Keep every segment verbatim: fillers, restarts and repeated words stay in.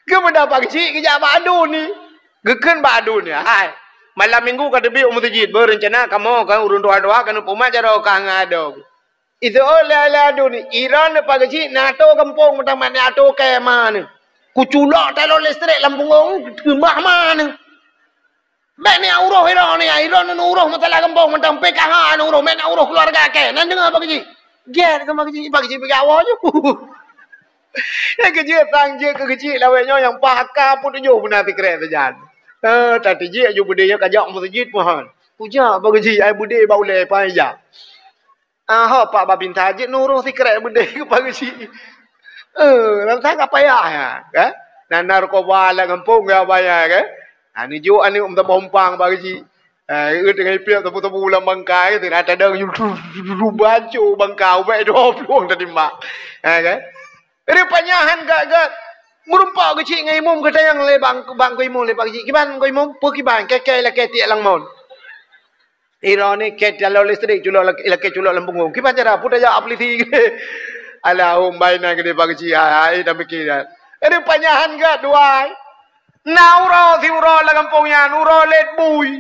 Keupeue dah Pak Geuchik geujak bak aduen ni? Geukheun bak aduen ni, "Hai, malam minggu ka teubiet u meuseujid, beureuncana kamoe kan ureuëng tuha-tuha ka neupeumat jaroe ka ngon adoe." Iseuôt lé, lé aduen ni, "Iron lé Pak Geuchik, na atô gampông meutamah na atô kée ma neuh. Kuculok talon listrik lam punggong, keumah ma neuh." Bék ni uroh iron ni, iron ni uroh masalah gampông mantong P K H ni uroh, bék na uroh keuluarga kée. Nan deungoe Pak Geuchik. Gét keu Pak Geuchik, Pak Geuchik peugah awai ju. Nyang keujeuet sang jeuet keu Geuchik lawét nyoe nyang paha ka peutujoh beuna sikrek sajan. Eh, tatijik aju beudé nyoe kajak meuseujid mohon. Kujak Pak Geuchik ai beudé bak ulée pai jak. Ah, ho Pak Babinsa jeuet neuroh sikrek beudé keu Pak Geuchik. Eh, lam sana payah ya, kan? Na narkoba lam gampông ya bahaya, kan? Ha, neujok aneuk meusaboh umpang Pak Geuchik. Eh, eu teungoh ipiep sabu-sabu lam bangkai, teuh na tadong banco bangkai ubak dua plueng tadi mak. Eh, kan? Rupanya han gét-gét. Meurumpok Geuchik ngon imum geutanyong lé bang, bang Teungku Imum lé Pak Geuchik. Kiban Teungku Imum, peue kiban kée-kée lakée tiek lam mon. Iron ni kée talon listrik culok lak-, lakée culok lam punggong. Kiban cara peue tajak polisi. Alahum baina geude Pak Geuchik ai, ai dah mikir dah. Rupanya han gét dua. Na uroe siuroe lam gampông nyan, uroe lét bui.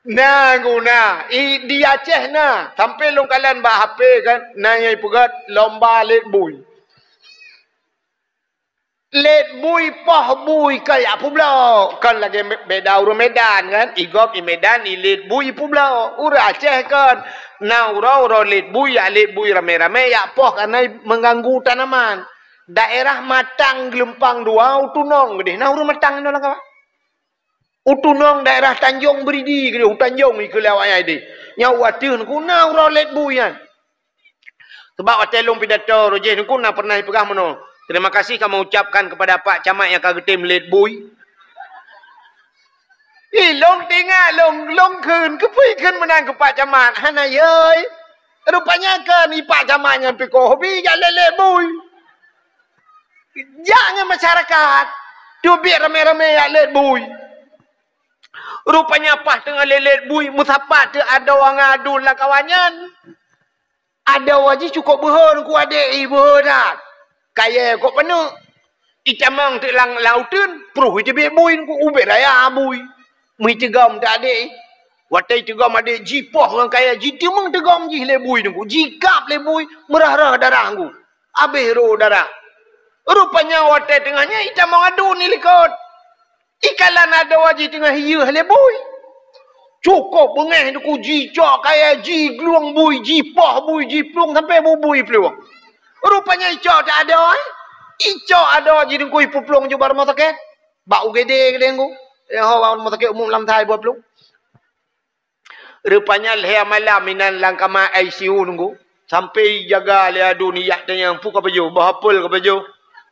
Na guna, i, di Aceh na, sampai lôn kalon bak H P kan, na nyang ipeugét lomba lét bui. Lét bui, poh bui ka jak peubloe. Kan lagée me-, beda ureuëng Medan kan. I gob i Medan, i lét bui peubloe. Ureuëng Aceh kan. Na uroe-uroe lét bui, jak lét bui ramé-ramé, jak poh kareuna mengganggu tanaman. Daerah Matang Geulumpang Dua, u Tunong geudeh. Na ureuëng Matang inoe lam kawan. U Tunong daerah Tanjong Beridi geudeh, u Tanjong ikeue lé awak nyan deh. Nyan u ateueh Teungku na uroe lét bui nyan. Sebab watée lôn pidato roh jih Teungku na pernah ipeugah meunoe, "Terima kasih kami ucapkan kepada Pak Camat yang ka geutem lét bui." Ih, lôn teuingat lôn, lôn kheun, keupeue kheun meunan keu Pak Camat? Hana yoi. Rupanya kan i Pak Camat nyan pih ka hobi jak lét-lét bui. Jak ngon masyarakat, teubiet ramé-ramé jak lét bui. Rupanya paih teungoh lét-lét bui, meusapat teuh adoe ngon aduen lam kawan nyan. Adoe jih cukôp beuhe Teungku, adék jih beuhe that. Kayée kok paneuk. Itamong teuh lam, lam uteuen, pruh iteubiet bui Teungku, ubit raya bui. Meuiteugom teuh adék jih. Watée iteugom adék, jipoh ngon kayée, jiteumeung teugom jih lé bui Teungku, jikab lé bui, meurah-rah darah Teungku. Abéh rô darah. Rupanya watée teungoh nyan itamong aduen ilikot. Ikalon adoe jih teungoh iyeuh lé bui. Cukôp beungéh Teungku, jicok kayée, jiglueng bui, jipoh bui, jiplueng sampai bubui plueng. Rupanya icok teuh adoe, icok adoe jih Teungku ipeuplueng ju bak rumoh sakét. Bak U G D geudeh Teungku. Eh, ho, bak rumoh sakét umum lam thai buah plueng. Rupanya lhée malam inan lam kama I C U Teungku. Sampai jaga lé aduen, ijak tanyong peue ka pajoh, boh apel ka pajoh,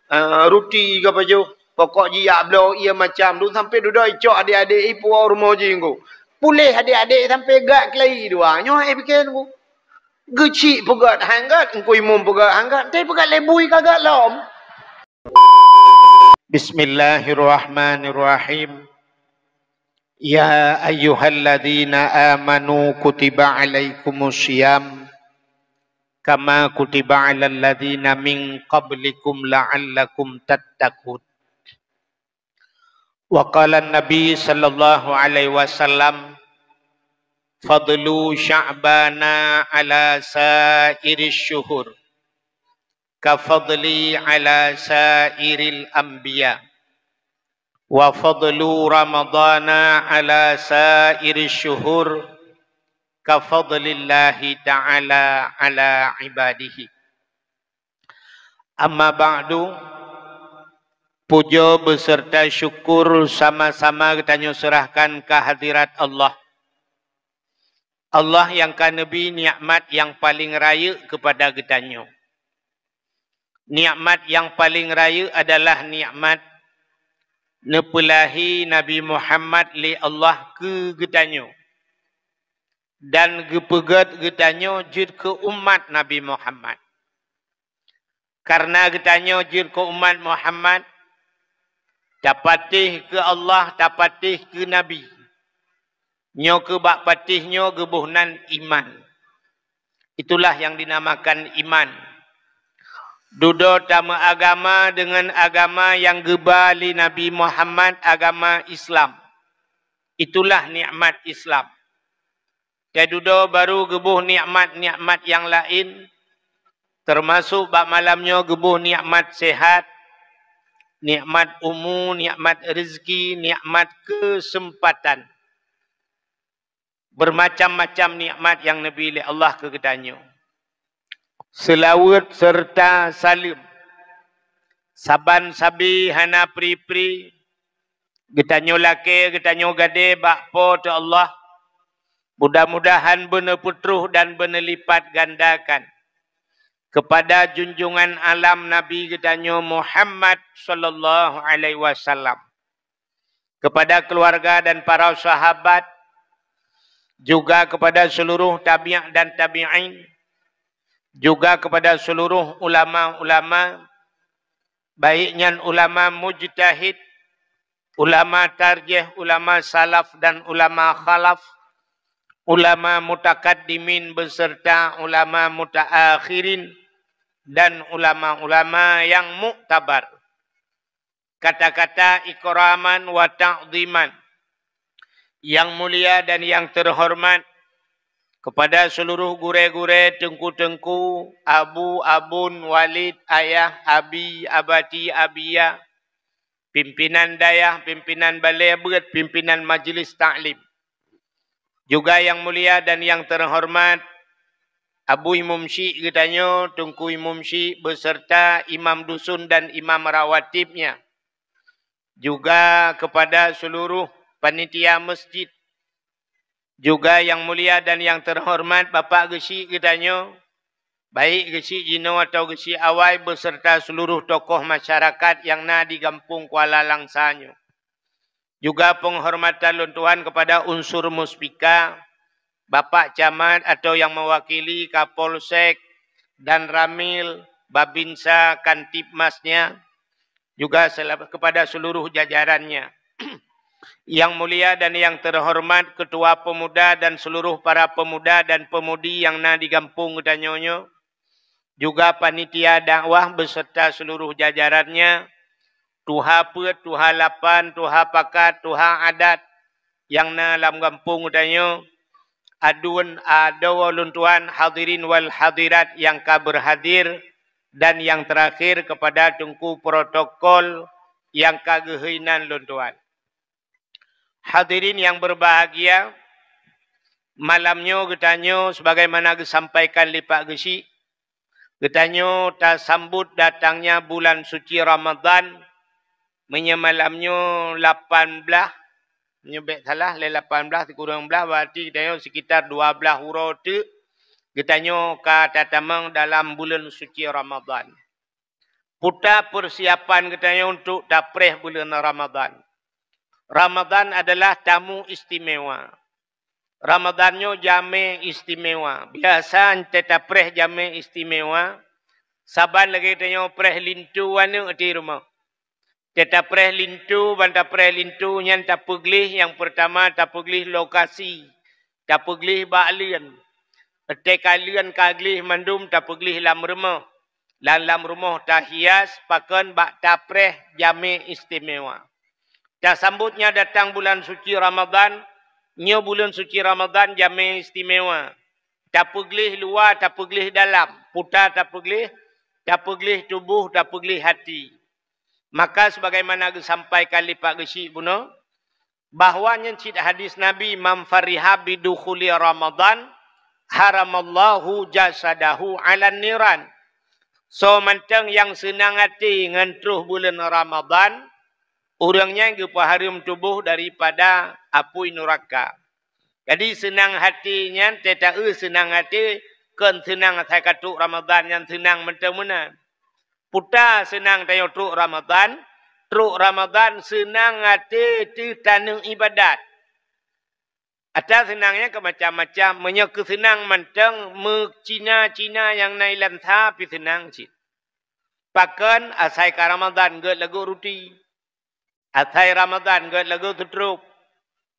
ah, ruti ka pajoh. Pokok jih ijak bloe ié macam dum sampai dudoe icok adék-adék ipuwoe rumoh jih Teungku. Puléh adék-adék sampai gét keulayi dua. Nyoe hai pike Teungku. Geuchik peugét han gét, Teungku Imum peugét han gét, tapi peugét lé bui ka gét lom. Bismillahirrahmanirrahim. Ya ayyuhalladzina amanu kutiba alaikumus siyam kama kutiba alal ladzina min qablikum la'allakum tattaqun. Wa qala Nabi sallallahu alaihi wasallam, "Fadlu Sya'bana ala sairi syuhur, ka fadli ala sairil anbiya, wa fadlu Ramadana ala sairi syuhur, ka fadlillahi ta'ala ala ibadihi." Amma ba'du, puja beserta syukur sama-sama geutanyoe serahkan ka hadirat Allah. Allah nyang ka neubri nikmat nyang paleng rayeuk keupada geutanyoe. Nikmat nyang paleng rayeuk adalah nikmat neupeulahi Nabi Muhammad lé Allah keu geutanyoe dan geupeugét geutanyoe jeuet keu umat Nabi Muhammad. Kareuna geutanyoe jeuet keu umat Muhammad, tapatéh keu Allah, tapatéh keu Nabi. Nyoe keu bak patéh nyoe geuboh nan iman. Itulah nyang dinamakan iman. Dudoe tameuagama deungon agama nyang geuba lé Nabi Muhammad, agama Islam. Itulah nikmat Islam. Watée dudoe baru geuboh nikmat-nikmat nyang laén, teumasok bak malam nyoe geuboh nikmat sehat, nikmat umu, nikmat rezeki, nikmat keuseumpatan. Beumacam-macam nikmat nyang neubi lé Allah keu geutanyoe. Seulaweuet seureuta saleuem saban sabe hana pri-pri geutanyoe lakée, geutanyoe gadée bak Po teu Allah. Mudah-mudahan beuneupeutroh dan beuneulipat gandakan keupada junjungan alam Nabi geutanyoe Muhammad sallallahu alaihi wasallam, keupada keuluwarga dan para sahabat, juga keupada seuluruh tabi' dan tabi'in, juga keupada seuluruh ulama-ulama, baik nyan ulama mujtahid, ulama tarjih, ulama salaf dan ulama khalaf, ulama mutakaddimin beserta ulama mutaakhirin, dan ulama-ulama nyang muktabar. Kata-kata ikraman wa ta'ziman, nyang mulia dan nyang teuhoreumat, keupada seuluruh gurée-gurée, teungku-teungku, abu, abon, walid, ayah, abi, abati, abiya, pimpinan dayah, pimpinan balée beuet, pimpinan majlis taklim. Juga nyang mulia dan nyang teuhoreumat Abu Imum Syik geutanyoe, Teungku Imum Syik beserta imam dusun dan imam rawatibnya. Juga keupada seuluruh panitia masjid. Juga nyang mulia dan nyang teuhoreumat Bapak Geusyik geutanyoe, baik Geusyik jinoe atawa Geusyik awai beserta seuluruh tokoh masyarakat nyang na di Gampông Kuala Langsa nyoe. Juga peunghormatan lôn tuan keupada unsur muspika, Bapak Camat atau nyang meuwakili Kapolsek, Danramil, Babinsa, Kantipmasnya, juga sela-, keupada seuluruh jajarannya. Nyang mulia dan nyang teuhoreumat Keutua Peumuda dan seuluruh para peumuda dan peumudi nyang na di gampông geutanyoe nyoe, juga panitia dakwah beserta seuluruh jajarannya, tuha peuet, tuha lapan, tuha pakat, tuha adat nyang na lam gampông geutanyoe, aduen adoe lôn tuan, hadirin wal hadirat nyang ka beurhadir, dan nyang teurakhir keupada teungku protokol nyang ka geuhôi nan lôn tuan. Hadirin nyang beurbahagia, malam nyoe geutanyoe sebagaimana geusampaikan lé Pak Geusyik, geutanyoe tasambot datangnya bulan suci Ramadhan. Meunyoe malam nyoe lapan blaih, meunyoe bék salah lé lapan blaih sikureueng blaih, berarti geutanyoe sekitar dua blaih uroe teuk geutanyoe ka tatamong dalam buleuen suci Ramadhan. Peue ta peusiapan geutanyoe untuk tapreh buleuen Ramadhan. Ramadhan adalah tamu istimewa. Ramadhan nyoe jamé istimewa. Biasa 'oh tapreh jamé istimewa, saban lagée tanyoe preh linto aneuk di rumoh. 'Oh tapreh linto, ban tapreh linto nyan tapeugleh, nyang peurtama tapeugleh lokasi, tapeugleh bak leuen. 'Oh ka leuen ka gleh mandum tapeugleh lam rumoh. Lam, lam rumoh tahias pakon bak tapreh jamé istimewa. Tasambotnya datang bulan suci Ramadhan, nyoe buleuen suci Ramadhan jamé istimewa. Tapeugleh luwa, tapeugleh dalam, peue ta tapeugleh, tapeugleh tuboh, tapeugleh hati. Maka sebagaimana geusampaikan lé Pak Geusyik bunoe, bahwa nyan cit hadis Nabi, "Man fariha bidukhuli Ramadhan, haramallahu jasadahu 'alan niran." Soe mantong nyang seunang até ngon troh buleuen Ramadhan, ureuëng nyan geupeuhareuem tuboh daripada apui nuraka. Jadi seunang até nyan, teuta eu seunang até, kon seunang asai ka trok Ramadhan nyan seunang mantong meunan. Peue ta seunang tanyoe trok Ramadhan? Trok Ramadhan seunang até teutaneueng iébadat. Ata seunang nyan keu macam-macam. Meunyoe keu seunang mantong, meucina-cina nyang na ilansa pih seunang cit. Pakon? Asai ka Ramadhan gét lagoe ruti. Asai Ramadhan gét lagoe seutrop.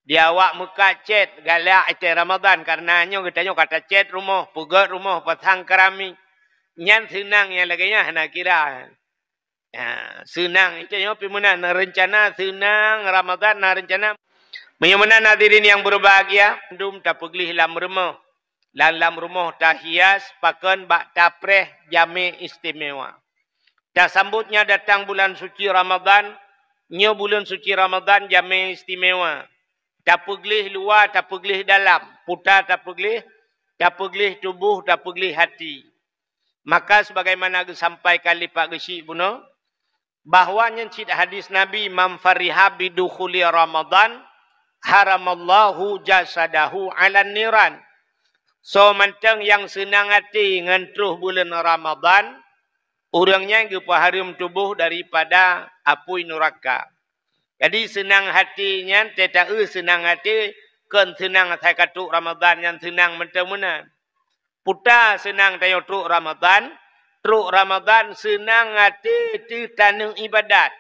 Di awak meukat cét galak watée Ramadhan, kareuna nyoe geutanyoe ka tacét rumoh, peugét rumoh, pasang keramik. Nyan seunang nyang lagée nyan hana kira. Ha, seunang. Itu nyoe pih meunan, na reuncana seunang Ramadhan, na reuncana. Meunyoe meunan hadirin nyang berbahagia, mandum tapeugleh lam rumoh. Lam, lam rumoh tahias pakon bak tapreh jamé istimewa. Tasambotnya datang bulan suci Ramadhan, nyoe buleuen suci Ramadhan jamé istimewa. Tapeugleh luwa, tapeugleh dalam, puta tapeugleh, tapeugleh tuboh, tapeugleh hati. Maka sebagaimana geusampaikan lé Pak Geuchik bunoe, bahwa nyan cit hadis Nabi, "Man fariha bidukhuli Ramadhan, haramallahu jasadahu 'alan niran." Soe mantong nyang seunang até ngon troh buleuen Ramadhan, ureuëng nyan geupeuhareuem tuboh daripada apui nuraka. Jadi seunang até nyan teuta eu seunang até kon seunang asai ka trok Ramadhan nyan seunang mantong meunan. Puta seunang tanyoe trok Ramadhan, trok Ramadhan seunang até teuh taneuk ibadat.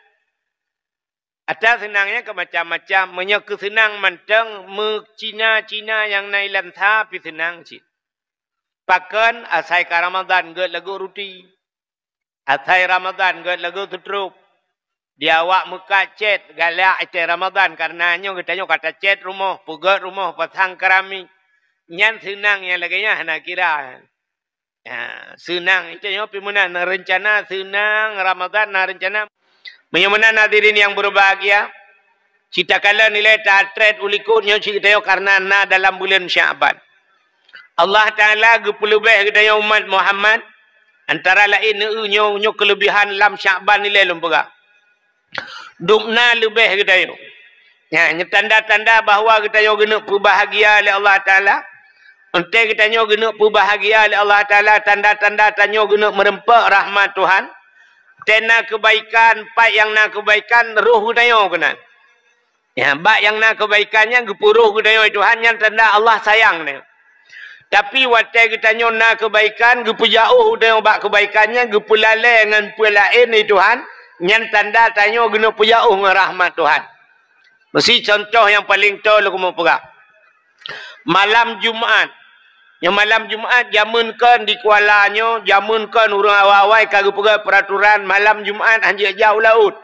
Ata seunang nyan ka macam-macam, meunyoe keu seunang mantong meucina-cina nyang na ilansa pih seunang cit. Pakon asai ka Ramadhan gét lagoe ruti. Asai Ramadhan gét lagoe seutrop. Di awak meukat cét galak itée Ramadhan, kareuna nyoe geutanyoe ka tacét rumoh, peugét rumoh, pasang keramik. Nyan seunang nyang lagée nyan hana kira. Ha, seunang. Itu nyoe pih meunan, na reuncana seunang Ramadhan, na reuncana. Meunyoe meunan hadirin nyang berbahagia, cit takalon ilée tatrét u likot nyoe cit geutanyoe kareuna na dalam buleuen Syakban. Allah Taala geupeuleubeh geutanyoe umat Muhammad, antara laén nyoe, nyoe keuleubehan lam Syakban ilée lôn peugah. Dubna leubeh geutanyoe. Nyan, nyoe tanda-tanda bahwa geutanyoe geuneuk peubahagia lé Allah Taala. Entée geutanyoe geuneuk peubahagia lé Allah Taala, tanda-tanda tanyoe geuneuk meureumpok rahmat Tuhan. Tena keubaikan, pat nyang na keubaikan, roh geutanyoe keunan. Ya, bak nyang na keubaikan nyan geupeuroh geutanyoe Tuhan, nyan tanda Allah sayang nyan. Tapi watée geutanyoe na keubaikan, geupeujaôh geutanyoe bak keubaikan nyan, geupeulalée ngon peue laén di Tuhan, nyan tanda tanyoe geuneuk peujaôh ngon rahmat Tuhan. Meusi contoh nyang paleng toe lôn keumeung peugah. Malam Jumat. Nyoe malam Jumat jameun kon di Kuala nyoe, jameun kon ureuëng awai-awai ka geupeugah peuraturan malam Jumat hanjeuet jak u laôt.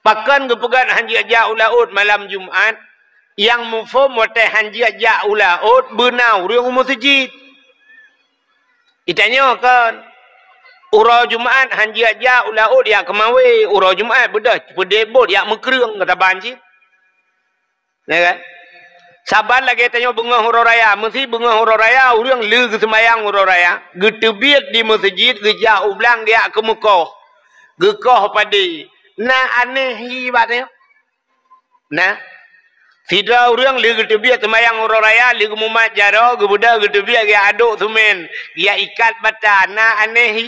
Pakon geupeugah hanjeuet jak u laôt malam Jumat? Nyang muphom watée hanjeuet jak u laôt beuna ureuëng u meuseujid. Itanyoe kon, uroe Jumat hanjeuet jak u laôt jak keumawé, uroe Jumat beudôh peudeh bot jak meukreueng keu saban cit. Ya kan? Saban lagée tanyoe beungoh uroe raya, meusi beungoh uroe raya ureuëng le geuseumayang uroe raya, geuteubiet di meuseujid, geujak u blang geujak keumeukoh, geukoh padé. Na aneh hi bak tanyoe? Na. Sidroe ureuëng le geuteubiet seumayang uroe raya, le geumumat jaroe, geubeudôh geuteubiet geujak adok seumén, geujak ikat bata, na aneh hi?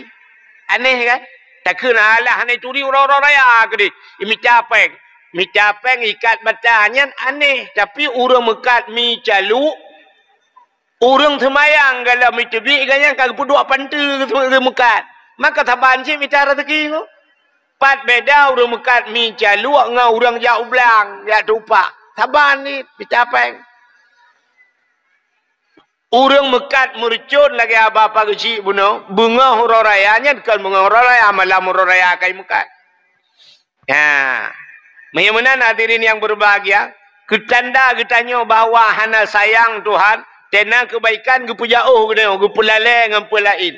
Aneh kan? Takheun alah hana turi uroe-uroe raya keudeh, imita péng. Mita péng ikat bata nyan aneh, tapi ureuëng meukat mi caluk, ureuëng seumayang galom iteubiet gobnyan ka geupeuduek panteue geumeukat. Maka saban cit mita raseuki nyoe. Pat beda ureuëng meukat mi caluk ngon ureuëng jak u blang, jak tupak. Saban cit mita péng. Ureuëng meukat meureucon lagée haba Pak Geuchik bunoe, beungoh uroe raya nyan kon beungoh uroe raya, malam uroe raya ka imeukat. Nah, meunyoe meunan hadirin nyang berbahagia, keutanda geutanyoe bahwa hana sayang Tuhan, tena keubaikan geupeujaôh geutanyoe, geupeulalée ngon peue laén.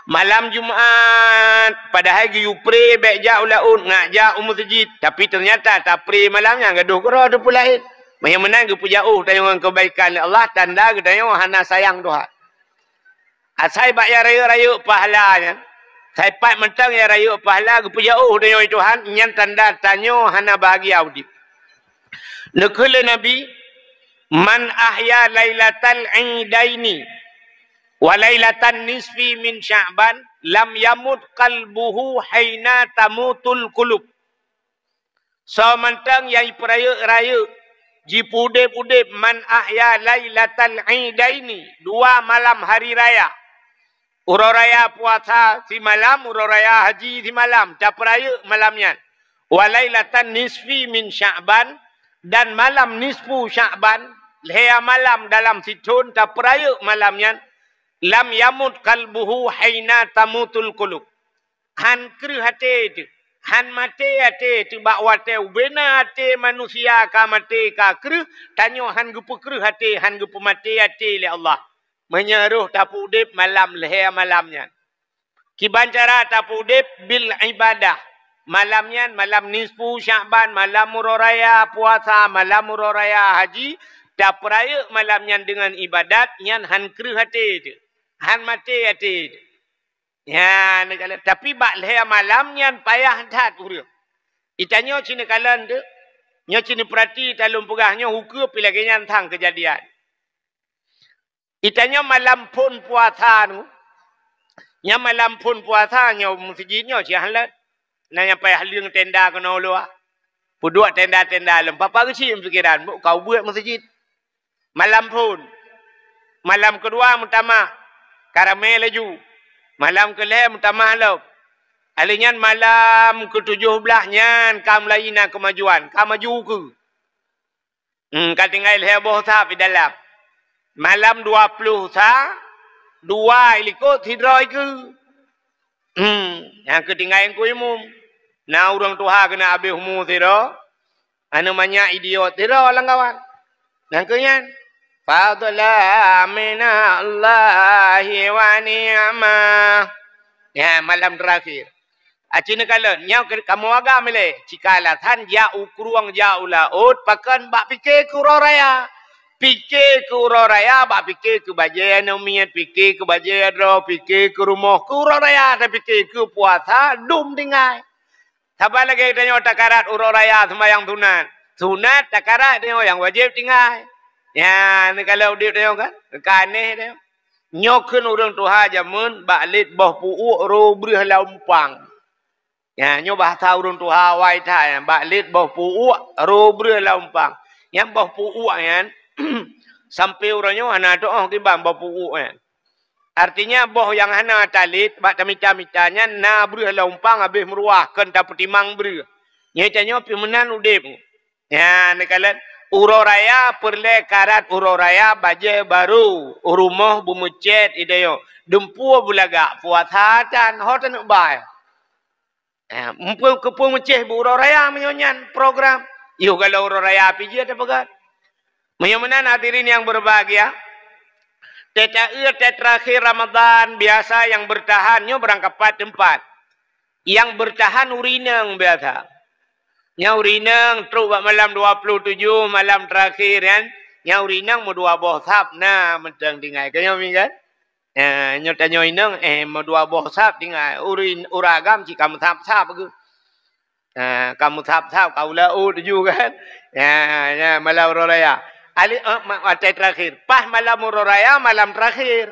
Malam Jumat, padahai geuyue pré bék jak u laôt, ngat jak u meuseujid, tapi teunyata tapré malam nyan gadôh keudroe teupeu laén. Meunyoe meunan geupeujaôh tanyoe ngon keubaikan lé Allah, tanda geutanyoe hana sayang Tuhan. Asai bak nyang rayeuk-rayeuk pahala nyan, asai pat mantong nyang rayeuk pahala geupeujaôh tanyoe Tuhan, nyan tanda tanyoe hana bahagia udeb. Neukheun lé Nabi, "Man ahya lailatal idaini wa lailatan nisfi min Sya'ban, lam yamut qalbuhu haina tamutul qulub." Soe mantong nyang jipeurayeuk-rayeuk, jipeudeb-udeb, "Man ahya lailatal idaini," dua malam hari raya. Uroe raya puasa simalam, uroe raya haji simalam, tapeurayeuk malam nyan. "Wa lailatan nisfi min Sya'ban," dan malam nisfu Sya'ban, lhée malam dalam sithon tapeurayeuk malam nyan. Lam yamut qalbuhu haina tamutul qulub. Han kreueh até teuh. Han maté até teuh bak watée ubena até manusia ka maté ka kreueh, tanyoe han geupeukreueh até, han geupeumaté até lé Allah. Meunyoe roh tapeuudeb malam lhée malam nyan. Kiban cara tapeuudeb bil ibadah. Malam nyan, malam nisfu Sya'ban, malam uroe raya puasa, malam uroe raya haji, tapeurayeuk malam nyan deungon ibadat, nyan han kreueh até teuh. Han maté até teuh. Nyan, tapi bak lhée malam nyan payah that ureuëng. Itanyoe cit neukalon teuh, nyoe cit neupeurati talôn peugah nyoe hukeu pi lagée nyan thang keujadian. Itanyoe malam phon puasa nyoe, nyan malam phon puasa nyoe meuseujid nyoe siah lét. Na nyang payah leueng tenda keunoe luwa. Peuduek tenda-tenda lom. Papa geuchik pikiran, buk ka ubeuet meuseujid. Malam phon. Malam keudua meutamah. Ka ramé laju. Malam keulhée meutamah lom. Alheuh nyan malam keutujôh blaih nyan ka mulai na keumajuan. Ka maju keu. Hmm, ka tinggai lhée boh sab di dalam. Malam dua ploh sa, dua ilikot sidroe keu. Hmm, nyang keu tinggai Teungku Imum. Na ureuëng tuha keuneuk abéh umu sidroe. Aneuk manyak idiot sidroe lam kawan. Nyang keu nyan. Fadla minallahi wa ni'mah. Ya, malam terakhir. Aci neukalon, nyoe kamoe agam ilée. Cika alasan jak u krueng, jak u laôt, pakon bak pike keu uroe raya. Pike keu uroe raya, bak pike keu bajée aneuk miet, pike keu bajée droe, pike keu rumoh, keu uroe raya, tapike keu puasa, dum tinggai. Saban lagée tanyoe takarat uroe raya seumayang sunat. Sunat takarat tanyoe nyang wajéb tinggai. Nyan, neukalon udeb tanyoe kan? Ka aneh tanyoe. Nyoe kheun ureuëng tuha jameun bak lét boh pu'uek roh breueh lam umpang. Ya, nyoe bahasa ureuëng tuha awai that, ya, bak lét boh pu'uek roh breueh lam umpang. Nyang boh pu'uek nyan, sampoe uroe nyoe hana teuoh kiban boh pu'uek nyan. Artinya boh nyang hana talét bak tamita-mita nyan na breueh lam umpang habéh meuruah kon tapeutimang breueh. Nyoe tanyoe pih meunan udeb. Nyan neukalon, uroe raya peureulée karat uroe raya bajée barô, u rumoh beumeucét idayong, dumpeue beulagak puasa tan ho taneuk bai. Eh, mupeue keupeue meucéh bu uroe raya meunyoe nyan program. Yoh galak uroe raya pih jeuet tapeugah. Meunyoe meunan hadirin yang berbahagia, teuta-eu teutrakhir Ramadan biasa yang bertahan nyoe barangkapat teumpat. Nyang beurtahan ureuëng inong biasa. Nyang ureuëng inong trok bak malam dua puluh tujoh, malam teurakhier nyan, nyang ureuëng inong meudua boh sab na mantong tinggai. Ka nyoe mi kan? Eh, nyoe tanyoe inong, eh, meudua boh sab tinggai. Ureuëng, ureuëng agam cit ka meusab-sab geuh. Eh, ka meusab-sab, ka u laôt tujoh kan? Ya, ya, malam uroe raya. Ali, eh, ma-, watée teurakhier. Paih malam uroe raya, malam teurakhier.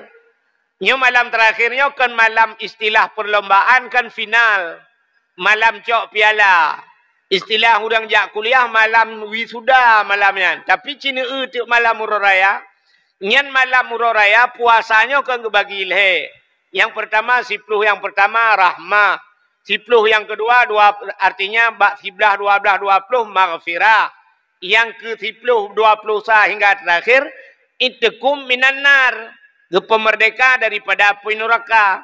Nyoe malam teurakhier nyoe kon malam istilah perlombaan, kon final. Malam cok piala. Istilah ureuëng jak kuliah malam wisuda malam nyan. Tapi ci neu-eu teuk malam uroe raya. Nyan malam uroe raya puasa nyoe kon geubagi lhée. Nyang pertama, siploh nyang pertama rahmah. Siploh nyang keudua, dua, artinya bak siblaih, dua blaih, dua ploh maghfirah. Nyang keu siploh, dua ploh sa hingga teurakhier, itkum minan nar, geupeumeurdeka daripada apui nuraka.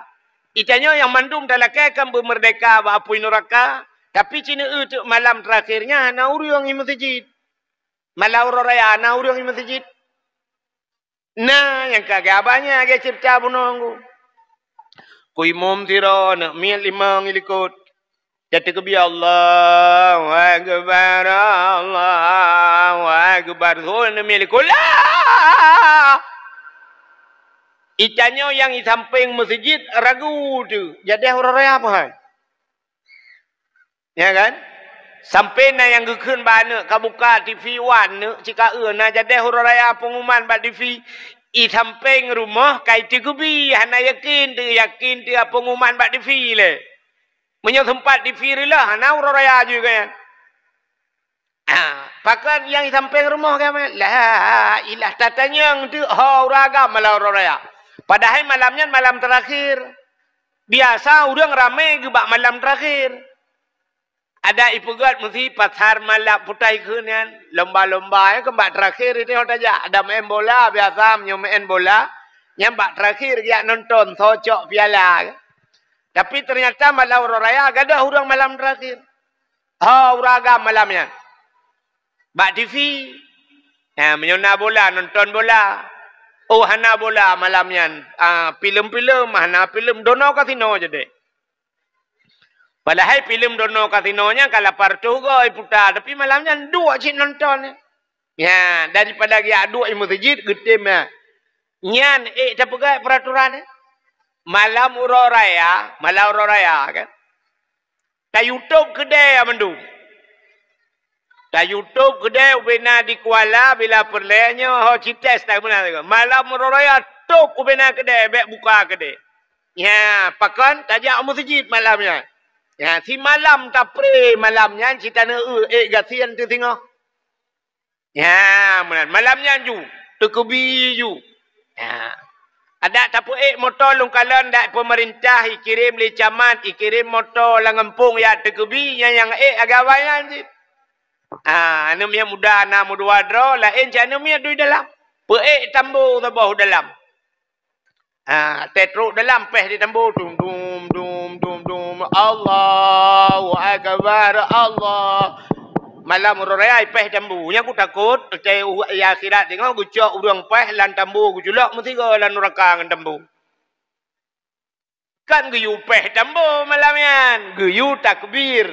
Itanyoe nyang mandum talakée kan beumeurdeka bak apui nuraka, tapi ci neu-eu teuk malam teurakhier nyan hana ureuëng i meuseujid. Malam uroe raya hana ureuëng i meuseujid. Na nyang ka geuba nyan lagée ceurita bunoe ngon ku imum sidroe, aneuk miet limong i likot. Teukeubia Allahu Akbar, Allahu Akbar. Seuhôi aneuk miet likot, "La!" Itanyoe nyang i sampéng meuseujid ragu teuh, jadeh uroe raya apa hai? Ya kan? Sampoe na nyang geukheun bak aneuk, ka buka TV wan, neuk cit ka eu na jadeh uroe raya peungumuman bak TV. I sampéng rumoh ka iteugubi, hana yakin teuh, yakin teuh peungumuman bak TV lé. Meunyoe seumpat TV reuloh, hana uroe raya jih kan. Ah, pakon nyang i sampéng rumoh kan? La ilah tatanyong teuh ho ureuëng agam malam uroe raya. Padahai malam nyan malam teurakhier. Biasa ureuëng ramé geuh bak malam teurakhier. Adak ipeugét meusi pasar malam putai kheun nyan, lomba-lomba nyan keu bak teurakhier iteuh ho tajak. Adak meu'en bola biasa meunyoe meu'en bola, Nyan bak terakhir geujak nonton soe cok piala. Tapi ternyata malam uroe raya gadôh ureuëng malam terakhir. Ho, ureuëng agam malam nyan. Bak T V. Ha, meunyoe na bola, nonton bola. Oh, hana bola malam nyan. Ah, filem-filem, hana filem, dono kasino jadi. Padahai filem dono kasino nyan ka lapar tuh goi puta, tapi malam nyan duek cit nonton. Ya, daripada geujak duek i meuseujid, geutem ya. Nyan ék tapeugah peraturan, eh. Malam uroe raya, malam uroe raya kan. Ta YouTube keudè ya mandum. Ta YouTube keudè ubena di Kuala bila peureulèe nyoe ho cites tak beuna. Malam uroe raya top ubena keudè, bèk buka keudè. Ya, pakon tajak u meuseujid malam nyan. Ya, si malam tapri malam nyan cit taneuk ék gasien teuh singoh. Ya, meunan. Malam nyan ju, teukeubi ju. Ya. Adak tapeuék moto lôn kalon dak peumeurintah ikirém lé camat, ikirém moto lam gampông ya teukeubi, nyan nyang ék agama nyan cit. Ah, aneuk miet muda na meudua droe, laén cit aneuk miet dui dalam. Peuék tambo saboh dalam. Ha, teutrok dalam péh di tambo, dum, dum, dum, dum, dum. Allahu Akbar, Allah. Malam uroe raya péh tambo. Nyan ku takot, teutai u-, ya akhirat deungoe geucok ureuëng péh lam tambo geuculok meusigoe lam nuraka ngon tambo. Kan geuyue péh tambo malam nyan, geuyue takbir.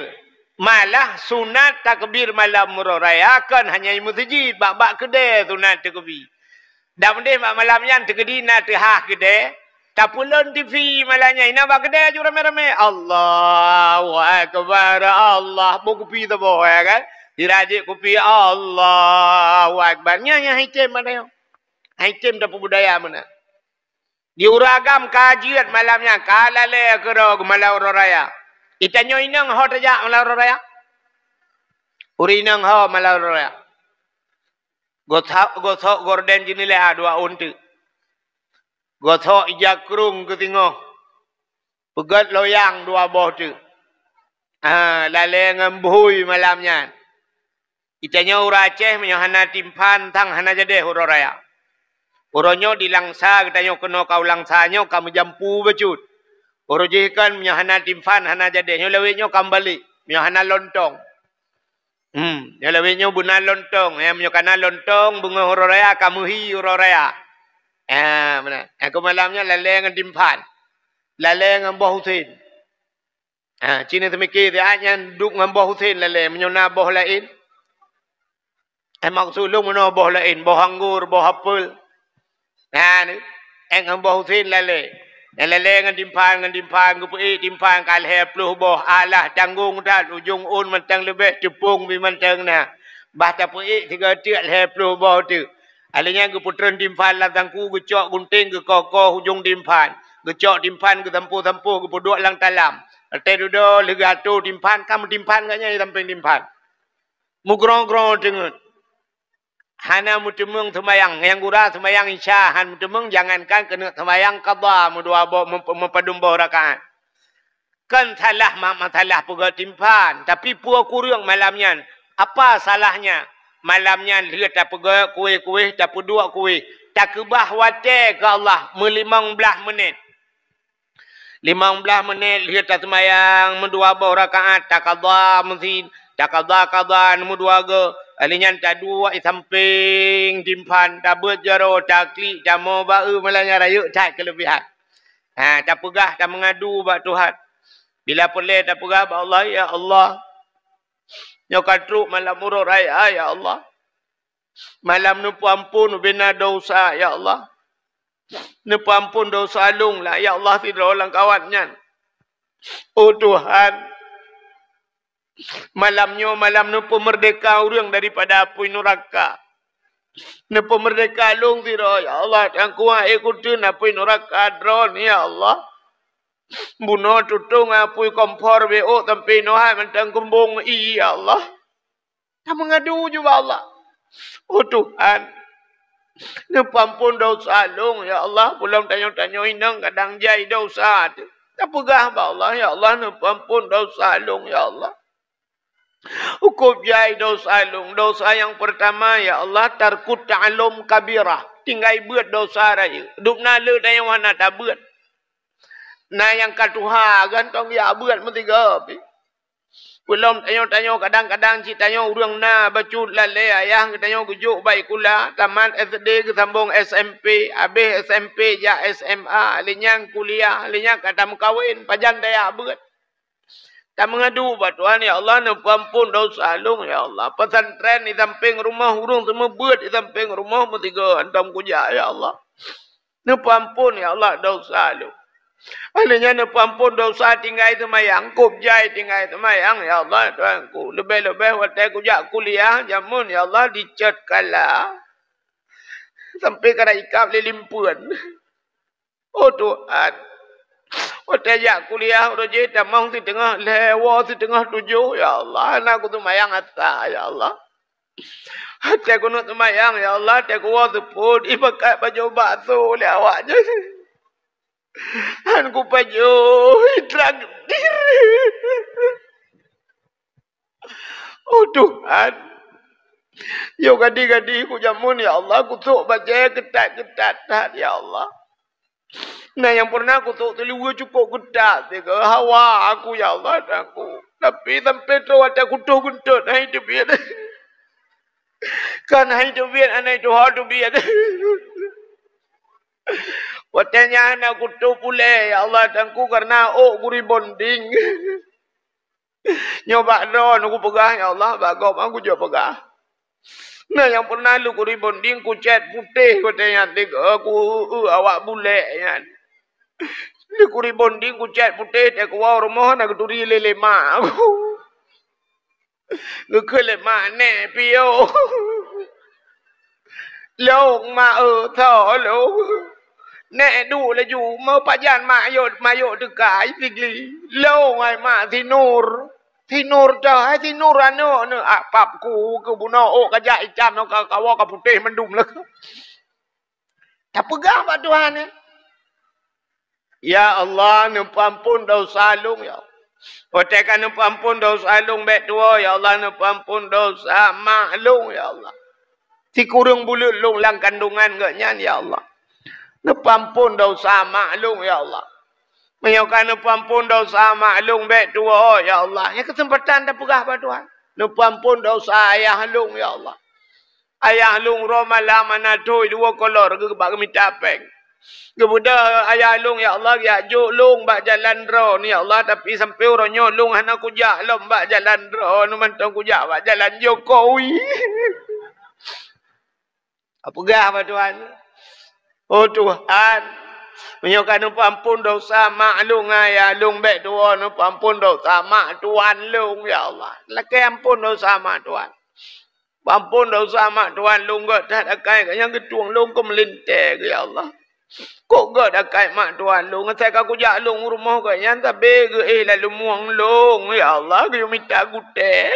Malah sunat takbir malam uroe raya kon hanya i meuseujid, bak-bak keudè sunat takbir. Dan meudeh bak malam nyan teukeudi na teuhah keudè, tapeulon T V malam nyan, inan bak keudè aju ramé-ramé, "Allahu Akbar, Allah." Boh kupi saboh, ya kan? Dirajek kupi, "Allahu Akbar." Nyan, nyan hai tem pada nyoe. Hai tem tapeubudaya meunan. Di ureuëng agam ka jeuet malam nyan, ka lalé keudroe malam uroe raya. Itanyoe inong ho tajak malam uroe raya? Ureuëng inong ho malam uroe raya? Gosok, gosok gorden jeunela dua ôn teuk. Gosok ija krung keu singoh. Peugét loyang dua boh teuk. Ah, lalé ngon bhui malam nyan. Itanyoe ureuëng Aceh meunyoe hana timphan sang hana jadeh uroe raya. Uroe nyoe di Langsa geutanyoe keunoe ka u Langsa nyoe ka meujampu bacut. Uroe jih kan meunyoe hana timphan hana jadeh, nyoe lawét nyoe ka meubalek meunyoe hana lontong. Hmm, nyoe lawét nyoe beuna lontong, ya, meunyoe kana lontong beungoh uroe raya ka meuhi uroe raya. Ya, meunan. Nyang keu malam nyoe lalé ngon timphan. Lalé ngon boh usen. Ha, cit neuseumiké siat nyan duek ngon boh usen lalé, meunyoe na boh laén. Eh, maksud lôn meunoe boh laén, boh anggor, boh apel. Ha, ni, eh, ngon boh usen lalé. Nyang lalé ngon timphan, ngon timphan, geupeuék timphan ka lhèe ploh boh, alah tanggong that, ujong ôn mantong leubeh, teupông bi mantong na. Bah tapeuék sigoe teuk lhèe ploh boh teuk. Alèh nyan geupeutreun timphan lam sangku, geucok gunténg, geukoh-koh ujong timphan. Geucok timphan, geusampôh-sampôh, geupeuduek lam talam. Watèe dudoe lheueh geuatô timphan, ka meutimphan gobnyan di sampéng timphan. Meugrong-grong teungeut. Hana meuteumeung seumayang. Nyang gura seumayang Isya han meuteumeung, jangankan keuneuk seumayang qadha meudua boh, meup-, meupadum boh rakaat. Kon salah ma-, masalah peugét timphan, tapi peue kureueng malam nyan? Apa salahnya? Malam nyan lheueh tapeugét kuéh-kuéh, tapeuduek kuéh, takeubah watèe keu Allah meulimong blaih meunét. Limong blaih meunét lheueh taseumayang meudua boh rakaat, taqadha meusin, taqadha qadha meudua goe, lheueh nyan taduek i sampéng timphan, tabeuet jaroe, taklik, tamoe ba-eu, malam nyan rayeuk that keuleubihan. Ha, tapeugah, tameungadu bak Tuhan. Bila peureulèe tapeugah bak Allah, "Ya Allah, nyoe ka trok malam uroe raya, ya Allah. Malam neupeuampon ubena desya, ya Allah. Neupeuampon desya lôn lah, ya Allah, sidroe lam kawat nyan. Oh Tuhan, malam nyoe malam neupeumeurdeka ureueng daripada apui nuraka. Neupeumeurdeka lôn sidroe, ya Allah, dan kuat ék kuteun apui nuraka droeneuh, ya Allah. Bunoe tutong apui kompor B O sampoe noe hai mantong keumbong ie, ya Allah." Tameungadu ju bak Allah. Oh Tuhan, neupeuampon desya lôn, ya Allah. Peulom tanyoe-tanyoe inong kadang jai desya teuh. Tapeugah bak Allah, "Ya Allah, neupeuampon desya lôn, ya Allah." Hukôm jai desya lôn. Desya nyang peurtama, ya Allah, tarkut ta'allum kabirah. Tinggai beuet dosa rayeuk. Dubna le tanyoe hana tabeuet. Na nyang ka tuha, gantong jak beuet meusigoe pih. Peulom tanyoe-tanyoe kadang-kadang cit tanyoe ureuëng na bacut lalée ayah geutanyoe geujok bak sikula, tamat S D geusambong S M P, habéh S M P jak S M A, lheueh nyan kuliah, lheueh nyan ka tameukawen, pajan tajak beuet. Tameungadu bak Tuhan, "Ya Allah, neupeuampon dosa lôn, ya Allah. Pesantren di sampéng rumoh, ureuëng seumeubeuet di sampéng rumoh meusigoe hantom kujak, ya Allah. Neupeuampon, ya Allah, dosa lôn." Lheueh nyan neupeuampon dosa tinggai seumayang, kôb jai tinggai seumayang, "Ya Allah, Tuhanku, leubeh-leubeh watée kujak kuliah jameun, ya Allah, dicot kala sampai ka ikab lé limpeuen." Oh Tuhan, watée jak kuliah uroe jih tamong siteungoh lhée, woe siteungoh tujoh, ya Allah, hana kuseumayang asa, ya Allah. Watée keuneuk seumayang, ya Allah, watée kuwoe seupôt, ipakat pajoh bakso lé awak nyan. Han kupajoh, itraktir. Oh Tuhan, yo gadi-gadi kujameun, ya Allah, kusok bajée keutat-keutat that, ya Allah. Na nyang pernah kusok teuliweue cukôp keutat sigoe hawa aku, ya Allah, Tuhanku. Tapi sampai troh watée kutoh geuntot, hai teubiet. Kan hai teubiet, anai tuha teubiet. Watée nyan hana kutoh puléh, ya Allah, Tuhanku, karena ôk kurebonding. Nyoe bak droeneuh kupeugah, ya Allah, bak gob han kujok peugah. Na nyang pernah lôn kurebonding kucét putéh watée nyan, dek, eh, ku, eh, awak bulek nyan. Lôn kurebonding kucét putéh, watée kuwoe rumoh na geuturi lé, lé mak. Geukheun lé mak, "Nèk piôh." "Lôn, mak, eu, tho lôn." "Nèk duek laju, meupajan mak yot, mak yot teuka, i Sigli." "Lôn, hai mak, si Nur." "Si Nur tho, hai si Nur aneuk neuh." Ah, pap ku keu bunoe ôk ka jak itam, nyoe ka kawoe ka putéh mandum lé. Tapeugah bak Tuhan, eh. Ya Allah, neupeuampon desya lôn, ya Allah. Watée ka neupeuampon desya lôn bék tuwoe, ya Allah, neupeuampon desya mak lôn, ya Allah. Sikureueng buleuen lôn lam kandungan geuh nyan, ya Allah. Neupeuampon desya mak lôn, ya Allah. Meunyoe ka neupeuampon desya mak lôn bék tuwoe, ya Allah. Nyan keuseumpatan tapeugah bak Tuhan. Neupeuampon desya ayah lôn, ya Allah. Ayah lôn uroe malam hana thôi dua kolor geuh bak geumita péng. Geubeudôh ayah lôn, ya Allah, geujak jok lôn bak jalan droeneuh, ya Allah, tapi sampoe uroe nyoe lôn hana kujak lom bak jalan droeneuh, mantong kujak bak jalan Jokowi. Peugah bak Tuhan, "Oh Tuhan, meunyoe ka neupeuampon desya mak lôn ngon ayah lôn, bék tuwoe neupeuampon desya mak tuan lôn, ya Allah. Lakée ampon desya mak tuan." Peuampon desya mak tuan lôn, gét that akai geuh nyang geutueng lôn keu meulintée geuh, ya Allah. Kok gét akai mak tuan lôn, asai ka kujak lôn u rumoh geuh nyan sabe geuéh lam lumueng lôn, ya Allah, geuyue mita gutée.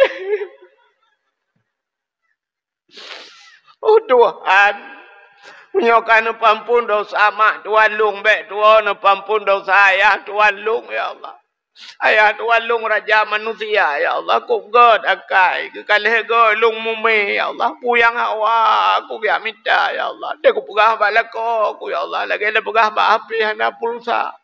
Oh Tuhan, meunyoe ka neupeuampon desya mak tuan lôn, bék tuwoe neupeuampon desya ayah tuan lôn, ya Allah. Ayah tuan lôn raja manusia, ya Allah, kok gét akai, geukaleh gét lôn mumé, ya Allah, puyang hawa, kok geujak mita, ya Allah. Deh kupeugah bak lakoe ku, ya Allah, lagée lôn peugah bak hapé hana pulsa.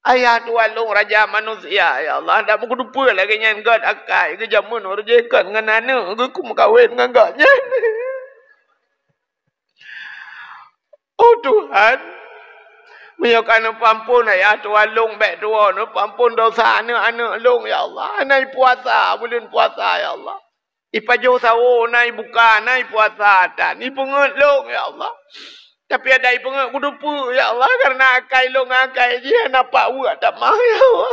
Ayah tuan lôn raja manusia, ya Allah, dak meukuteupeue lagée nyan gét akai, geujameun uroe jih kon ngon aneuk geuh kumeukawen ngon gobnyan. Oh Tuhan, meunyoe ka neupeuampon ayah tuan lôn, bék tuwoe neupeuampon desya aneuk-aneuk lôn, ya Allah. Hana puasa, buleuen puasa, ya Allah. Ipajoh sawo, na ibuka, na ipuasa, tan ipeungeut lôn, ya Allah. Tapi adak ipeungeut kuteupeue, ya Allah, karena akai lôn ngon akai jih hana pak weuek tamah, ya Allah.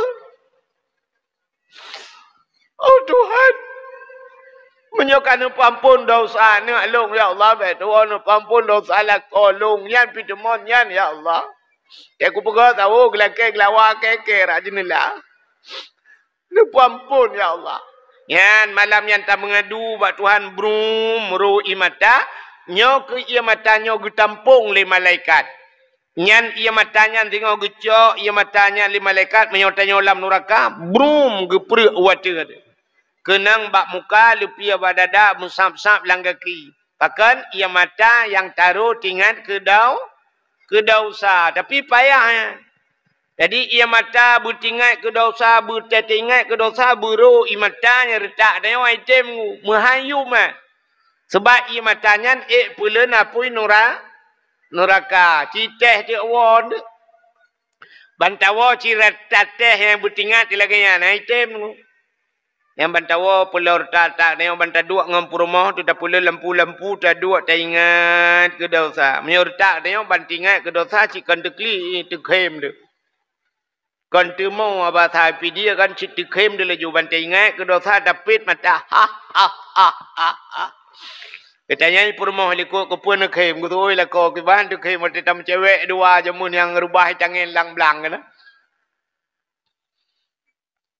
Oh Tuhan, meunyoe ka neupeuampon desya aneuk lôn, ya Allah, bék tuwoe neupeuampon desya lakoe lôn nyan, pih teumon nyan, ya Allah. Teuh kupeugah sawo geulakée geulawa kée-kée rot jeuneula. Neupeuampon, ya Allah. Nyan malam nyan tameungadu bak Tuhan brum ru ié mata, nyoe keuh ié mata nyoe geutampong lé malaikat. Nyan ié mata nyan singoh geucok ié mata nyan lé malaikat, meunyoe tanyoe lam nuraka, brum geupreuek u ateueh. Keunong bak muka, leupie bak dada, meusab-sab lam gaki. Pakon? Ié mata nyang tarô teuingat keu dau-, keu desya. Tapi payah, ya. Jadi, ié mata beuteuingat keu desya, beuteuingat keu desya, beurô ié mata nyang reutak tanyoe item meuhayum, eh. Sabab ié mata nyan ék peuleuen apui nura-, nuraka. Cit teh teuk woe teuk. Ban tawoe cit rata teh nyang beuteuingat lagèe nyan, item. Nyang ban tawoe peulor tak-tak, nyang ban taduek ngon peurumoh tu tapeuleuen lampu-lampu, taduek taingat keu desya. Meunyoe reutak tanyoe ban teuingat keu desya, cit kon teuklik, teukhem tu. Kon teumo aba sa pidie kan cit teukhem tu laju ban teuingat keu desya, tapet mata. Ha, ha, ha, ha, ha. Geutanyai peurumoh likot, "Keupeue neukhem?" Geuteu'ôi lakoe, "Kiban teukhem, watèe tameucewek dua jameun nyang reubah tangen lang blang keunan."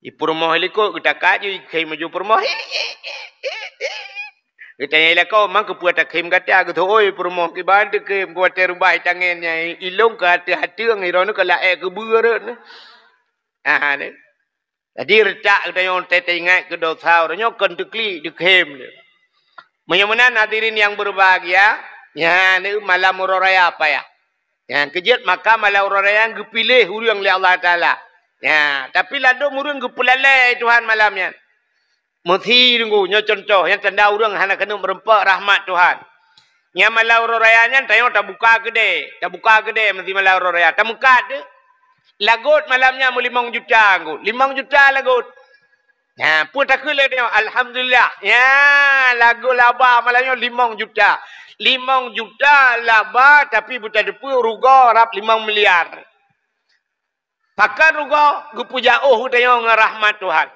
I peurumoh likot geutakat ju, ikhém laju peurumoh. Geutanyai lakoe, "Man keupeue takhém gata?" Geuteu'ôi peurumoh, "Kiban teukhém, keu watèe reubah tangen nyan, ilôn keu ateueh ateueng, droeneuh keu laèe keu beureuet." Aha, ni. Jadi reutak geutanyoe teuingat keu desya, uroe nyoe kon teuklik, teukhém lé. Meunyoe meunan hadirin nyang berbahagia, nyan malam uroe raya payah. Nyang keujeuet maka malam uroe raya nyan geupiléh ureueng lé Allah Taala. Nya, tapi ladôm ureueng geupeulalèe Tuhan malam nyan. Meusi deungoe, nyoe cuntoh nyang tanda ureueng hana keuneuk meureumpok rahmat Tuhan. Nyang malam uroe raya nyan tanyoe tabuka keudè, tabuka keudè meusi malam uroe raya, tameukat deh. Lagot malam nyan meulimong juta ngôt, limong juta lagot. Nya, peue takheun lé nyoe? Alhamdulillah. Nya, lagot laba malam nyoe limong juta. Limong juta laba, tapi beuteupeue rugoe rab limong miliar. Pakon rugoe? Geupeujak ôh geutanyoe ngon rahmat Tuhan.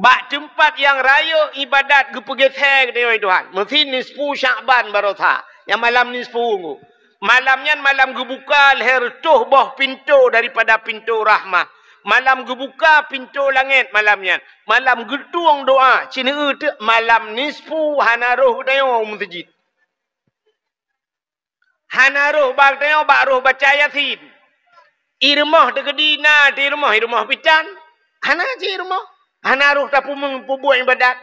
Bak teumpat nyang rayeuk ibadat geupeugeuseue geutanyoe Tuhan. Meusi nisfu Syakban baroesa. Nyang malam nisfu ngôt. Malam nyan malam geubuka lhèe reutôh boh pintoe daripada pintoe rahmat. Malam geubuka pintoe langèt malam nyan. Malam geutueng doa, sineuk teuk malam nisfu hana rôh geutanyoe u meuseujid. Hana rôh bak geutanyoe bak rôh baca Yasin. I rumoh teukeudi na di rumoh, i rumoh bitan. Hana cit i rumoh. Hana rôh tapeubuet ibadat.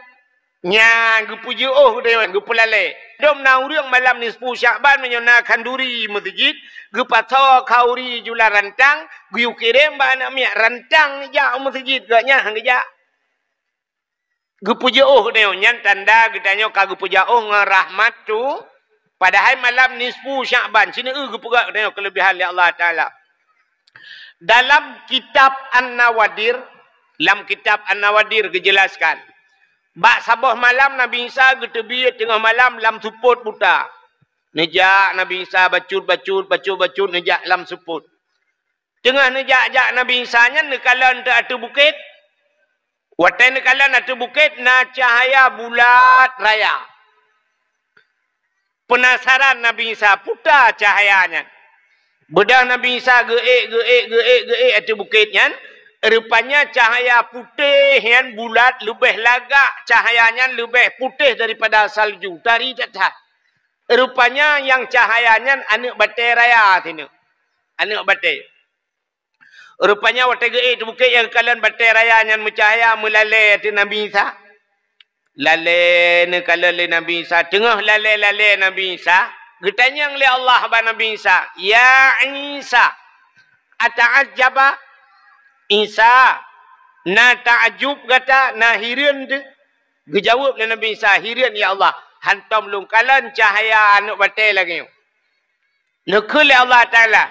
Nyan geupeujeuôh geutanyoe, geupeulalèe. Dum na ureueng malam nisfu Syakban meunyoe na khanduri meuseujid, geupasoe khanduri jula rantang, geuyue kirém bak aneuk miet rantang jak u meuseujid, gobnyan han geujak. Geupeujeuôh geutanyoe, nyan tanda geutanyoe ka geupeujak ôh ngon rahmat tu. Padahai malam nisfu Syakban, sineuk geupeugah geutanyoe keuleubihan lé Allah Taala. Dalam kitab An-Nawadir, lam kitab An-Nawadir geujelaskan, bak saboh malam Nabi Isa geuteubiet teungoh malam lam seupôt buta. Neujak Nabi Isa bacut-bacut, bacut-bacut neujak lam seupôt. Teungoh neujak-jak Nabi Isa nyan neukalon teuk ateueh bukét. Watèe neukalon ateueh bukét na cahya bulat raya. Peunasaran Nabi Isa, peue ta cahya nyan. Beudôh Nabi Isa geuék, geuék, geuék, geuék ateueh bukét nyan, rupanya cahya putéh nyan bulat leubeh lagak, cahya nyan leubeh putéh daripada salju, tari that-that. Rupanya nyang cahya nyan aneuk batèe raya sineuk. Aneuk batèe. Rupanya watèe geuék ateueh bukét nyang geukalon batèe raya nyan meucahya meulalèe ateueh Nabi Isa. Lalèe neukalon lé Nabi Isa. Teungoh lalèe-lalèe Nabi Isa, geutanyong lé Allah bak Nabi Isa, "Ya Isa, ata'ajjaba?" Isa, na ta'ajub gata, na hireuen teuh? Geujaweueb lé Nabi Isa, "Hireuen, ya Allah, hantom lôn kalon cahya aneuk batèe lagèe nyoe." Neukheun lé Allah Taala,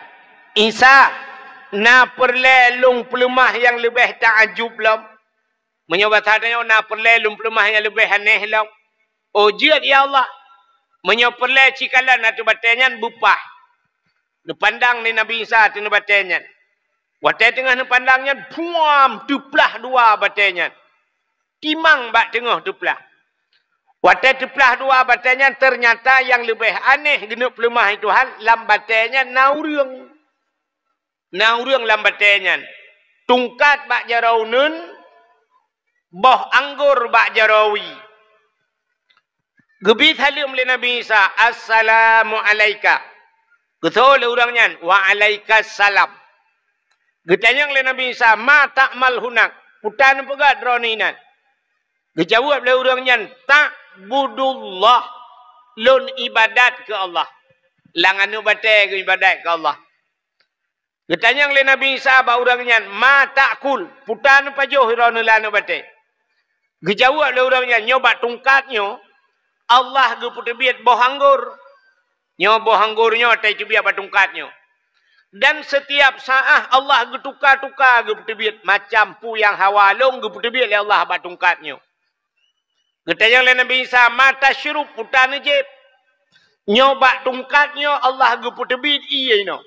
"Isa, na peureulèe lôn peuleumah nyang leubeh ta'ajub lom?" Meunyoe basa tanyoe, "Na peureulèe lôn peuleumah nyang leubeh aneh lom?" "Oh, jeuet, ya Allah." Meunyoe peureulèe, ci kalon ateueh batèe nyan beupah. Neupandang lé Nabi Isa ateueh batèe nyan. Watèe teungoh neupandang nyan, puam, teuplah dua batèe nyan. Timang bak teungoh teuplah. Watèe teuplah dua batèe nyan, teunyata nyang leubeh aneh geuneuk peuleumah lé Tuhan, lam batèe nyan na ureueng. Na ureueng lam batèe nyan. Tungkat bak jaroe uneuen, boh anggor bak jaroe wie. Geubi saleuem lé Nabi Isa, "Assalamu alaika." Geutôh lé ureueng nyan, "Wa alaikas salam." Geutanyong lé Nabi Isa, "Ma ta'mal hunak?" Peue ta neupeugah droeneuh inan? Geujaweueb lé ureueng nyan, "Ta'budullah." lôn ibadat keu Allah. Lam aneuk batée geuibadat keu Allah. Geutanyong lé Nabi Isa bak ureuëng nyan, "Ma ta'kul?" Peue tapajoh droeneuh lam aneuk batée? Geujaweueb lé ureuëng nyan, "Nyoe bak tungkat nyoe, Allah geupeuteubiet boh anggor." Nyoe boh anggor nyoe watée teubiet bak tungkat nyoe. Dan setiap saát Allah geutuka-tuka geupeuteubiet, macam peue nyang hawa lôn geupeuteubiet lé Allah bak tungkat nyoe. Geutanyong lé Nabi Isa, "Ma tasyrub?" Peue tajieb? Nyoe bak tungkat nyoe Allah geupeuteubiet ié inoe.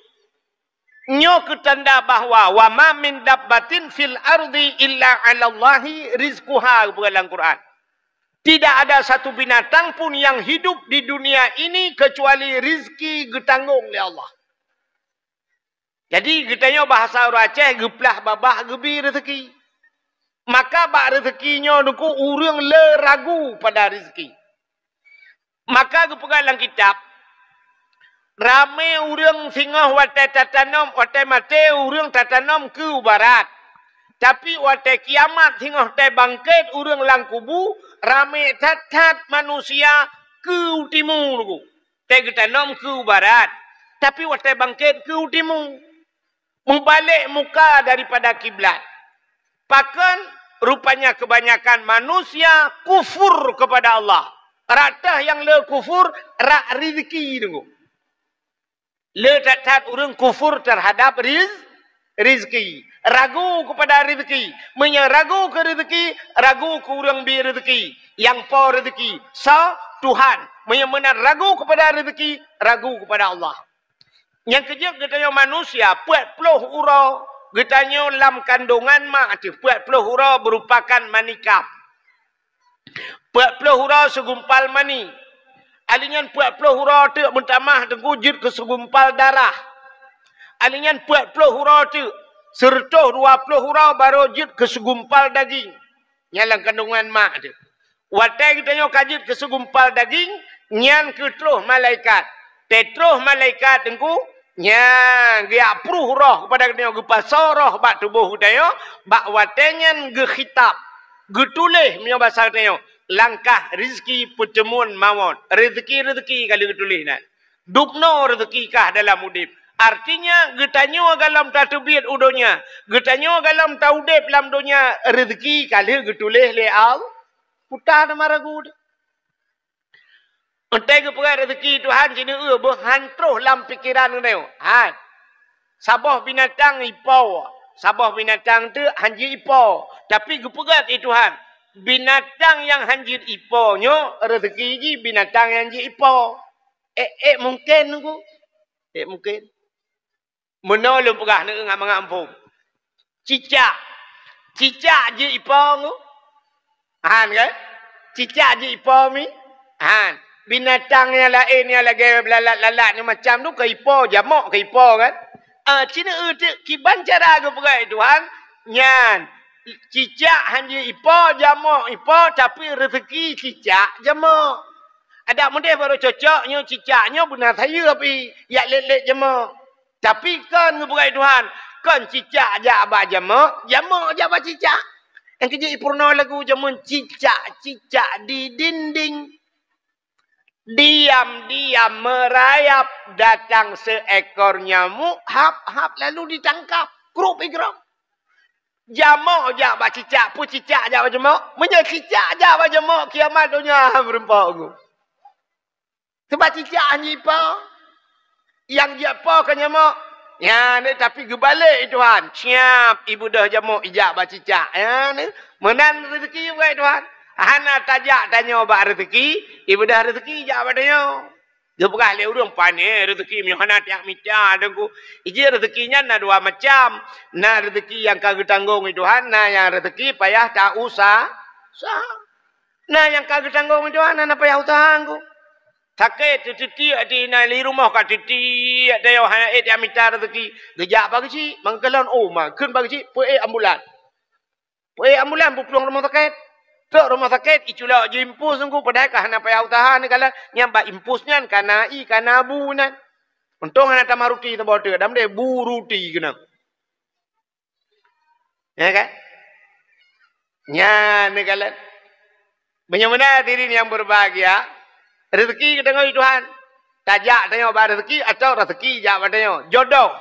Nyoe keu tanda bahwa, "Wa ma min dabbatin fil ardi illa 'alallahi rizquha," geupeugah lam Quran. Tidak ada satu binatang pun yang hidup di dunia ini kecuali rizki geutanggong lé Allah. Jadi, geutanyoe bahasa ureuëng Aceh geuplah babah geubi rezeki. Maka bak rezeki nyoe Teungku ureuëng le ragu pada rezeki. Maka geupeugah lam kitab, ramé ureuëng singoh watée tatanom, watée maté ureuëng tatanom keu barat. Tapi watée kiamat singoh watée bangkét ureuëng lam kubu, ramé that-that manusia keu timu Teungku. Watée geutanom keu barat, tapi watée bangkét keu timu. Meubalek muka daripada kiblat. Pakon? Rupanya kebanyakan manusia kufur kepada Allah. Rata nyang le kufur rak rezeki Teungku. Le that-that ureuëng kufur terhadap riz-, rezeki. Ragu kepada rezeki. Meunyoe ragu keu rezeki, ragu keu ureuëng bi rezeki. Nyang po rezeki, soe? Tuhan. Meunyoe meunan ragu kepada rezeki, ragu kepada Allah. Nyang keujeuet geutanyoe manusia, peuet ploh uroe geutanyoe lam kandongan mak teuh, peuet ploh uroe meurupakan manikam. Peuet ploh uroe seugumpal mani. Alinyan peuet ploh uroe teuk meutamah Teungku jeuet keu seugumpal darah. Alinyan peuet ploh uroe teuk, seureutôh dua ploh uroe barô jeuet keu seugumpal daging. Nyan lam kandongan mak teuh. Watée geutanyoe ka jeuet keu seugumpal daging, nyan keuh troh malaikat. Teutroh malaikat Teungku, nyan geujak pruh roh kepada geutanyoe, geupasoe roh bak tuboh geutanyoe, bak watée nyan geukhitab, geutuléh meunyoe basa geutanyoe, langkah rezeki peuteumuan mawöt. Rezeki-rezeki ka lheueh geutuléh nan. Dubnoe rezeki kah dalam udeb. Artinya, geutanyoe gohlom tateubiet u donya, geutanyoe gohlom taudeb lam donya, rezeki ka lheueh geutuléh lé Allah. Peue tateuma ragu. Watée geupeugah rezeki Tuhan, jineuk eu boh han troh lam pikeran geutanyoe. Han. Saboh binatang ipo, saboh binatang teuk han jeuet ipo. Tapi geupeugah lé Tuhan, binatang nyang han jeuet ipo nyoe rezeki jih binatang nyang jeuet ipo. Eh, eh, mungken Teungku. Eh, mungken. Meunoe lôn peugah neueu ngat mangat muphom. Cicak. Cicak jeuet ipo Teungku? Han kan? Cicak jeuet ipo mi? Han. Binatang nyang laén nyang lagée lalat-lalat nyang macam tu ka ipo, jamok ka ipo kan? Ah, ci neueu teuk kiban cara geupeugah lé Tuhan, nyan cicak han jeuet ipo, jamok ipo, tapi rezeki cicak jamok. Adak meudeh barô cocok nyoe cicak nyoe beuna sayeuep i, jak lét-lét jamok. Tapi kon geupeugah lé Tuhan, kon cicak jak bak jamok, jamok jak bak cicak. Nyang keujeuet ipeurunoe lagu jameun, cicak-cicak di dinding. Diam-diam merayap, datang seekor nyamuk, hap-hap lalu ditangkap. Krup igrong. Jamok jak bak cicak, peue cicak jak bak jamok? Meunyoe cicak jak bak jamok, kiamat donya meureumpok Teungku. Sabab cicak han jeuet ipo. Nyang jeuet po ka nyamok. Nyan, tapi geubalek lé Tuhan. Siap, ibeudôh jamok ijak bak cicak. Nyan, meunan rezeki geupeugah lé Tuhan. Hana tajak tanyoe bak rezeki, ibeudôh rezeki ijak bak tanyoe. Geupeugah lé ureuëng, "Pane rezeki meunyoe hana tajak mita Teungku." Ijih rezeki nyan na dua macam. Na rezeki nyang ka geutanggong lé Tuhan, na nyang rezeki payah ta-usa-, usaha. Na nyang ka geutanggong lé Tuhan, hana payah usaha Teungku. Sakét teutiek di na di rumoh ka teutiek, tanyoe hana ék tajak mita rezeki. Geujak bak geuchik, mangkalon, oh, ma, kheun bak geuchik, peuék ambulan. Peuék ambulan peuplueng rumoh sakét. Trok rumoh sakét, iculok jiimpus Teungku, padahai ka hana payah usaha neukalon, nyang bak impus nyan ka na ie, ka na bu nyan. Untông hana tamah ruti saboh teuk, dam deh bu ruti keunan. Ya kan? Nyan neukalon. Meunyoe meunan hadirin yang berbahagia, Rezeki geutanyoe Tuhan. Tajak tanyoe bak rezeki atau rezeki jak bak tanyoe. Jodoh.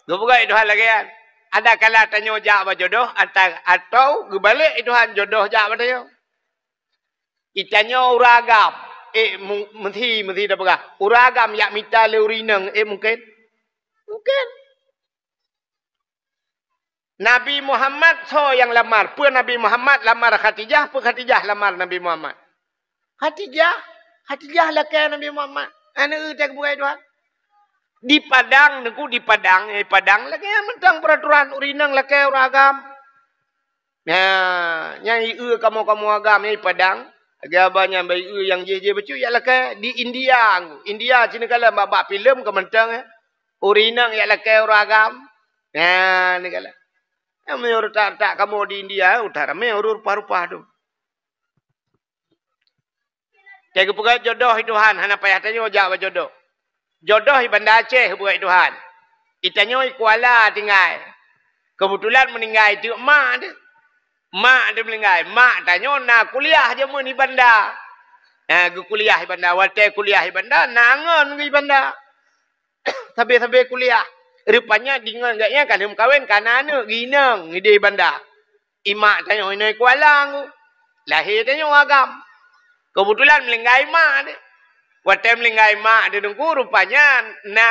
Geupeugah Tuhan lagée nyan. Ada kala tanyoe jak bak jodoh ata-, atau geubalek Tuhan jodoh jak bak tanyoe. Itanyoe ureuëng agam, eh, mu-, meusi, meusi tapeugah. Ureuëng agam jak mita lé ureuëng inong, eh, mungken? Mungken. Nabi Muhammad soe nyang lamar? Peue Nabi Muhammad lamar Khadijah? Peue Khadijah lamar Nabi Muhammad? Khadijah, Khadijah lakée Nabi Muhammad. Aneuk teuh bukai Tuhan. Di Padang, Teungku, di Padang, eh, Padang lagée mantong peraturan ureuëng inong lakée ureuëng agam. Nah, nyang ieu kamoe-kamoe agam nyang di Padang, lagée abah nyan bak ieu nyang jih-jih bacut jak lakée di India. India sinoe kala bak-bak filem ka mantong, eh. Ureuëng inong jak lakée ureuëng agam. Nah, ni kala. Nyang meunyoe tak-tak kamoe di India, udah ramé ureuëng rupa-rupa tu. Teuh geupeugah jodoh i Tuhan, hana payah tanyoe jak bak jodoh. Jodoh i Banda Aceh geupeugah i Tuhan. Itanyoe i Kuala tinggai. Keubeutulan meuninggai teuk mak teuh. Mak teuh meuninggai. Mak tanyoe na kuliah jameun i Banda. Na geukuliah i Banda. Watée kuliah i Banda, na ngon geuh i Banda. Sabe-sabe kuliah. Rupanya deungon gobnyan ka lheueh meukawen, ka na aneuk geuh inong ideh i Banda. I mak tanyoe inoe Kuala Teungku. Lahé tanyoe agam. Keubeutulan meuninggai mak teuh. Watée meuninggai mak teuh Teungku, rupanya na,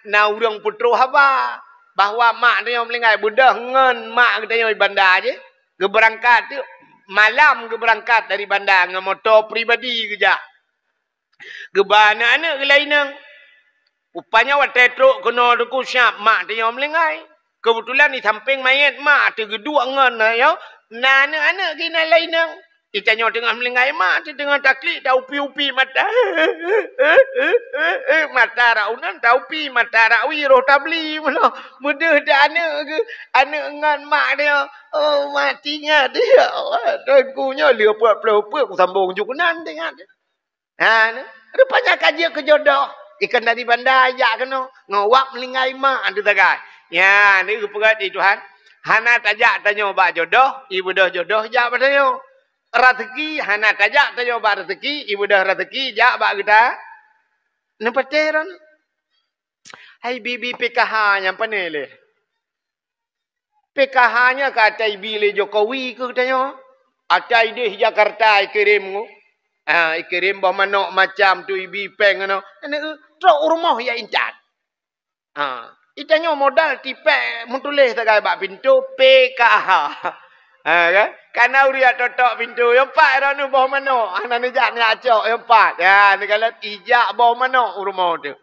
na ureuëng peutroh haba bahwa mak tanyoe meuninggai, beudôh ngon mak geutanyoe i Banda jih. Geubeurangkat teuk malam, geubeurangkat dari Banda ngon moto pribadi geujak. Geuba aneuk-aneuk geuh lam inong. Rupanya watée trok keunoe Teungku, siab mak tanyoe meuninggai. Keubeutulan di sampéng manyét mak teuh geuduek ngon, ayo, na aneuk-aneuk geuh inan lam inong. Itanyoe teungoh meuninggai mak teuh teungoh taklik, ta-upi-upi mata. Mata rak uneun ta-upi, mata rak wie roh tabli meunoe. Meudeuh dak aneuk geuh, aneuk ngon mak tanyoe. Oh, mati ngat, ya Allah. Teungku nyoe lheueh peuet ploh peuet kusambong ju keunan teuh ngat. Ha, ni. Rupanya ka jeuet keu jodoh. Ikan dari Banda jak keunoe. Ngon wak meuninggai mak tu sagai. Ya, ni geupeugah di Tuhan. Hana tajak tanyoe bak jodoh, ibeudôh jodoh jak bak tanyoe. Raseuki, hana tajak tanyoe bak raseuki, ibeudôh raseuki jak bak geuta. Neupatéh ron. Hai bibi P K H nyang pane lé. P K H nyan ka ata ibi lé Jokowi keu tanyoe. Ata ideh Jakarta ikirém ngu. Ha, ikirém boh manok macam tu ibi péng keunoe. Aneuk trok u rumoh ya intat. Ha, itanyoe modal tipék meutuléh sagai bak pintoe P K H. Ha, kan? Kana ureuëng totok pintoe, nyang pat droeneuh boh manok. Hana neujak neujak cok, nyang pat. Ya, neukalon ijak boh manok u rumoh tu.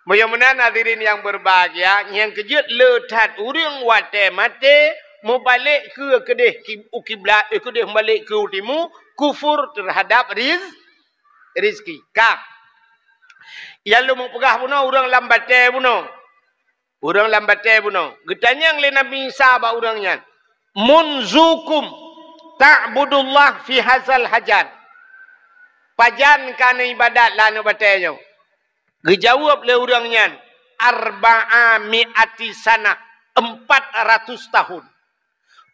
Meunyoe meunan hadirin nyang berbahagia, nyang keujeuet le that ureuëng watée maté mubalek keu keudeh ki-, u kiblat, eh, keudeh mubalek keu u timu, kufur terhadap riz-, rizki. Ka. Nyang lôn peugah bunoe ureuëng lam batée bunoe. Ureuëng lam batée bunoe. Geutanyong lé Nabi Isa bak ureuëng nyan, "Munzukum ta'budullah fi hazal hajar?" Pajan ka neuibadat lam aneuk batée nyoe? Geujaweueb lé ureuëng nyan, "Arba'a mi'ati sanah, empat ratus tahun."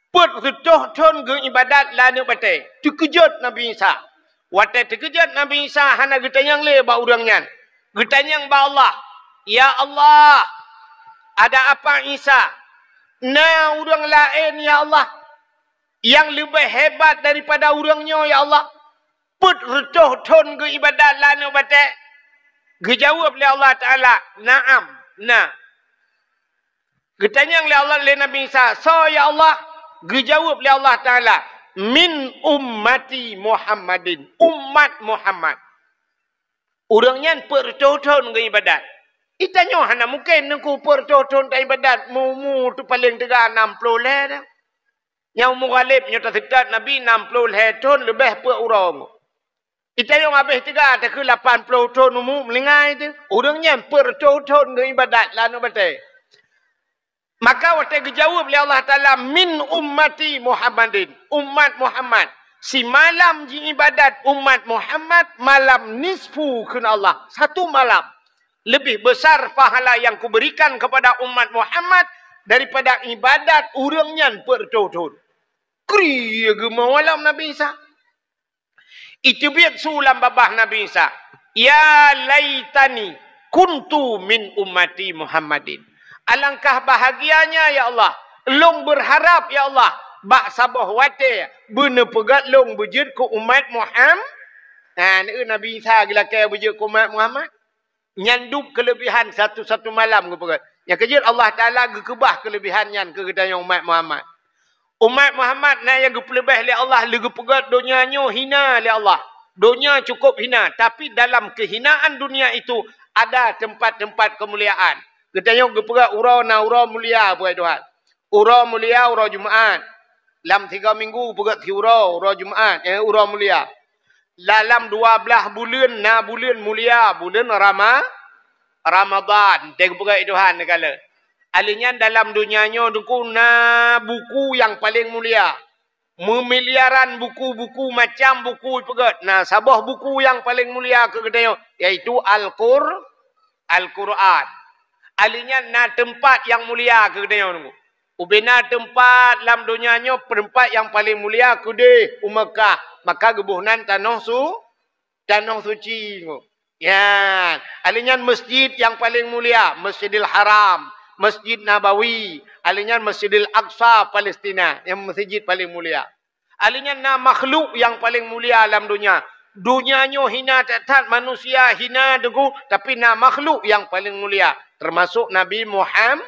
Peuet reutôh thon geuibadat lam aneuk batée. Teukeujot Nabi Isa. Watée teukeujot Nabi Isa hana geutanyong lé bak ureuëng nyan. Geutanyong bak Allah, "Ya Allah, ada apa Isa? Na ureuëng laén, ya Allah, nyang leubeh hebat daripada ureuëng nyoe, ya Allah?" Peuet reutôh thon geuibadat lam aneuk batée? Geujaweueb lé Allah Taala, "Na'am, na." Geutanyong lé Allah, lé Nabi Isa, "Soe ya Allah?" Geujaweueb lé Allah Taala, "Min ummati Muhammadin, umat Muhammad." Ureuëng nyan peuet reutôh thon geuibadat. Itanyoe hana mungken Teungku peuet reutôh thon taibadat, mu-, mu tu paleng teuga nam ploh lhée dah. Nyang umu ghalib nyoe taseutôt Nabi nam ploh lhée thon leubeh peuet uroe. Itanyoe habéh teuga takheun lapan ploh thon umu meuninggai teuh. Ureuëng nyan peuet reutôh thon geuibadat lam aneuk batée. Maka watée geujaweueb lé Allah Taala, "Min ummati Muhammadin, umat Muhammad." Simalam jiibadat umat Muhammad, malam nisfu kheun Allah, satu malam. Lebih besar pahala yang kuberikan kepada umat Muhammad daripada ibadat ureuëng nyan peuet reutôh thon. Kri geumeuwalam Nabi Isa. Iteubiet su lam babah Nabi Isa. Ya laitani kuntu min ummati Muhammadin. Alangkah bahagianya, ya Allah, lôn berharap, ya Allah, bak saboh watée beuneupeugét lôn beujeuet keu umat Muhammad. Nah, Nabi Isa geulakée beujeuet keu umat Muhammad. Nyan dum keulebihan satu-satu malam geupeugét. Nyang keujeuet Allah Taala geukeubah keulebihan nyan keu geutanyoe umat Muhammad. Umat Muhammad na nyang geupeuleubeh lé Allah, lé geupeugét donya nyoe hina lé Allah. Donya cukup hina, tapi dalam kehinaan dunia itu ada tempat-tempat kemuliaan. Geutanyoe geupeugét uroe na uroe mulia, buet Tuhan. Uroe mulia, uroe Jumaat. Lam tiga minggu peugét siuroe, uroe Jumaat, eh, uroe mulia. Dalam dua belas buleuen na buleuen mulia, buleuen Rama-, Ramadan. Teupeugah Tuhan neugala. Alèh nyan dalam donya nyoe Teungku na buku nyang paleng mulia. Meumiliaran buku-buku, macam buku peugét. Na saboh buku nyang paleng mulia keu geutanyoe, yaitu Al-Qur-, Al-Qur'an. Alèh nyan na teumpat nyang mulia keu geutanyoe Teungku. Ubena teumpat lam donya nyoe, teumpat nyang paleng mulia keudeh u Meukah, maka geuboh nan tanoh su-, tanoh suci. Nyan, alèh nyan masjid nyang paleng mulia, Masjidil Haram, Masjid Nabawi, alèh nyan Masjidil Aqsa, Palestina, nyang masjid paleng mulia. Alèh nyan na makhluk nyang paleng mulia lam donya. Donya nyoe hina that-that, manusia hina Teungku, tapi na makhluk nyang paleng mulia, teumasok Nabi Muham-,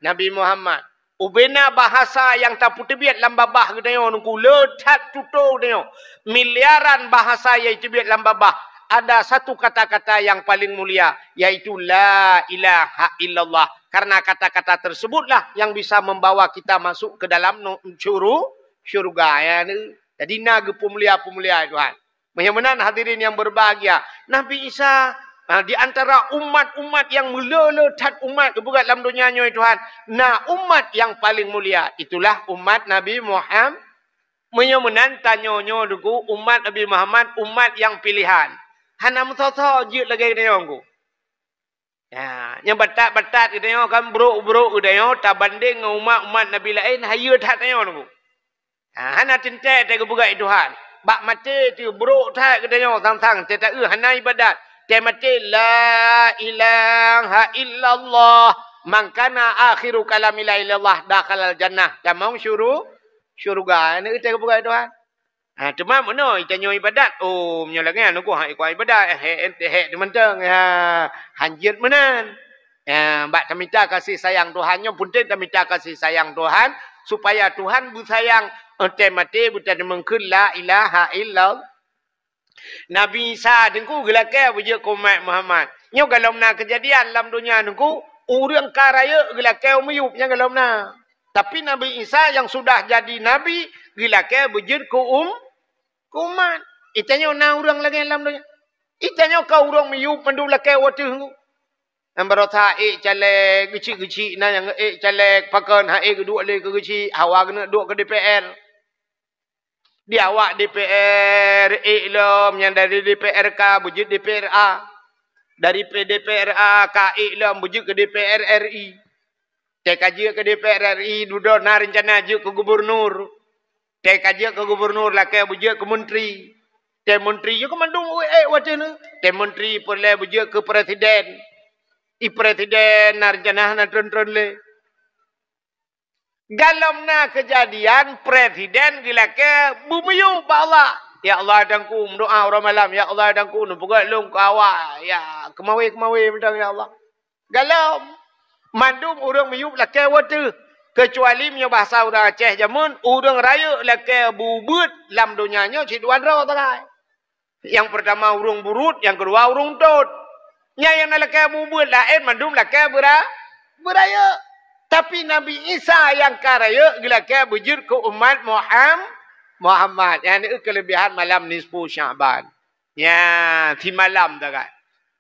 Nabi Muhammad. Ubena bahasa nyang tapeuteubiet lam babah geutanyoe Teungku, le that tutoe geutanyoe. Miliaran bahasa nyang teubiet lam babah, ada satu kata-kata nyang paleng mulia, yaitu la ilaha illallah. Karena kata-kata tersebutlah yang bisa membawa kita masuk ke dalam nu-, syuru-, syurga. Ya, ni. Jadi na geupeumulia-peumulia Tuhan. Meunyoe meunan hadirin nyang berbahagia, Nabi Isa, ha, di antara umat-umat nyang meulé-lé that umat geupeugah lam donya nyoe Tuhan, na umat nyang paleng mulia, itulah umat Nabi Muham-, meunyoe meunan tanyoe nyoe Teungku, umat Nabi Muhammad, umat nyang pilehan. Hana meusoe-soe jeuet lagèe geutanyoe Teungku. Ya, nyang batat-batat geutanyoe kan, brok-brok geutanyoe tabandeng ngon umat-umat nabi laén, hayeue that tanyoe Teungku. Ha, hana teuntèe teugeubeugat Tuhan. Bak maté teuh brok that geutanyoe sang-sang teuta-eu hana ibadat. Teumaté la ilaha illallah, man kana akhiru kalami la ilaha illallah dakhalal jannah. Tamong syuru-, syurga. Hana teugeubeugat Tuhan. Ha, teuma meunoe tanyoe ibadat, oh, meunyoe lagèe nyan Teungku, ha, ikua ibadat, eh, eh, eh, eh, teumantong, ha, hanjeuet meunan. Ya, bak tamita kasih sayang Tuhan nyoe, peunteng tamita kasih sayang Tuhan, supaya Tuhan beusayang, eh, teumaté beuteumeung kheun la ilaha illallah. Nabi Isa Teungku geulakèe beujeuet keu umat Muhammad. Nyoe galom na keujadian lam donya Teungku, ureueng ka rayeuk geulakèe u miyueb, nyan galom na. Tapi Nabi Isa nyang sudah jadi nabi, geulakèe beujeuet keu um-, keu umat. Itanyoe na ureueng lagèe lam donya. Itanyoe ka ureueng miyueb mandum lakèe watèe Teungku. Nyang barosa ék caleg, geuchik-geuchik na nyang ék caleg, pakon han ék geuduek lé keu geuchik, hawa geuneuk duek keu D P R. Di awak D P R ék lom, nyang dari D P R K beujeuet D P R A. Dari P-, D P R A ka ék lom beujeuet keu D P R R I. Teuka jeuet keu D P R R I, dudoe na reuncana jeuet keu gubernur. Teuka jeuet keu gubernur lakèe beujeuet keu menteri. Teuh menteri jeuet keu mandum ék watèe nyoe. Teuh menteri peureulèe beujeuet keu presiden. I presiden na reuncana hana tron-tron lé. Galom na keujadian presiden geulakèe beumiyueb bak Allah. "Ya Allah, Teungku," meudoa uroe malam, "Ya Allah, Teungku, neupeugèt lôn keu awak, ya, keumawé-keumawé mantong, ya Allah." Galom. Mandum ureueng miyueb lakèe watèe. Keucuali meunyoe bahasa ureueng Aceh jameun, ureueng rayeuk lakèe beubeuet lam donya nyoe cit dua droe sagai. Nyang peurtama ureueng buruet, nyang keudua ureueng tot. Nyan nyang na lakèe mubuet laén mandum lakèe beura-, beurayeuk. Tapi Nabi Isa nyang ka rayeuk geulakèe beujeuet keu umat Muham-, Muhammad. Nyan keulebihan malam nisfu Sya'ban. Nyan, simalam sagai.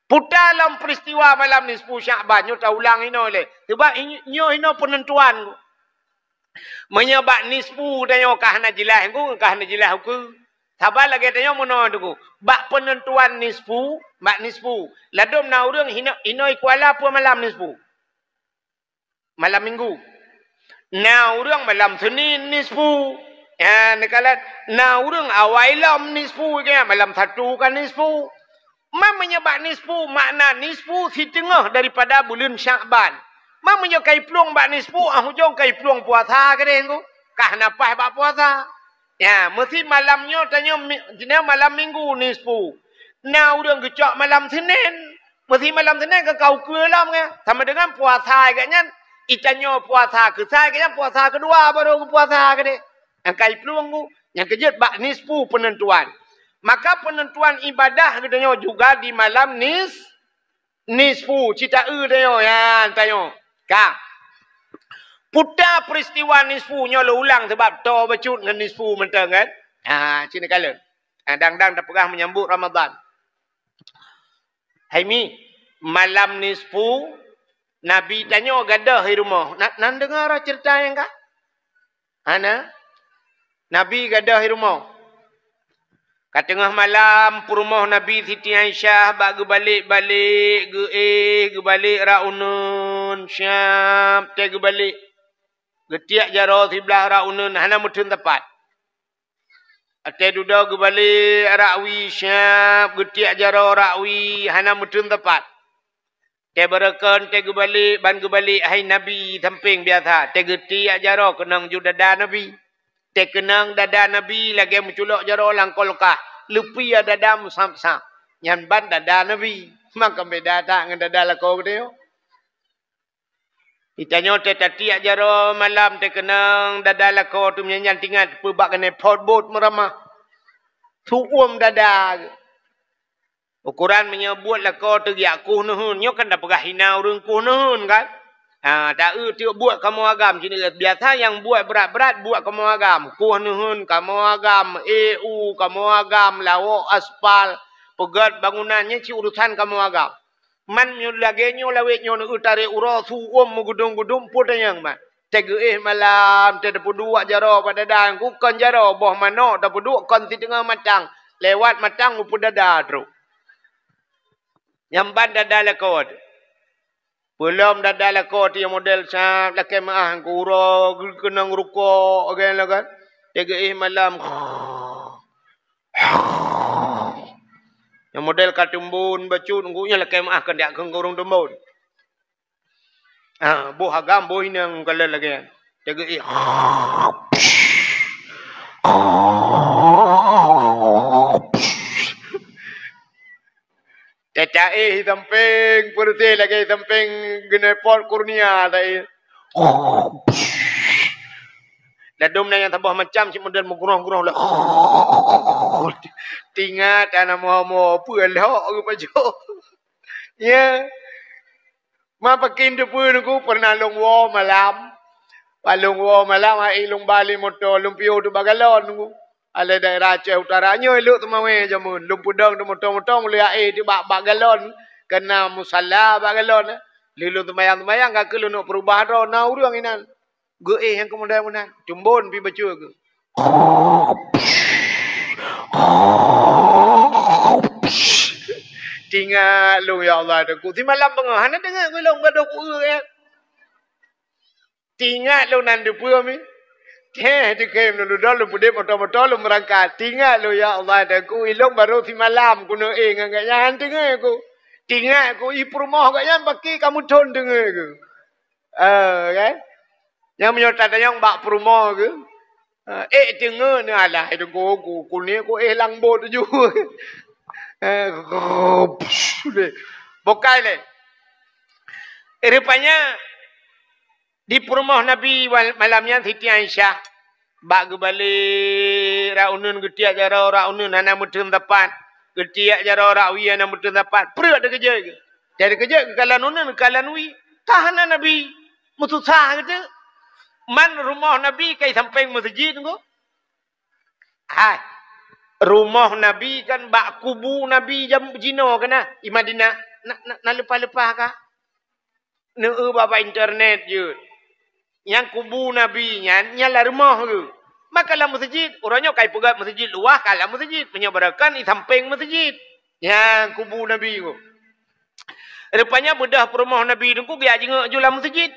Puta lom peuristiwa malam nisfu Sya'ban nyoe taulang inoe lé. Sebab i-, nyoe inoe peunentuan. Meunyoe bak nisfu tanyoe ka hana jeulaih, Teungku, ka hana jeulaih ukeue. Saban lagèe tanyoe meunoe, Teungku. Bak peunentuan nisfu, bak nisfu. Ladôm na ureueng hino-, inoe i Kuala peue malam nisfu. Malam Minggu. Na ureueng malam Senin nisfu. Ya, neukalon. Na ureueng awai lom nisfu, ya, malam Sabtu ka nisfu. Man meunyoe bak nisfu, makna nisfu siteungoh daripada buleuen Syakban. Man meunyoe ka iplueng bak nisfu, ah ujong ka iplueng puasa keudeh ngon. Ka hana paih bak puasa. Ya, meusi malam nyoe tanyoe mi-, jinoe malam Minggu nisfu. Na ureuëng geucok malam Senin. Meusi malam Senin ka kau keue lom ya. Sama dengan puasa geuh nyan. Itanyoe puasa keusai geuh nyan puasa keudua baru geupuasa keudeh. Nyang ka iplueng ngon. Nyang keujeuet bak nisfu peunentuan. Maka peunentuan ibadah geutanyoe juga di malam nis-, nisfu. Cita eu tanyoe, ya, tanyoe. Ka. Puta peristiwa nisfu nyoe lôn ulang sebab toe bacut ngon nisfu mantong kan. Ha, sini kalen. Ha, dang-dang tapeugah menyambut Ramadan. Hai mi, malam nisfu, Nabi tanyoe gadôh i rumoh. Na, nan deungoe cerita nyang ka? Hana? Nabi gadôh i rumoh. Ka teungoh malam, peurumoh Nabi Siti Aisyah bak geubalek-balek, geuéh, geubalek rak uneuen, siab, teuh geubalek. Geutiek jaroe siblah rak uneuen, hana meuteun teumpat. Watée dudoe geubalek rak wie, siab, geutiek jaroe rak wie, hana meuteun teumpat. Teuh beureukan, teuh geubalek, ban geubalek hai Nabi sampéng biasa. Teuh geutiek jaroe keunong ju dada Nabi. Teuh keunong dada Nabi lagée meuculok jaroe lam kulkah. Leupie dada meusab-sab. Nyan ban dada Nabi. Maka beda that ngon dada lakoe geutanyoe. Geutanyoe teuh tatiek jaroe malam teuh keunong dada lakoe teuh meunyan nyan teuingat peue bak keuneuk phot bot meuramah. Su uem dada. Ukoran meunyoe buet lakoe teuh geujak kueh neuheun, nyoe kan tapeugah hina ureuëng kueh neuheun kan? Ha, ta-eu teuk buet kamoe agam sini. Biasa nyang buet brat-brat buet kamoe agam. Kueh neuheun kamoe agam, éh u kamoe agam, lawok aspal, peugét bangunan, nyan cit urusan kamoe agam. Man nyoe lagée nyoe lawét nyoe neu tarek uroe su uem meugudong-gudong peue tanyong man. Teuh geuéh malam, teuh tapeuduek jaroe bak dada, kon jaroe, boh manok tapeuduek kon siteungoh matang, lewat matang u peuet dada trok. Nyang ban dada lakoe teuh. Peulom dada lakoe teuh nyang model sab lakée meuáh, uroe geukeunong rukok, lagée nyan kan. Teuh geuéh malam. Nyang model ka teumbon bacut, ngon nyan lakée meuáh keuneuk keu ureuëng teumbon. Ha, boh agam, boh inong kalon lagée nyan. Teuh geuéh. Teuh taéh sampéng peureuteh lagée sampéng geunepot kurnia taéh. Ladom na nyang saboh macam cit model meugroh-groh lé. Teuingat hana mo-mo peue lhok geupajoh. Ya. Ma pakin teupeue nungku pernah lôn woe malam. Pas lôn woe malam, ai lôn ba lé moto, lôn piôh teubak galon nungku. Alai daerah Aceh Utara nyoe lôn teumawé jameun. Lôn peudong teumoto-moto, lôn aé teubak bak galon. Keu na musala bak galon. Lheueh lôn teumayang-teumayang, ka keuh lôn peurubah droe, na ureuëng inan. Geuéh nyang keumudian meunan, cumbon pi bacut geuh. Teuingat lôn, ya Allah, Teungku. Simalam beungoh hana deungoe lôn gadôh ku eu, ya. Teuingat lôn nan deupeue mi. Teuh, teukem lôn dudoe, lôn peudeh moto-moto, lôn meurangkat. Teuingat lôn, ya Allah, Teungku, ilôn barô simalam keuneuk éh ngon gobnyan, han teungoe ku. Teuingat ku, i peurumoh gobnyan paki ka meuthon teungoe ku. Eh, kan? Nyang meunyoe tatanyong bak peurumoh geuh, eh, ék teungoe neuh alah, eh, teungku, ku, ku ni ku éh lam bot ju. Eh, bokai lé. Eh, rupanya di peurumoh Nabi wal-, malam nyan Siti Aisyah. Bak geubalek rak uneuen, geutiek jaroe rak uneuen hana meuteun sapat. Geutiek jaroe rak wie hana meuteun sapat. Preuet teukeujot geuh. Teukeujot geuh kalon uneuen, kalon wie. Ka hana Nabi. Meususah geuh teuk. Man rumoh Nabi ka i sampéng meuseujid ngon. Hai. Rumoh Nabi kan bak kubu Nabi jam jinoe kana i Madinah. Na, na, na leupah-leupah ka. Neu bak internet jeuet. Nyang kubu Nabi nyan, nyan lam rumoh geuh. Maka lam meuseujid, uroe nyoe ka ipeugét meuseujid luwah, ka lam meuseujid. Meunyoe beureukan, i sampéng meuseujid. Nyang kubu Nabi geuh. Rupanya beudôh peurumoh Nabi teungku geujak jingieng ju lam meuseujid.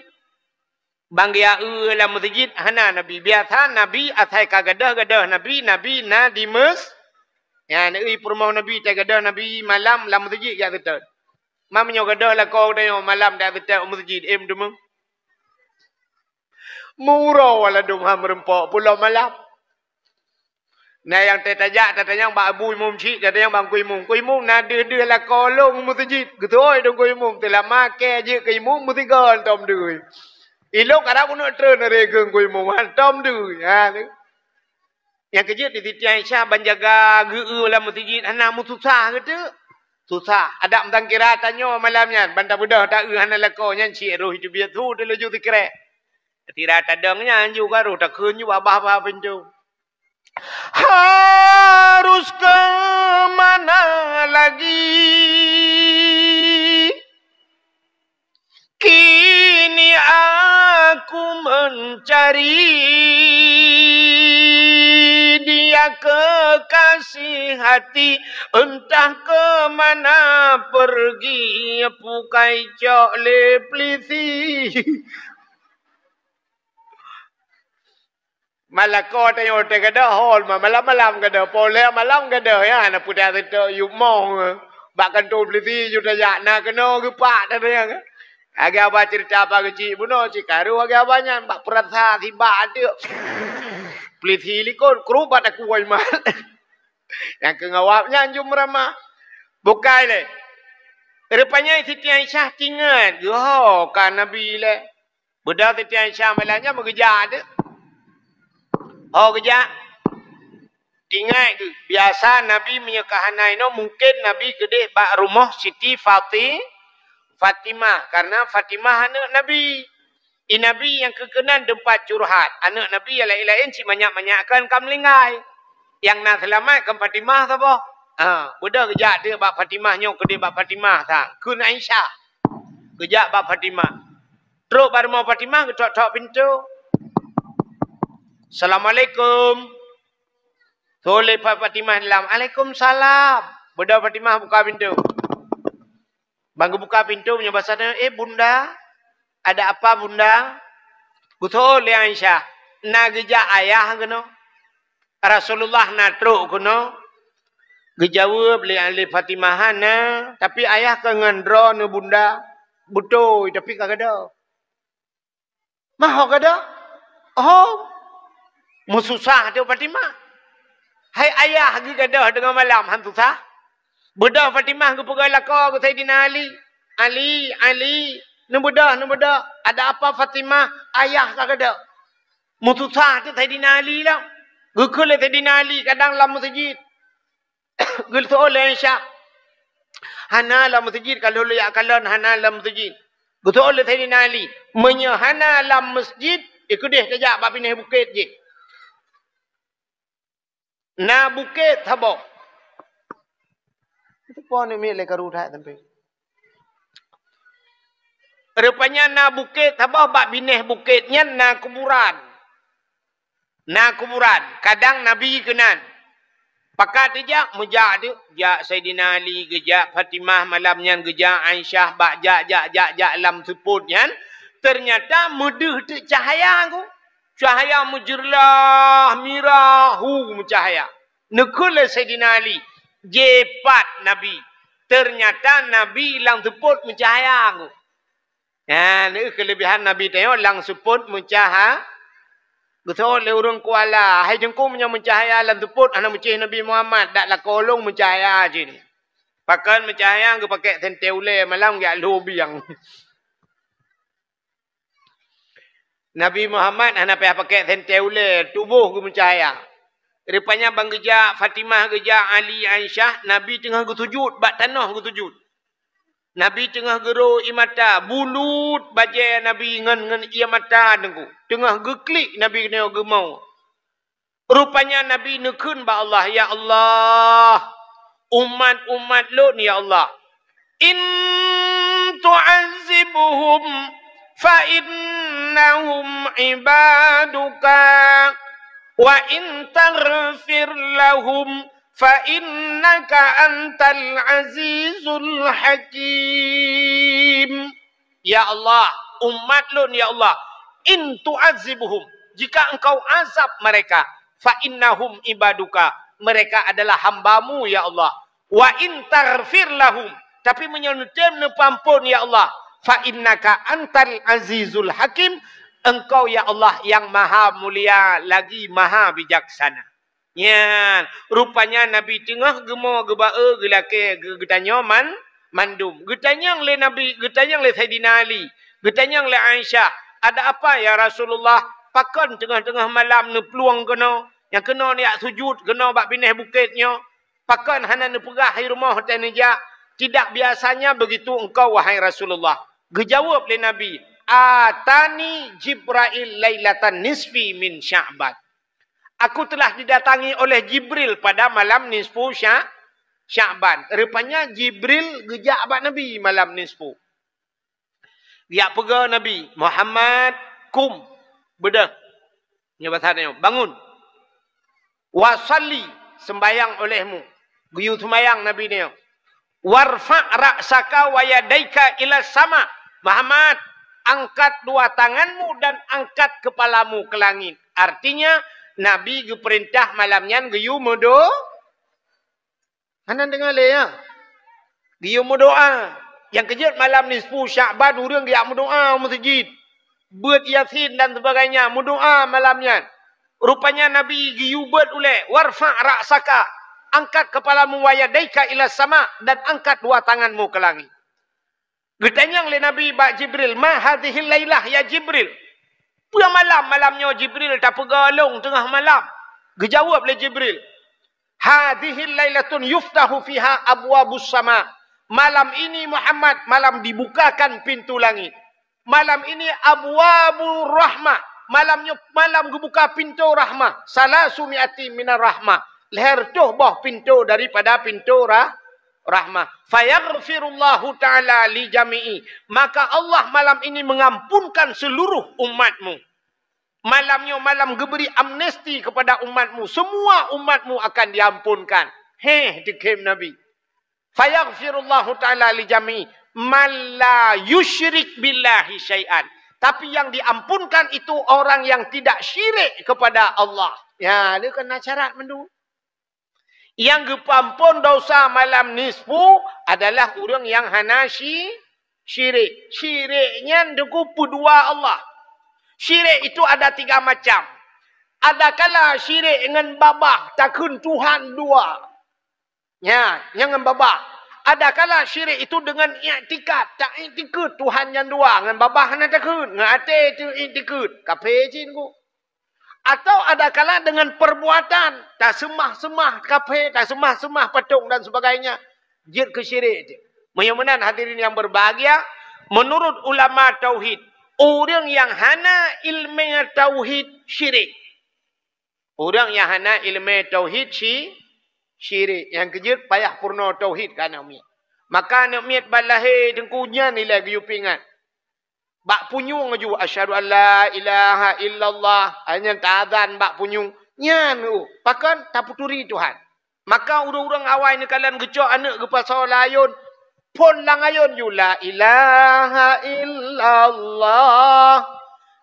Ban geujak eu lam meuseujid, hana Nabi. Biasa Nabi asai ka gadôh, gadôh Nabi, Nabi na di meus-, Ya, neueu peurumoh Nabi, teugadôh Nabi malam lam meuseujid jak seutôt. Ma meunyoe gadôh lakoe tanyoe malam jak seutôt u meuseujid, eh, meuteumé. Meuuroe waladum ha meureumpok pulo malam. Na nyang teutajak tatanyong bak abu imum cit, tatanyong bak teungku imum. Teungku imum, na deuh-deuh lakoe lôn u meuseujid. Geutôi teungku imum, teulama kèe jeuet keu imum meusigoe tom deuh. Ilôn karab keuneuk treun lé keu teungku imum, ha, tom deuh. Ha, tu. Nyang keujeuet di Siti Aisyah ban jaga geu-eu lam meuseujid hana meususah geuteuk. Susah. Adak meusangkira tanyoe malam nyan, ban tabeudôh taeu hana lakoe nyan cit roh teubiet su teulaju sikrek. Sira tadong nyan ju ka roh takheun ju babah-babah pintoe. Harus ke mana lagi? Kini aku mencari dia kekasih hati, entah ke mana pergi, pukai cok lé pelisi. Malako tanyoe teugadôh hol ma-, malam-malam gadôh, polé malam gadôh, ya, na pudah teutôk yub moh, eh. Bak kantô polisi ju tajak, na keunoe geupak dah sayang, eh. Lagèe haba cerita apa keuchik bunoe, cit karu lagèe haba nyan, bak peurasa sibak ateuk. Polisi likot, krup bak takue iman. Nyang keu ngawab nyan ju meuramah. Bukai lé. Rupanya Siti Aisyah tingat, "Yoh, ka Nabi lé." Beudôh Siti Aisyah malam nyan meugeujak teuk. Ho geujak. Tingat geuh, biasa Nabi meunyoe ka hana inoe, mungken Nabi keudeh bak rumoh Siti Fati-, Fatimah, karena Fatimah aneuk Nabi. I Nabi nyang keu keunan teumpat curhat, aneuk Nabi nyang laén-laén cit manyak-manyak kan ka meuninggai. Nyang na seulamat kan Fatimah saboh. Ha, beudôh geujak teuk bak Fatimah nyoe keudeh bak Fatimah sang, kheun Aisyah. Geujak bak Fatimah. Trok bak rumoh Fatimah, geutok-tok pintoe. "Assalamualaikum." Thon lé Fa-, Fatimah dalam. "Alaikumsalam." Beudôh Fatimah buka pintoe. Ban geubuka pintoe meunyoe basa tanyoe, "Eh, Bunda, ada apa, Bunda?" Geuthon lé Aisyah, "Na geujak ayah keunoe? Rasulullah na trok keunoe?" Geujaweueb lé, lé Fatimah, "Hana, tapi ayah ka ngon droeneuh, Bunda." "Beutôi, tapi ka gadôh." "Ma ho gadôh?" "Ho." Meususah teuk Fatimah. Hai ayah geugadôh teungoh malam han susah? Beudôh Fatimah geupeugah lakoe keu Saidina Ali, "Ali, Ali, neubeudôh, neubeudôh. Ada apa Fatimah? Ayah ka gadôh." Meususah teuk Saidina Ali lom. Geukheun lé Saidina Ali kadang lam meuseujid. Geuseuôt lé Aisyah, "Hana lam meuseujid, ka lheueh jak kalon hana lam meuseujid." Geuseuôt lé Saidina Ali, "Meunyoe hana lam meuseujid, i keudeh tajak bak binéh bukét jih. Na bukét saboh." Itu pun ni miet lé karu that sampai. Rupanya na bukét saboh, bak binéh bukét nyan na kuburan. Na kuburan, kadang Nabi keunan. Pakat teujak, meujak teuk, jak Saidina Ali, geujak Fatimah malam nyan, geujak Aisyah, bak jak, jak, jak, jak lam seupôt nyan, teunyata meudeuh teuk cahya ku. Cahya meujeurlah, mirah, hu, meucahya. Neukheun lé Saidina Ali, "Jéh pat Nabi." Teunyata Nabi lam seupôt meucahya ku. Nyan, eh, keuleubehan Nabi tanyoe lam seupôt meucaha-, geuseuôt lé ureuëng Kuala. Hai Teungku, meunyoe meucahya lam seupôt hana meucéh Nabi Muhammad, dak lakoe lôn meucahya cit. Pakon meucahya, geupakèk sentée ulée malam geujak lhô biang. Nabi Muhammad hana payah pakèk sentée ulée, tuboh geumeucahya. Rupanya ban geujak Fatimah, geujak Ali, Aisyah, Nabi teungoh geusujut, bak tanoh geusujut. Nabi teungoh geuro ié mata, bulut bajée Nabi ngon, ngon ié mata Teungku. Teungoh geuklik Nabi keunoe geumo. Rupanya Nabi neukheun bak Allah, "Ya Allah, umat-umat lôn, ya Allah, in tu'azzibhum fa innahum ibaduka, wa in taghfir lahum fa innaka antal azizul hakim." Ya Allah, umat lôn, ya Allah, in tu'azzibhum, jika Engkau azab mereka, fa innahum ibaduka, Mereka adalah hamba-Mu, ya Allah. Wa in taghfir lahum, tapi meunyoe neutem neupeuamphon, ya Allah, fa innaka antal azizul hakim, Engkau, ya Allah, yang maha mulia lagi maha bijaksana. Nyan, rupanya Nabi teungoh geumo geuba-e geulakée geu-, geutanyoe man-, mandum. Geutanyong lé Nabi, geutanyong lé Saidina Ali, geutanyong lé Aisyah, "Ada apa, ya Rasulullah? Pakon teungoh-teungoh malam neuplueng keunoe? Nyang keunoe neujak sujut keunoe bak binéh bukét nyoe? Pakon hana neupeugah i rumoh watée neujak? Tidak biasanya begitu engkau, wahai Rasulullah." Geujaweueb lé Nabi, "Atani Jibrail lailatan nisfi min Sya'ban." Aku telah didatangi oleh Jibril pada malam nisfu Sya-, Sya'ban. Rupanya Jibril geujak bak Nabi malam nisfu. Geujak peugah Nabi, "Muhammad, kum, beudôh." Nyoe bahasa nyoe, "Bangun. Wa shalli, sembayang olehmu." Geuyue sembayang Nabi nyoe. "Warfa' ra'saka wa yadaika ila sama." Muhammad, angkat dua tanganmu dan angkat kepalamu ke langit. Artinya, Nabi geupeurintah malam nyan geuyue meudo-, hana deungoe lé, ya? Geuyue meudoa. Nyang keujeuet malam nisfu Sya'ban, ureuëng geujak meudoa u meuseujid. Beuet Yasin dan sebagainya, meudoa malam nyan. Rupanya Nabi geuyue beuet ulée, "Warfa' ra'saka, angkat kepalamu, wa yadaika ila sama, dan angkat dua tanganmu ke langit." Geutanyong lé Nabi bak Jibril, "Ma hadhihil lailah, ya Jibril? Peue malam, malam nyoe, Jibril, tapeugah lôn teungoh malam?" Geujaweueb lé Jibril, "Hadhihil lailatun yuftahu fiha abwabus sama." Malam ini, Muhammad, malam dibukakan pintu langit. Malam ini abwabur rahmah. Malam nyoe malam geubuka pintoe rahmah. Salasu mi'ati minar rahmah. Lhèe reutôh boh pintoe daripada pintoe rah-, rahmah. Fayaghfirullahu ta'ala li jami'i. Maka Allah malam ini mengampunkan seluruh umatmu. Malam nyoe malam geubri amnesti kepada umatmu. Semua umatmu akan diampunkan. Heh, dikhém Nabi. Fayaghfirullahu ta'ala li jami'i man la yusyrik billahi syai'an. Tapi yang diampunkan itu orang yang tidak syirik kepada Allah. Ya, dia kena syarat mandum. Yang geupeuamphon dosa malam nisfu adalah ureuëng yang hana syi-, syirik. Syirik nyan deungon peudua Allah. Syirik itu ada tiga macam. Adakala syirik ngon babah takheun Tuhan dua. Nya, nyang ngon babah. Adakala syirik itu dengan iktikad, ta-iktikad Tuhan nyang dua, ngon babah hana takheun, ngon até teuiktikad, kafé cit nyoe. Atau adakala dengan perbuatan, taseumah-seumah kafé, taseumah-seumah patong dan sebagainya, jeuet keu syirik. Meunyoe meunan hadirin yang berbahagia, menurut ulama tauhid, ureuëng nyang hana ileumé tauhid syirik. Ureuëng nyang hana ileumé tauhid syi-, syirik. Nyang keujeuet payah peurunoe tauhid keu aneuk miet. Maka aneuk miet ban lahé teungku nyan ilée geuyue peuingat. Bak punyueng laju, "Asyhadu an la ilaha illallah." Ai nyan taazan bak punyueng. Nyan, uh, pakon? Tapeuturi Tuhan. Maka ureuëng-ureuëng awai neukalon geucok aneuk geupasoe lam ayôn, phon lam ayôn ju, "La ilaha illallah,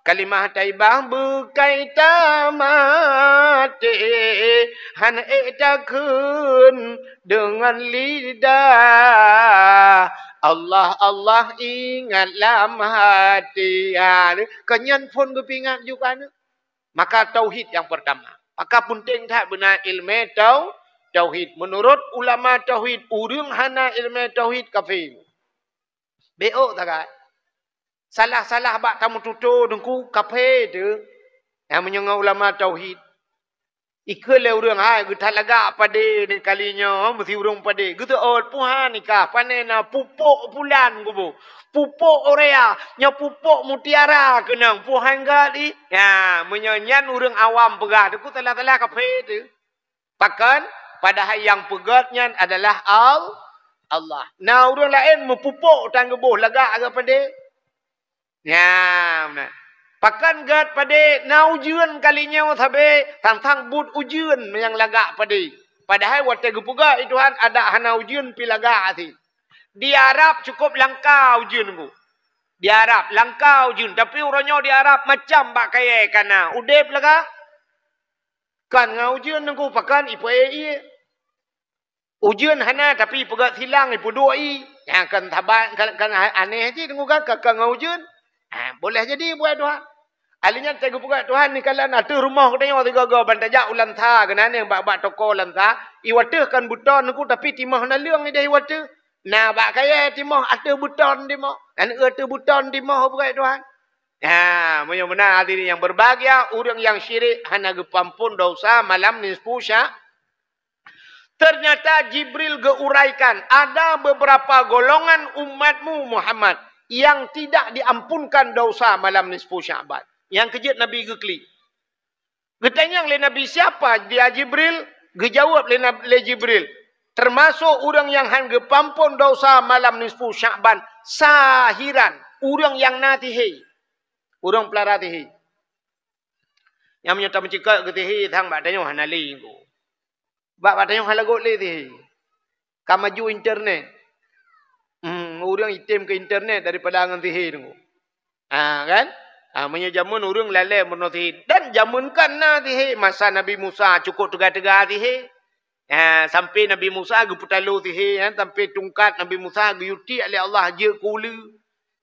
kalimah thaibah beukai tamaté, han ék takheun deungon lidah, Allah, Allah ingat lam haté." Ha, kon nyan phon geupeuingat ju keu aneuk. Maka tauhid nyang peurtama. Maka peunteng that beuna ileumé tau-, tauhid. Meunurot ulama tauhid, ureuëng hana ileumé tauhid kafé. Bék ôk sagai. Salah-salah bak tameututoe teungku kafé teuh. Nyang meunyoe ngon ulama tauhid. Ikheun lé ureuëng, "Hai, geuthat lagak padé ni kali nyoe, meusi ureuëng padé." Geuseuôt, "Puhan nikah, pané na pupôk pulan kubu. Pupôk urea, nyoe pupôk mutiara keunong, puhan gét i." Ya, meunyoe nyan ureuëng awam peugah, teungku salah-salah kafé teuh. Pakon? Padahai nyang peugét nyan adalah Al-, Allah. Na ureuëng laén meupupôk tan geuboh lagak gét padé. Nyan, nah. Pakon gét padé na ujeuen kali nyoe sabe, sang-sang buet ujeuen nyang lagak padé. Padahai watée geupeugah i Tuhan adak hana ujeuen pi lagak até. Di Arab cukup langka ujeuen ku. Di Arab langka ujeuen, tapi uroe nyoe di Arab macam bak kayée kana. Udeb lagak. Kan ngon ujeuen Teungku, pakon ipeuék ié. Ujeuen hana, tapi peugah silang ipeuduek ié. Nyang kan saban, kan, kan aneh cit Teungku kan, ka, ka ngon ujeuen. Ha, boleh jadi buet Tuhan. Ahli nyan teupeugah Tuhan ni, kalon ateueh rumoh geutanyoe sigoe-goe ban tajak u Lansa, keunan bak-bak toko Lansa, iwateuh kan beuton Teungku, tapi timoh naleueng ideh iwateuh. Na bak kayée timoh ateueh beuton timoh. Kan ateueh beuton timoh peugah Tuhan. Ha, meunyoe meunan hadirin yang berbahagia, ureuëng nyang syirik hana geupampon dosa malam nisfu Sya-, Ternyata Jibril geuraikan, ada beberapa golongan umatmu Muhammad yang tidak diampunkan dosa malam nisfu Sya'ban. Nyang keujeuet Nabi geuklik. Geutanyong lé Nabi, "Siapa dia Jibril?" Geujaweueb lé Nab-, lé Jibril, "Termasuk ureuëng nyang han geupampon dosa malam nisfu Sya'ban, sahiran, ureuëng nyang na sihé." Ureuëng peulara sihé. Nyang meunyoe tameucikak geusihé sang bak tanyoe hana lé Teungku. Bak, bak tanyoe hana lagot lé sihé. Ka maju internet. Hmm, ureuëng item keu internet daripada ngon sihé Teungku. Ha, kan? Ha, meunyoe jameun ureuëng lalée meurunoe sihé. Dan jameun kan na sihé. Masa Nabi Musa cukôp teuga-teuga sihé. Ha, sampai Nabi Musa geupeutalo sihé, kan? Sampai tungkat Nabi Musa geuyue tiek lé Allah jeuet keu uleue.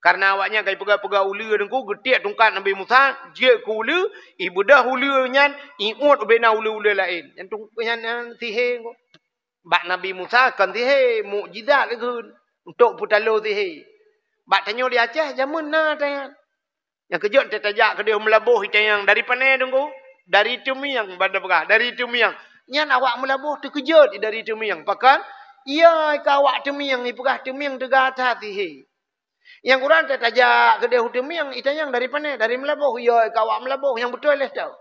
Karena awaknyan ka ipeugah-peugah uleue Teungku, geutiek tungkat Nabi Musa, jeuet keu uleue, ibeudoh uleue nyan, iuet ubena uleue-uleue laén. Nyan tung-, nyan, nyan sihé Teungku. Bak Nabi Musa kon sihé, mukjizat kheun, untuk peutalo sihé. Bak tanyoe di Aceh, jameun na tanyan. Nyang keujeuet teutajak keudeh meulaboh itanyong dari pané Teungku, dari Teumieng ban tapeugah, dari Teumieng. Nyan awak meulaboh teukeujot dari Teumieng. Pakon? Iya ka awak Teumieng, ipeugah Teumieng teuga that sihé. Nyang kurang teutajak keudeh u Teumieng, itanyong dari pané, dari meulaboh, iya ka awak meulaboh, nyang beutôi lé tau.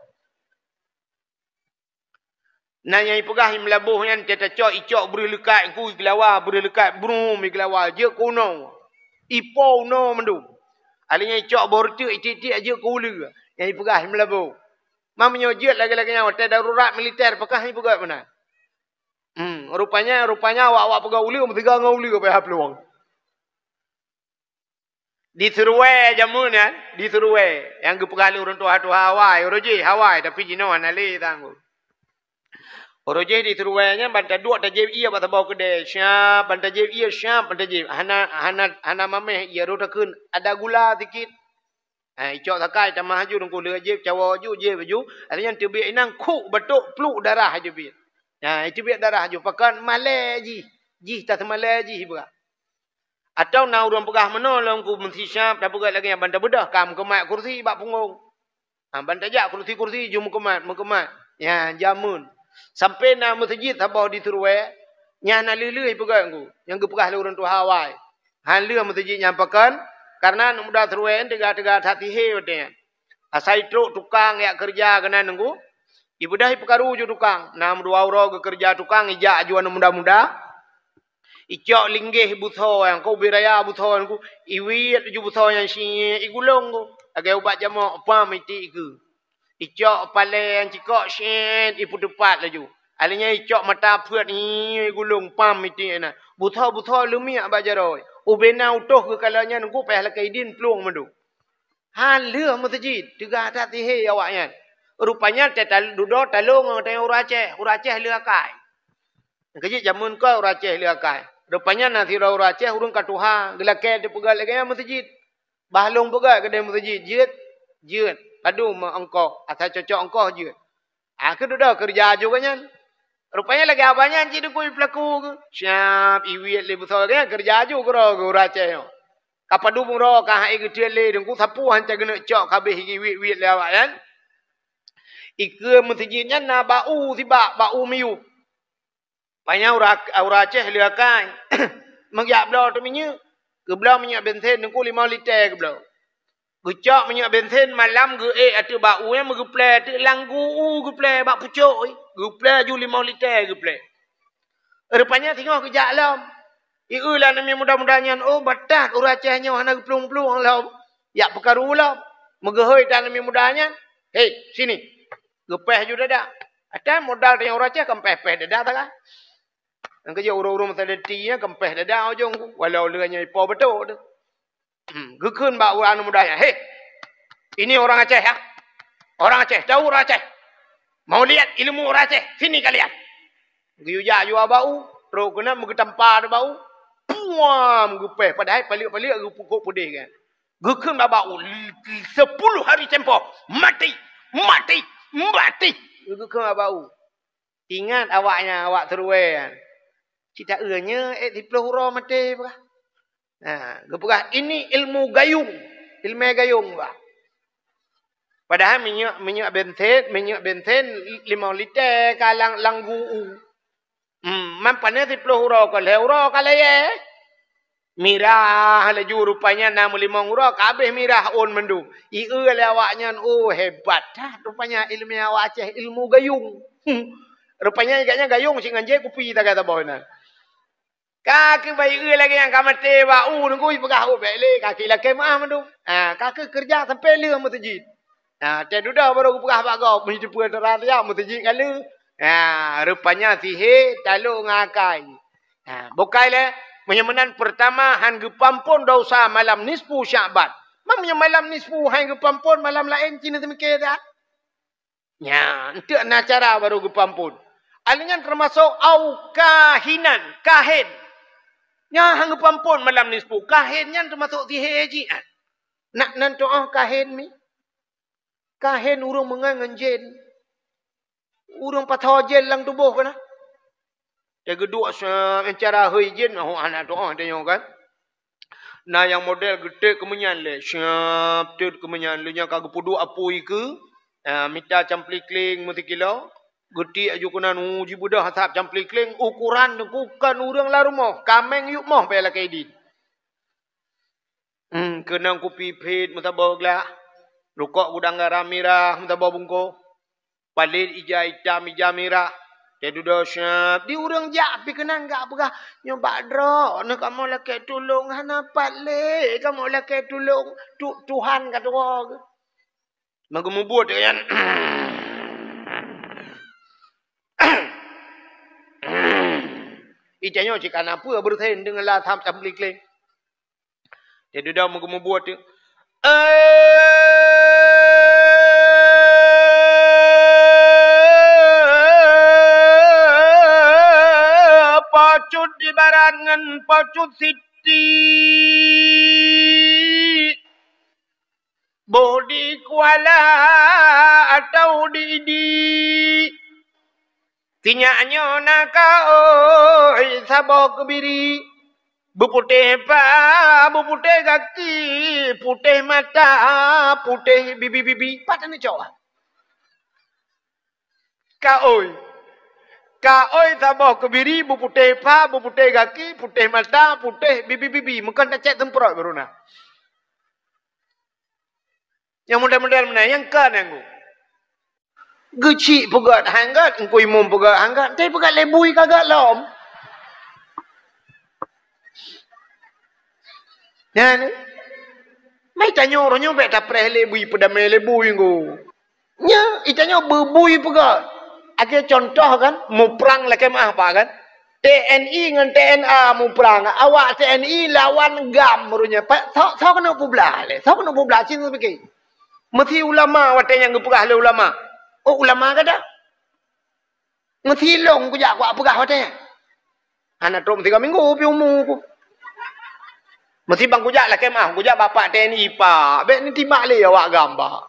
Na nyang ipeugah i meulaboh nyan, teuta cok, icok breuh leukat, ku igelawa breuh leukat, brum igelawa, jeuet keu unoe. Ipo unoe mandum. Alèh nyan icok boh reuteuek, itiek-tiek jeuet keu uleue. Nyang ipeugah i meulaboh. Ma meunyoe jeuet lagèe-lagèe nyan, watèe darurat militer, pakon ipeugah meunan. Hmm, rupanya, rupanya awak-awak peugah uleue, meusigoe ngon uleue payah plueng. Di Seruwe jameun nyan, di Seruwe. Nyang geupeugah lé ureueng tuha-tuha awai, uroe jih awai, tapi jinoe hana lé tanggong. Uroe jih di Seruwe nyan ban taduek tajieb ié bak saboh keudè, syap, ban tajieb ié, syap, ban tajieb. Hana, hana, hana mamèh ié, rot takheun ada gula sikit. Ha, icok sakai tamah laju, teungku lheueh jieb, cawoe laju, jieb laju. Alèh nyan teubiet inong, khuk batok, pluk darah laju biet. Ha, iteubiet darah laju, pakon malèe jih. Jih taseumalèe jih beurak. Atau na ureueng peugah meunoe lom, ku meusisyap tapeugah lagèe nyan, ban tabeudôh ka meukeumat kursi bak punggong. Ha, ban tajak kursi-kursi ju meukeumat, meukeumat. Nyan jameun. Sampai na meuseujid saboh di Seruwe, nyan hana lheueh-lheueh ipeugah ku, nyang geupeugah lé ureueng tuha awai. Hana lheueh meuseujid nyan pakon, kareuna aneuk muda Seruwe nyan teuga-teuga that sihé watèe nyan. Asai trok tukang jak keureuja keunan teungku, ibeudôh ipeukaru ju tukang. Na meudua uroe geukeureuja tukang, ijak laju aneuk muda-muda. Icok linggèh beusoe nyan, ka ubé raya beusoe nyan ku, iwiet laju beusoe nyan, syiet, igulong ku. Lagèe ubat jamok, pam, itiek ikeue. Icok palèe nyang cikok, syiet, ipeuteupat laju. Alèh nyan icok mata peuet, nyi, igulong, pam, itiek na. Beusoe-beusoe leumiek bak jaroe. Ubé na utôh geukalon nyan ku, payah lakèe idin plueng mandum. Hana lheueh meuseujid, teuga that sihé awaknyan. Rupanya teuta-, dudoe talông ngon ureueng Aceh, ureueng Aceh lheueh akai. Keujeuet jameun ka ureueng Aceh lheueh akai. Rupanya na sidroe ureueng Aceh, ureueng ka tuha, geulakèe teupeugah lagèe nyan meuseujid. Bah lôn peugah keudeh meuseujid, jeuet, jeuet. Padum ongkoh, asai cocok ongkoh jeuet. Ah, keu dudoe keureuja laju geuh nyan. Rupanya lagèe abah nyan cit teungku peulaku geuh. Siap iwiet lé beusoe geuh nyan, keureuja laju keudroe geuh ureueng Aceh nyoe. Ka padum uroe ka han ék geutiek lé teungku, sapeue han teugeuneuek cok ka abéh iwiet-wiet lé awaknyan. Ikeue meuseujid nyan na bak u sibak, bak u miyueb. Panyang ureueng, ureueng Aceh lheueh akai. Meujak bloe teuk minyeuk. Geubloe minyeuk bensin teungku limong liter geubloe. Geucok minyeuk bensin malam geuék ateueh bak u nyan meugeuplè ateueh lam gu u geuplè bak pucok, geuplè laju limong liter geuplè. Rupanya singoh geujak lom. Ieu lé aneuk muda-muda nyan, oh, batat ureueng Aceh nyoe hana geuplueng-plueng lom. Jak peukaru lom. Meugeuhôi tan aneuk muda nyan. Hei, sini. Geupèh ju dada. Ata modal teuh ureueng Aceh kan pèh-pèh dada sagai. Nyang keujeuet ureueng-ureueng meusadari nyan kan pèh dada ujong ku. Walau lé nyan ipo beutôi tu. Hmm, geukheun bak ureueng aneuk muda nyan, "Hei, ini orang Aceh, ya? Orang Aceh, tahu orang Aceh?" Mau lihat ilmu orang Aceh, sini kalian. Geuyue jak yue bak u, trok keunan meugeutampa di bak u. Puam! Geupéh, padahai paliek-paliek geupukok peudeh kan. Geukheun bak u, sepuluh hari tempoh, mati, mati, mati. Geukheun bak u. Ingat awaknyan, awak seuruwée nyan. Cit taeu nyoe ék siploh uroe maté peugah. Ha, geupeugah, "Ini ilmu gayung, ilmu gayung," bah. Padahai minyeuk, minyeuk bensin, minyeuk bensin limong liter ka lam, lam gu u. Hmm, man pané siploh uroe ka lhée uroe ka layée. Mirah laju rupanya na meulimong uroe ka habéh mirah ôn mandum. Ieu lé awaknyan, oh, hebat that rupanya ilmu awak Aceh, ilmu gayung. Rupanya gobnyan gayung cit ngon jép kupi tagai saboh nyan. Ka keuh bayeue lagée nyang ka maté bak u nunggu jipeugah, "Oh, bék lé, ka keuh lakée meuáh mandum." Ha, ka keuh keureuja sampoe lheueh meuseujid. Ha, teududoe barô geupeugah bak gob, meunyoe teupeue teuran siat meuseujid ka lheueh. Ha, rupanya sihé talok ngon akai. Ha, bukai lé, meunyoe meunan peurtama han geupampon desya malam nisfu Syakban. Man meunyoe malam nisfu han geupampon, malam laén cit neuseumiké that. Nyan, eunteuk na cara barô geupampon. Aleuh nyan teumasok au kahinan, kahen. Nyan han geupampon malam nisfu. Kahen nyan teumasok sihé jih nyan. Nak nan tuoh kahen mi? Kahen ureuëng meungon ngon jén. Ureuëng pasoe jén lam tuboh keunan. Teugeuduk se-, cara hôi jén, oh, hana tuoh tanyoe kan. Na nyang model geutek keumeunyan lé, siap teut keumeunyan lé nyang ka geupeuduek apui keu, ah, mita camplikling meusikilo, geutiek aju keunan, uh, jibeudoh asab camplikling, ukuran teungku kon ureuëng lam rumoh, kaméng yup moh payah lakée idin. Hmm, keunong kupi phet meusaboh glah, rukok gudang garam mirah meusaboh bungkôh. Palét ija itam, ija mirah. Teududoe siap. Di ureuëng jak pi keunan gak peugah, "Nyoe bak droeneuh kamoe lakée tulông, hana pat lé kamoe lakée tulông. Tu-, Tuhan ka tuwoe." Meugeumubuet nyan. Ija nyoe cit kana peue beureusen deungon la tham tam klik-klik. Teududoe meugeumubuet teuk. Eh, Po Cut di barat ngon Po Cut Siti. Boh di Kuala atau di Idi. Sinyak nyoe na kaôi saboh keubiri, beuputéh pa, beuputéh gaki, putéh mata, putéh bibi-bibi. Pat aneuk cok? Kaôi. Kaôi saboh keubiri, beuputéh pa, beuputéh gaki, putéh mata, putéh bibi-bibi. Meukon tacék teumprot baru na. Nyang model-model meunan, nyang ka nyang gu. Geuchik peugét han gét, Teungku Imum peugét han gét, tapi peugét lé bui ka gét lom. Nyan, mai tanyoe roh nyoe bék tapreh lé bui, peudamé lé bui nggu. Nya, itanyoe beubui peugét. Akhé contoh kan, muprang lakée meuáh pak kan. T N I ngon T N A muprang. Awak T N I lawan GAM meureunya. Soe, soe keuneuk peublah lé? Soe keuneuk peublah? Cit pike. Meusi ulama watée nyang geupeugah lé ulama. Oh, ulama gata? Meusi lôn kujak kupeugah watée nyan. Hana trok meusigoe minggu pih umu ku. Meusi bang kujak lakée meuáh, kujak bapak T N I pak. Bék neutimbak lé awak GAM pak.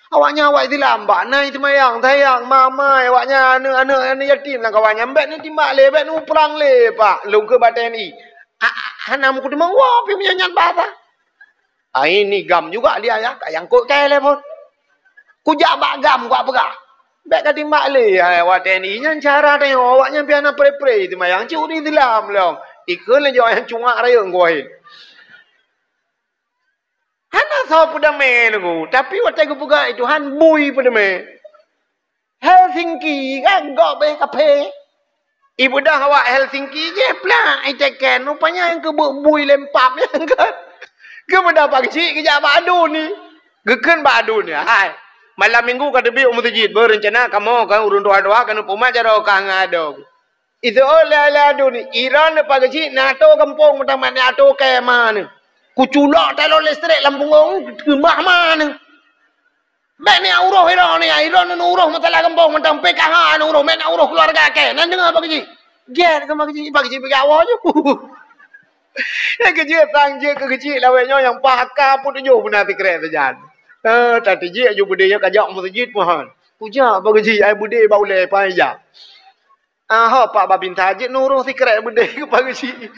Awaknyan awak Islam, bak na seumayang, sayang, mamai, awaknyan aneuk-aneuk, aneuk yatim lam kawan nyan, bék neutimbak lé, bék neuprang lé, pak, lôn keu bak T N I. A, a, hana meukeudeumeung woe pih meunyoe nyan bahasa. Ai ni GAM juga dia ya, ka nyangkot kai lé phon. Kujak bak GAM kupeugah. Bék ka timbak lé, hai awak T N I nyan cara tanyoe, awaknyan pih hana pre-pre seumayang, cit ureuëng Islam lom. Ikheun lé jaweueb nyang cungak rayeuk nggoe. Hana soe peudamé nunggu, tapi watée geupeugah Tuhan bui peudamé. Helsinki kan gob eh kaphé. Ibeudôh awak Helsinki jih plak iteken, rupanya nyang keubeuk bui lempap nyan kan. Geumeudapat geuchik geujak bak adun ni. Geukheun bak adun ni, hai. Malam minggu ka teubiet u meuseujid, beureuncana kamoe kan ureuëng tuha-tuha kan peumat jaroe ka ngon adun. Itu oh la la duni iran leupah geuchik na atô gampông meutamah na atô kée ma neu. Kuculok taloe listrik lam punggong keumah ma neu. Bèk neujak uroh droeneuh, droeneuh uroh masalah gampông mantong, P K H neujak uroh, bèk neujak uroh keuluwarga kèe. Nyan deungö Pak Geuchik. Gèt keu Pak Geuchik, Pak Geuchik peugah awai ju. Nyang keujeuet sang jeuet keu Geuchik lawét nyoe nyang paih aka peuet tujoh beuna sikrek sajan. Eh, tateujiek ju beudé nyoe ka jak meuseujid meuhan. Kujak Pak Geuchik ai beudé bak ulèe paih jak. Ah, ho Pak Babinsa jeuet neuroh sikrek beudé keu Pak Geuchik.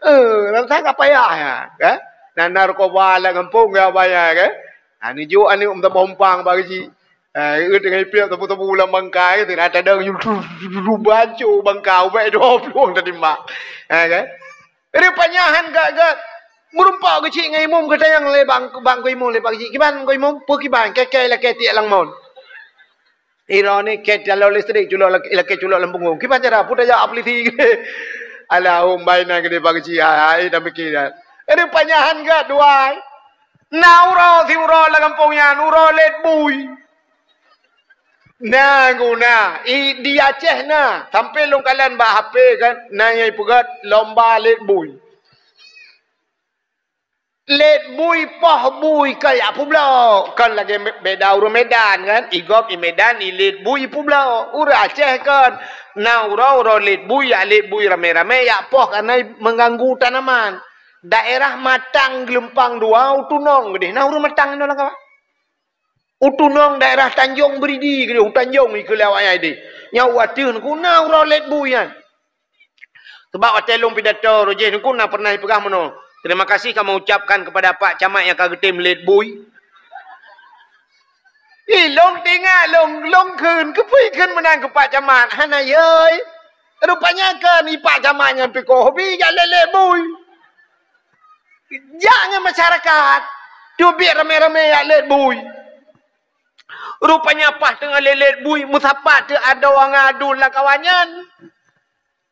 Eh, lam sana payah ya, kan? Na narkoba lam gampông ya bahaya, kan? Ha, neujok aneuk meutamong umpang Pak Geuchik. Eh, teungoh ipiep sabu-sabu lam bangka, kan? Teuka tadong ju banco bangka ubak dua puluh tadi mak. Eh, kan? Rupanya han gèt-gèt. Meurumpok Geuchik ngon imum geutanyong lé bang, bang Geuimum lé Pak Geuchik. Kiban Geuimum, peue kiban, kèe-kèe lakèe tiek lam mon. Droeneuh kèe talo listrik culok lak-, lakèe culok lam punggong. Kiban cara peue tajak polisi. Alahum baina geudeh Pak Geuchik, ai, ai, dah mikir dah. Rupanya han gèt dua. Na uroe siuroe lam gampông nyan, uroe lét bui. Na guna, i, di Aceh na, sampai lôn kalon bak H P kan, na nyang ipeugèt lomba lét bui. Lét bui, poh bui, kon jak peubloe. Kon lagèe me-, beda ureueng Medan kan, i gob i Medan, i lét bui ipeubloe. Ureueng Aceh kon, na uroe-uroe lét bui, jak lét bui ramè-ramè, jak poh kareuna mengganggu tanaman. Daerah Matang Geulumpang Dua, u Tunong geudeh, na ureueng Matang inoe lam kawan. U Tunong daerah Tanjong Beridi keudeh, u Tanjong ikeue lé awaknyan deh. Nyan watèe teungku na uroe lét bui nyan. Sebab watèe lôn pidato rojih teungku na pernah ipeugah meunoe, "Terima kasih kami ucapkan kepada Pak Camat yang ka geutem lét bui." Ih, lôn teuingat, lôn, lôn kheun, keupeue kheun meunan keu Pak Camat? Hana yoi. Rupanya kan i Pak Camat nyan pih ka hobi jak lét-lét bui. Jak ngon masyarakat, teubiet ramè-ramè jak lét bui. Rupanya paih teungoh lét-lét bui, meusapat teuk adoe ngon aduen lam kawan nyan.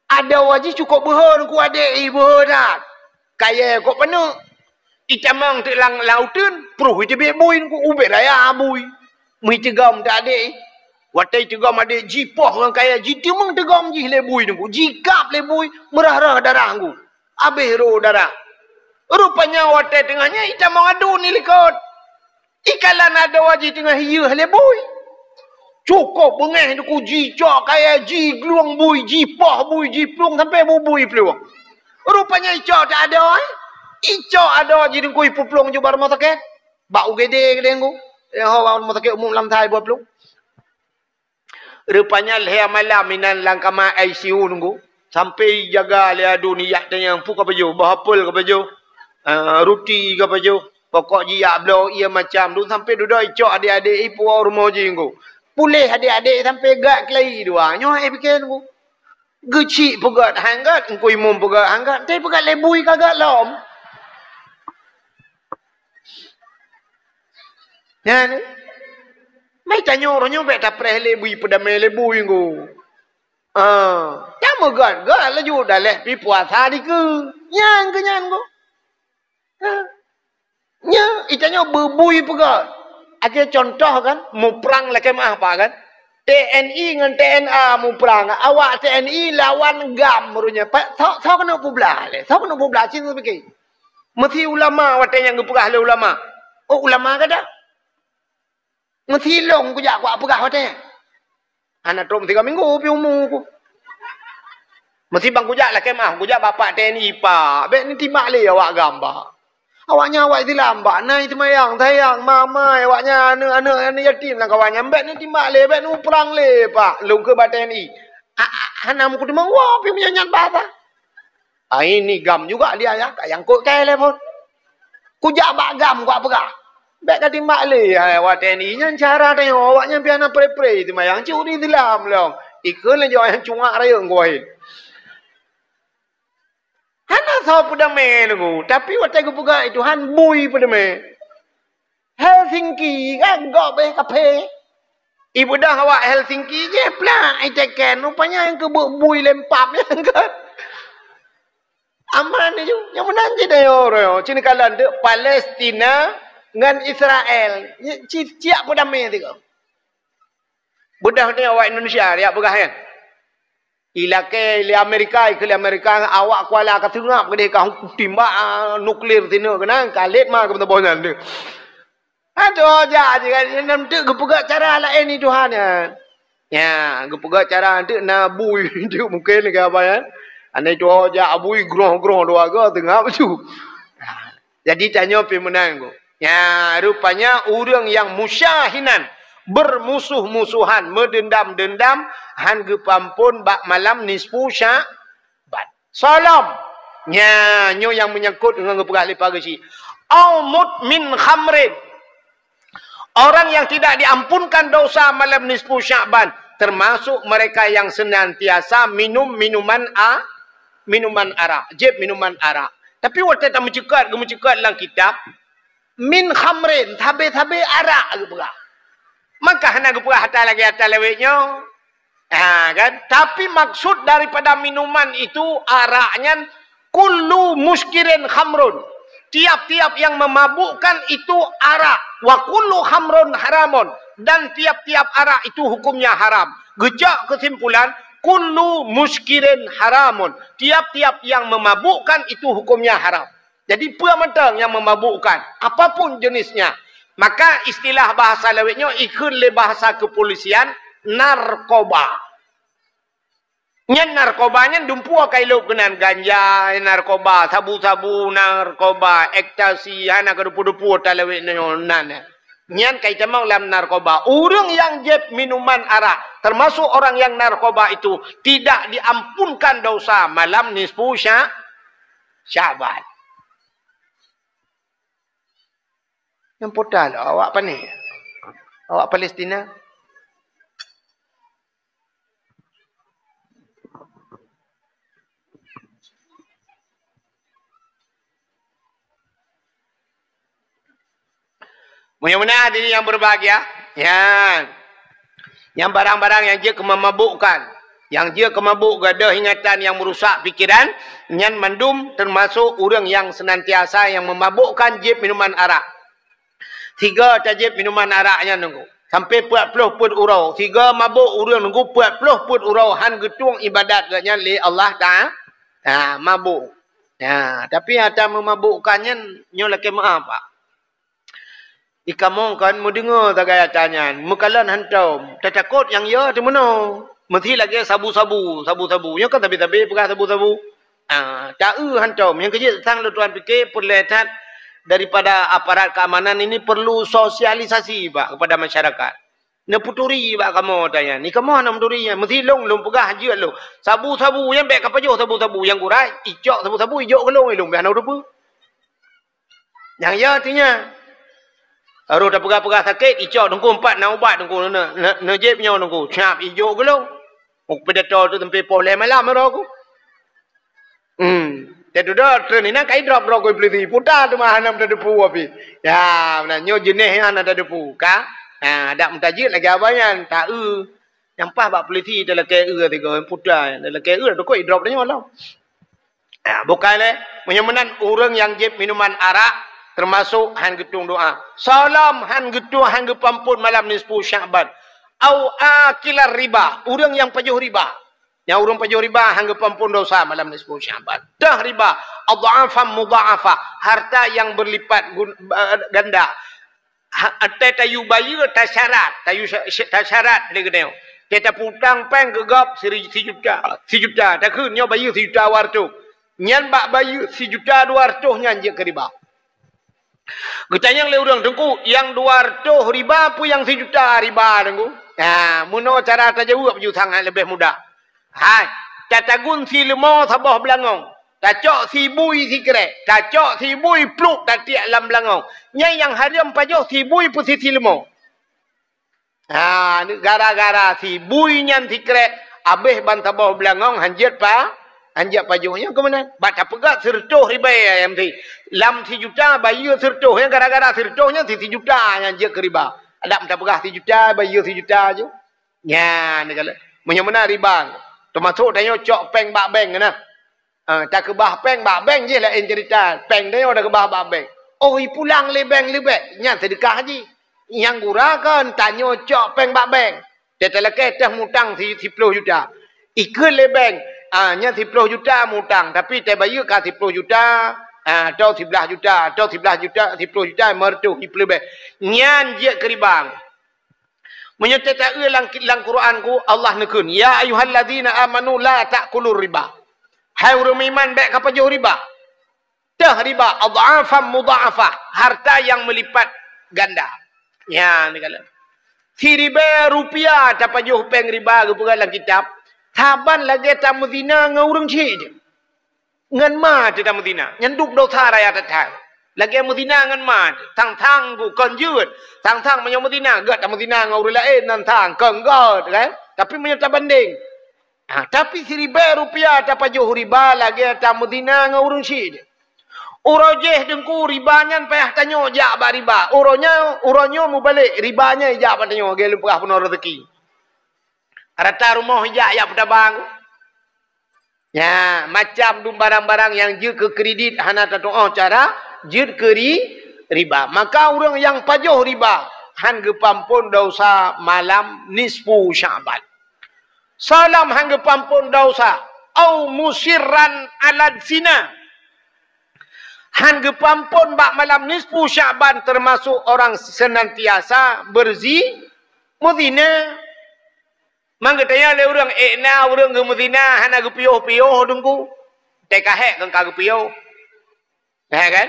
Adoe jih cukôp beuhe teungku, adék jih beuhe that. Kayèe kok paneuk. Itamong teuk lam, lam uteuen, pruh iteubiet bui teungku, ubit raya bui. Meuiteugom teuk adék jih. Watèe iteugom adék jipoh ngon kayèe, jiteumeung teugom jih lé bui teungku, jikab lé bui, meurah-rah darah teungku. Abéh rô darah. Rupanya watèe teungoh nyan itamong aduen ilikot. Ikalon adoe jih teungoh iyeuh lé bui. Cukôp beungèh teungku, jicok kayèe, jiglueng bui, jipoh bui, jiplueng sampai bubui plueng. Rupanya icok teuk adoe, icok adoe jih teungku ipeuplueng ju bak rumoh sakét. Bak U G D keudeh teungku. Eh, ho bak rumoh sakét umum lam thai buah plueng. Rupanya lhèe malam inan lam kama I C U teungku. Sampai ijaga lé aduen, ijak tanyong, peue ka pajoh, boh apel ka pajoh, ah, ruti ka pajoh. Pokok jih ijak bloe ié macam. Dum sampai dudoe icok adék-adék ipuwoe rumoh jih teungku. Puléh adék-adék sampai gèt keulayi dua. Nyoe hai pike teungku. Geuchik peugèt han gèt, Teungku Imum peugèt han gèt, tapi peugèt lé bui ka gèt lom. Nyan, meutanyoe uroe nyoe bèk tapreh lé bui, peudamé lé bui teungku. Ah, tameugèt-gèt laju daleh pih puasa dikeue. Nyan keuh nyan teungku. Ha. Nyoe, itanyoe beubui peugah. Akhé contoh kan, muprang lakèe meu'ah Pak kan. T N I ngon T N A muprang. Awak T N I lawan GAM uroe nyoe. Pat, soe, soe keuneuk peublah lé? Soe keuneuk peublah? Cit pike. Meusi ulama watèe nyan geupeugah lé ulama. Oh, ulama gata? Meusi lôn kujak kupeugah watèe nyan. Hana trok meusigoe minggu pih umu ku. Meusi ban kujak lakèe meu'ah, kujak bak Pak T N I, "Pak, bèk neutimbak lé awak GAM, Pak. Awaknyan awak Islam, Pak. Na seumayang, sayang, mamai, awaknyan aneuk-aneuk, aneuk yatim lam kawan nyan. Bèk neutimbak lé, bèk neuprang lé, Pak." Lôn kheun bak T N I. A, a, hana meukeudeumeung woe pih meunyoe nyan bahasa. Ai ni GAM juga dia ya, ka nyangkot kèe lé phon. Kujak bak GAM kupeugah. Bèk ka timbak lé, hai, awak T N I nyan cara tanyoe, awaknyan pih hana pre-pre seumayang, cit ureueng Islam lom. Ikheun lé jih nyang cungak rayeuk geuwahé. Hana soe peudamé teungku, tapi watèe geupeugah Tuhan bui peudamé. Helsinki kan gob eh kaphé. Ibeudôh awak Helsinki jih plak iteken, rupanya nyang keubeuk bui lempam nyan kan. Aman ju, nyang meunan cit ayo, ayo. Cit neukalon teuk Palestina ngon Israel. Ci-, ciyak peudamé sigoe. Beudôh ni awak Indonesia, riyak peugah nyan. Ilakèe lé Amerika, ikheun lé Amerika, awak Kuala ka seungab keudeh ka timbak, ah, nuklir sineuk keunan, ka lét ma keu meusaboh nyan deuh. Ha, tuha jak je kan, nyan teuk geupeugah cara laén di tuha nyan. Ya, geupeugah cara teuk na bui, teuk mungken ke apa nyan. Aneuk tuha jak bui groh-groh dua go teungab baju. Ha, jadi tanyoe pih meunan go. Ya, rupanya ureuëng nyang musyahinan, bermusuh-musuhan, meudendam-dendam, han geupeuampon bak malam nisfu Sya-, Ban. Salom. Nya, nyoe nyang meunyangkot ngon geupeugah lé Pak Geuchik. Au mudmin khamrin. Orang yang tidak diampunkan dosa malam nisfu Sya'ban, termasuk mereka yang senantiasa minum minuman a-, minuman arak, jép minuman arak. Tapi watée tameuceukat, geumeuceukat lam kitab, min khamrin, sabe-sabe arak geupeugah. Maka hana geupeugah ata lagée ata lawét nyoe. Ha, kan? Tapi maksud daripada minuman itu, arak nyan, kullu muskirin khamrun. Tiap-tiap yang memabukkan itu arak. Wa kullu khamrun haramun. Dan tiap-tiap arak itu hukumnya haram. Geucok kesimpulan, kullu muskirin haramun. Tiap-tiap yang memabukkan itu hukumnya haram. Jadi, peue mantong nyang meumabukkan, apapun jenisnya. Maka, istilah bahasa lawét nyoe ikheun lé bahasa kepolisian, narkoba. Nyan narkoba nyan dumpeue ka ilop keunan, ganja, narkoba, sabu-sabu, narkoba, ekstasi, hana keudumpeue-dumpeue ata lawét nyoe nan. Nyan ka itamong lam narkoba. Ureuëng nyang jieb minuman arak, termasuk orang yang narkoba itu, tidak diampunkan dosa malam nisfu Sya-, Sya'ban. Nyang puta lom awak pané? Awak Palestina? Meunyoe meunan hadirin yang berbahagia, nyan, nyang barang-barang nyang jeuet keu meumabukkan, nyang jeuet keu mabuk, gadoh ingatan nyang meurusak pikeran, nyan mandum teumasok ureuëng nyang seunantiasa nyang meumabukkan jieb minuman arak. Sigoe tajieb minuman arak nyan nunggu, sampai peuet ploh peuet uroe. Sigoe mabuk ureuëng nunggu peuet ploh peuet uroe, han geutueng ibadat geuh nyan lé Allah Ta-, ha, mabuk. Ha, tapi ata meumabukkan nyan nyoe lakée meu'ah, Pak. Di kamoe kan meudeungoe sagai ata nyan, meukalon hantom, tatakot nyang yo teumeunoe. Meusi lagée sabu-sabu, sabu-sabu. Nyoe kan sabe-sabe peugah sabu-sabu. Ah, ta-eu hantom. Nyang keujeuet sang lôn tuan pike peureulée that daripada aparat keamanan ini perlu sosialisasi, Pak, kepada masyarakat. Neupeuturi bak kamoe ata nyan. Ni kamoe hana meuturi nyan. Meusi lôn, lôn peugah jeuet lôn. Sabu-sabu nyan bék kapajoh sabu-sabu. Nyang gura icok sabu-sabu ijok keu lôn, lôn bék hana teupeue. Nyang ya artinya, roh tapeugah-peugah sakét, icok teungku empat na ubat teungku, ne, ne, neujép nyoe teungku, cap ijok geulong. Muk pidato tu sampai poh lhée malam roh ku. Hmm. Dia tu dah, treun inan kai drop roh ku polisi, puta tu mah hana teudepu api. Ya, meunan nyoe jeuneh nyan hana teudepu, ka? Ha, dak meutajeuet lagée abah nyan, ta-eu. Nyang paih bak polisi talakée eu tiga puta, talakée eu tu kok idrop tanyoe lom. Ya, bukai lé. Meunyoe meunan ureuëng nyang jieb minuman arak, teumasok han geutueng doa. Salom han geutueng, han geupeuampon malam nisfu Sya'ban. Au akilar riba, ureuëng nyang pajoh riba. Nyang ureuëng pajoh riba han geupeuampon dosa malam nisfu Sya'ban. Dah riba, adhafan mudha'afa, harta yang berlipat gun-, eh, ganda. Ha, watée tayue bayeue tasyarat, tayue sya-, sya-, tasyarat lé geutanyoe. Watée tapeutang péng keu gob siri-, sijuta, sijuta, takheun nyoe bayeue sijuta dua reutôh. Nyan bak bayeue sijuta dua reutôh nyan jeuet keu riba. Geutanyong lé ureuëng, "Teungku, nyang dua reutôh riba peue nyang sijuta riba, Teungku?" Ha, meunoe cara tajaweueb ju sangat leubeh mudah. Hai, tatagun sileumô saboh beulangong, tacok sibui sikrék, tacok sibui pluek tatiek lam beulangong. Nyan nyang hareuem pajoh sibui peue si sileumô. Ha, gara-gara sibui nyan sikrék, abéh ban saboh beulangong han jeuet pa-, han jeuet pajoh. Nyan keuh meunan. Bak tapeugah sireutôh ribée ayam si. Lam sijuta bayeue sireutôh. Nyan gara-gara sireutôh nyan si sijuta nyan jeuet keu riba. Adak meuta peugah sijuta, bayeue sijuta ju. Nyan, meunyoe meunan riba, teumasok tanyoe cok péng bak bank na. Ah, takeubah péng bak bank jih laén ceurita. Péng tanyoe takeubah bak bank. Oh, ipulang lé bank leubeh, nyan seudeukah jih. Nyang gura kon tanyoe cok péng bak bank. Teutalakée teuh mutang si-, siploh juta. Ikheun lé bank, ah, nyan siploh juta mutang, tapi teubayeue ka siploh juta, Ah, atau siblaih juta, atau siblaih juta, siploh juta, lima ratus, siploh leubeh. Nyan jeuet keu riba. Meunyoe teuta eu lam, lam Quran ku, Allah neukheun, "Ya ayyuhalladzina amanu la ta'kulur riba." Hai ureuëng meuiman, bék kapajoh riba. Teuh riba, adh'afan mudha'afah, harta yang meulipat ganda. Nyan kala. Siribée rupiah tapajoh péng riba geupeugah lam kitab, saban lagée tameuzina ngon ureuëng chik jih. Ngon ma teuh tameuzina, nyan duek dosa raya that-that. Lagée meuzina ngon ma teuh, sang-sang ku kon jeuet, sang-sang meunyoe meuzina, gét tameuzina ngon ureuëng laén, sang-sang kon gét, kan? Tapi meunyoe tabandeng, ha, tapi siribée rupiah tapajoh riba lagée tameuzina ngon ureuëng chik jih. Uroe jih teungku riba nyan payah tanyoe jak bak riba. Uroe nyoe, uroe nyoe mubalek, riba nyan ijak bak tanyoe, lagée lôn peugah peunoh rezeki. Rata rumoh ijak, ijak peutabang. Ya, macam dum barang-barang nyang jeuet keu kredit hana tatuoh cara jeuet keu ri-, riba. Maka ureuëng nyang pajoh riba han geupeuampon dosa malam nisfu Sya'ban. Salam han geupeuampon dosa, au musirran ala zina. Han geupeuampon bak malam nisfu Sya'ban, termasuk orang senantiasa berzi-, muzina. Mang geutanyong lé ureuëng, "Eh, na ureuëng geumeuzina hana geupiôh-piôh teungku?" Teuka hék keu ka geupiôh. Hé kan?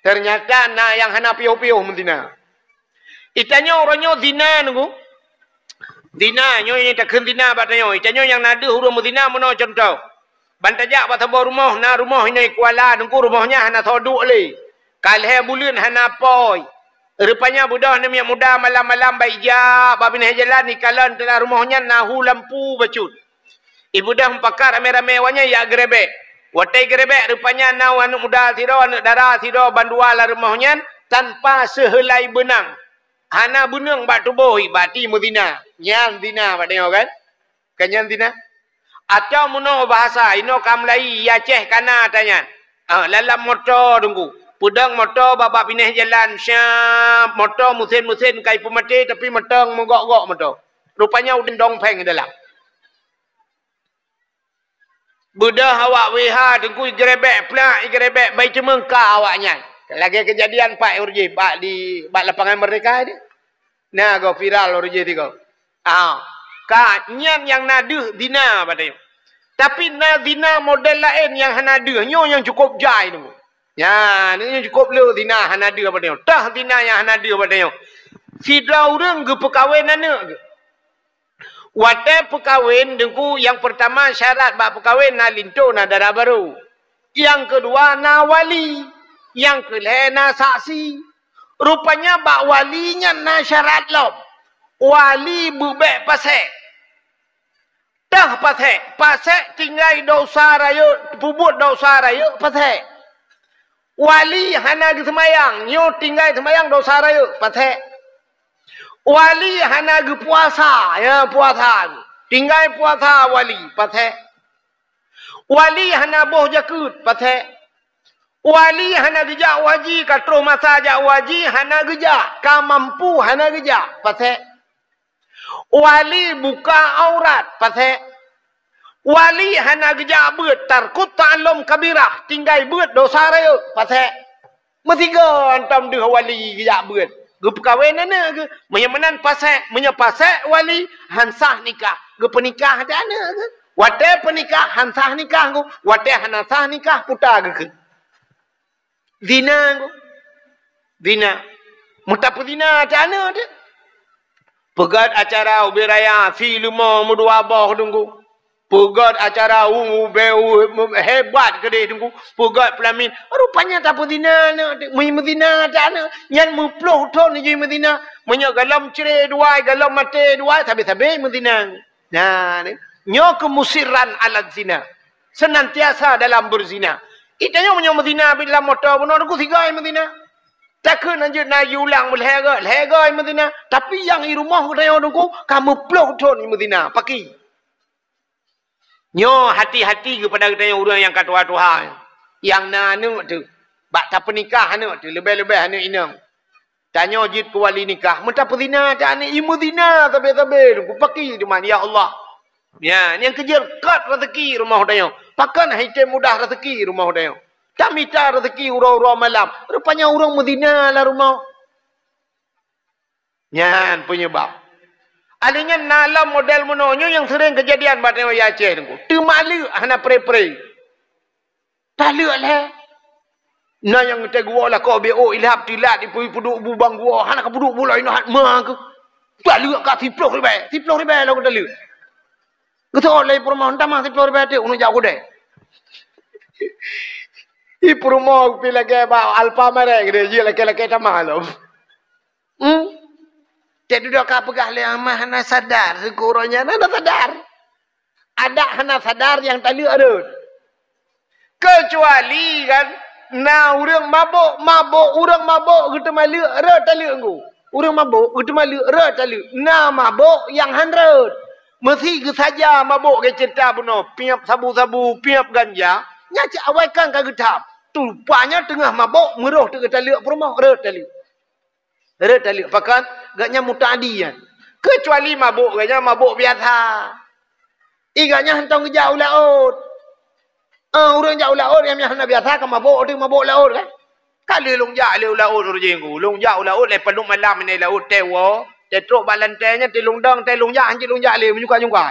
Ternyata na nyang hana piôh-piôh meuzina. Itanyoe uroe nyoe zina teungku. Zina, nyoe nyang takheun zina bak tanyoe. Itanyoe nyang na deuh ureuëng meuzina meunoe cuntoh. Ban tajak bak saboh rumoh, na rumoh inoe Kuala teungku, rumoh nyan hana soe duek lé. Ka lhée buleuen hana apôi. Rupanya beudôh aneuk miet muda malam-malam bak ija, bak binéh jalan ikalon teulah rumoh nyan na hu lampu bacut. Ibeudôh meupakat ramé-ramé awak nyan ijak geurebek. Watée geurebek rupanya na aneuk muda sidroe, aneuk dara sidroe bandua lam rumoh nyan tanpa seuheulai beunang. Hana beuneueng bak tuboh, berarti meuzina. Nyan zina bak tanyoe kan? Kan nyan zina? Atau meunoe bahasa, inoe ka meulayi, i Aceh kana ata nyan. Ah, lam moto teungku. Peudong moto bak, bak binéh jalan, syap, moto meusén-meusén ka ipeumaté, tapi moto meugok-gok moto. Rupanya udeb dong péng dalam. Beudôh awak W H teungku igeurebek plak, igeurebek bai teumeung ka awak nyan. Lagée keujadian pat ureuëng jih bak di, bak Lapangan Merdeka di. Na goe viral ureuëng jih tigoe. Ah, ka nyan nyang na deuh zina bak tanyoe. Tapi na zina model laén nyang hana deuh, nyoe nyang cukôp jai teungku. Nyan, nyoe nyang cukôp le zina hana deuh bak tanyoe. Teuh zina nyang hana deuh bak tanyoe. Sidroe ureuëng geupeukawen aneuk geuh. Watée peukawen teungku, nyang peurtama syarat bak peukawen na linto, na dara barô. Nyang keudua na wali. Nyang keulhée na saksi. Rupanya bak wali nyan na syarat lom. Wali beubek pasék. Teuh pasék, pasék tinggai dosa rayeuk, peubuet dosa rayeuk pasék. Wali hana geuseumayang, nyoe tinggai seumayang dosa rayeuk pasék. Wali hana geupuasa, ya puasa, tinggai puasa wali pasék. Wali hana boh jakeuet pasék. Wali hana geujak u haji, ka troh masa jak u haji hana geujak, ka mampu hana geujak pasék. Wali buka aurat pasék. Wali hana geujak beuet, tarkut ta'allum kabirah, tinggai beuet dosa rayeuk pasék. Meusigoe hantom deuh wali geujak beuet. Geupeukawen aneuk geuh. Meunyoe meunan pasék, meunyoe pasék wali, han sah nikah. Geupeunikah até aneuk geuh. Watée peunikah han sah nikah geuh. Watée hana sah nikah puta geukheun. Zina geuh. Zina. Meutapeuzina até aneuk teuh. Peugét acara ubé raya, si leumo meudua boh teungku. Peugét acara u, u, be, u, hebat keudeh teungku. Peugét peulamin. Rupanya tapeuzina aneuk, meuzina até aneuk. Nyan meuploh thon jih meuzina. Meunyoe golom cre duai, golom maté duai, sabe-sabe meuzina. Nah, ni. Nyoe keuh musirran ala zina. Senantiasa dalam berzina. Itanyoe meunyoe meuzina bit lam moto bunoe teungku sigoe meuzina. Takheun hanjeuet na jiulang lhée goe, lhée goe meuzina. Tapi nyang i rumoh geutanyoe teungku ka meuploh thon meuzina. Paki. Nyoe hati-hati keupada geutanyoe ureuëng nyang ka tuha-tuha, nyang na aneuk teuh, bak tapeunikah aneuk teuh, leubeh-leubeh aneuk inong. Tanyoe jeuet keu wali nikah, meutapeuzina até aneuk, i meuzina sabe-sabe teungku, paki teuma, ya Allah. Ya, nyang keujeuet kot rezeki rumoh tanyoe. Pakon han item mudah rezeki rumoh tanyoe. Tamita rezeki uroe-uroe malam. Rupanya ureuëng meuzina lam rumoh. Nyan penyebab. Alèh nyan na lom model meunoe nyoe nyang sering keujadian bak tanyoe Aceh nyoe. Teuma lheueh hana pre-pre. Taleuek lhèe. Na nyang teuguoh lakoe B O ilhab tilat ipeuduek bu bang guoh, hana kapeuduek bu laén hat ma keuh. Taleuek ka siploh ribèe, siploh ribèe lom taleuek. Geuseuôt lé peurumoh, "Tamah siploh ribèe teuk, uneuk jak u keudè." Ih, peurumoh pih lagèe bak Alfamart keudéh, jeuet lakèe-lakèe tamah lom. Hmm? Cit dudoe ka peugah lé amah hana sadar, syukur nyan hana sadar. Adak hana sadar nyang taleuek rhot. Keucuali kan na ureuëng mabök, mabök, ureuëng mabök geuteumaleuek rhot taleuek ngon. Ureuëng mabök geuteumaleuek rhot taleuek. Na mabök nyang han rhot. Meusi geusaja mabök geucebta bunoe, piep sabu-sabu, piep ganja, nyan cit awai kan ka geutham. Rupanya teungoh mabök meurôh teuk geutaleuek peurumoh rhot taleuek. Rhot taleuek, pakon gobnyan muta'addi nyan. Keucuali mabök gobnyan mabök biasa. Ih, gobnyan hantom geujak u laôt. Ah, ureuëng jak u laôt nyang hana biasa ka mabök, teuk mabök laôt kan. Ka lheueh lôn jak lé u laôt ureuëng jih ngon. Lôn jak u laôt lé padub malam nyan laôt teuwoe, teutrok bak lantée nyan teulôn dong, teulôn jak, hanjeuet lôn jak lé meunyoe ka nyungka.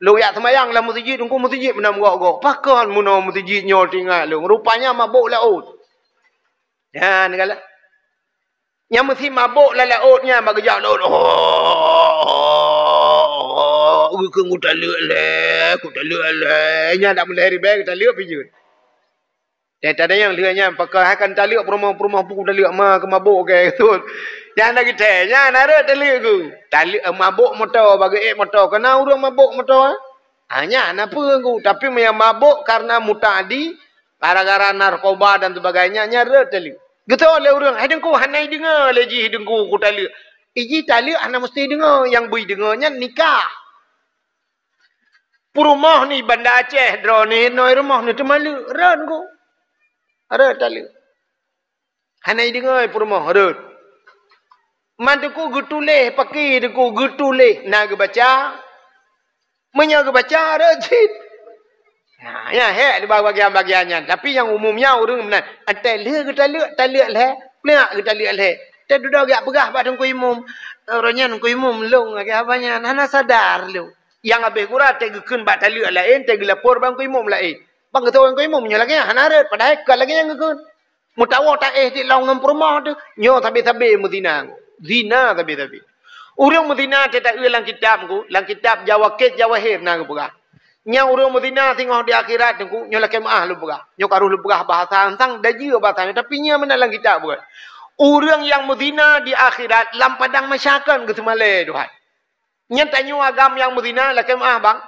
Lôn jak seumayang lam meuseujid, teungku meuseujid meunan gok-gok. Pakon meunoe meuseujid nyoe teuingat lôn. Rupanya mabök laôt. Nyan galak. Nyang meusi mabök lam laôt nyan bak geujak laôt. Oh, geukheun kutaleuek lé, kutaleuek lé. Nyan dak meulahé ribèe kutaleuek pih jeuet. Teuntèe nyang lheueh nyan pakon hai kan taleuek peurumoh-peurumoh pun taleuek ma keu mabök keu tut. Nyan na geutée, nyan na rhot taleuek geuh. Taleuek mabök moto bak geuék moto, keu na ureuëng mabök moto. Ah, nyan na peue geuh, tapi meunyo mabök karena muta'addi, gara-gara narkoba dan sebagainya, nyan rhot taleuek. Geutôi lé ureuëng, "Hai Teungku, hana ideungoe lé jih Teungku kutaleuek." Ih, jih taleuek hana meusti deungoe, nyang beu ideungoe nyan nikah. Peurumoh ni Banda Aceh droeneuh, noe rumoh neuh teumaleuek, rhot geuh. Rhot taleuek. Hana ideungoe peurumoh, rhot. Man teungku geutuléh, pakri teungku geutuléh, na geubaca. Meunyoe geubaca, rhot cit. Nah, nyan hék di bagian-bagian nyan. Tapi nyang umum nyan ureuëng meunan, "Teuntèe lheueh geutaleuek, taleuek lhèe, neuk geutaleuek lhèe." Teududoe geujak peugah bak teungku imum. Uroe nyan teungku imum lôn lagèe haba nyan, hana sadar lôn. Nyang habéh gura teugeukheun bak taleuek laén, teugeulapor bak teungku imum laén. Bang geutôi teungku imum nyoe lagèe nyan hana rhot, padahai kon lagèe nyan geukheun. Meutawoe taéh di lôn ngon peurumoh teuh, nyoe sabe-sabe meuzina. Zina sabe-sabe. Ureuëng meuzina teuh taeu lam kitab teungku, lam kitab Jawakit Jawahir na geupeugah. Nyang ureuëng meuzina singoh di akhirat teungku, nyoe lakèe meuáh lôn peugah. Nyoe ka rôh lôn peugah bahasa ansang, dajeue bahasa nyoe, tapi nyan meunan lam kitab buet. Ureuëng nyang meuzina di akhirat lam padang mahsyar kon geuseumalée Tuhan. Nyan tanyoe agam nyang meuzina lakèe meuáh bang.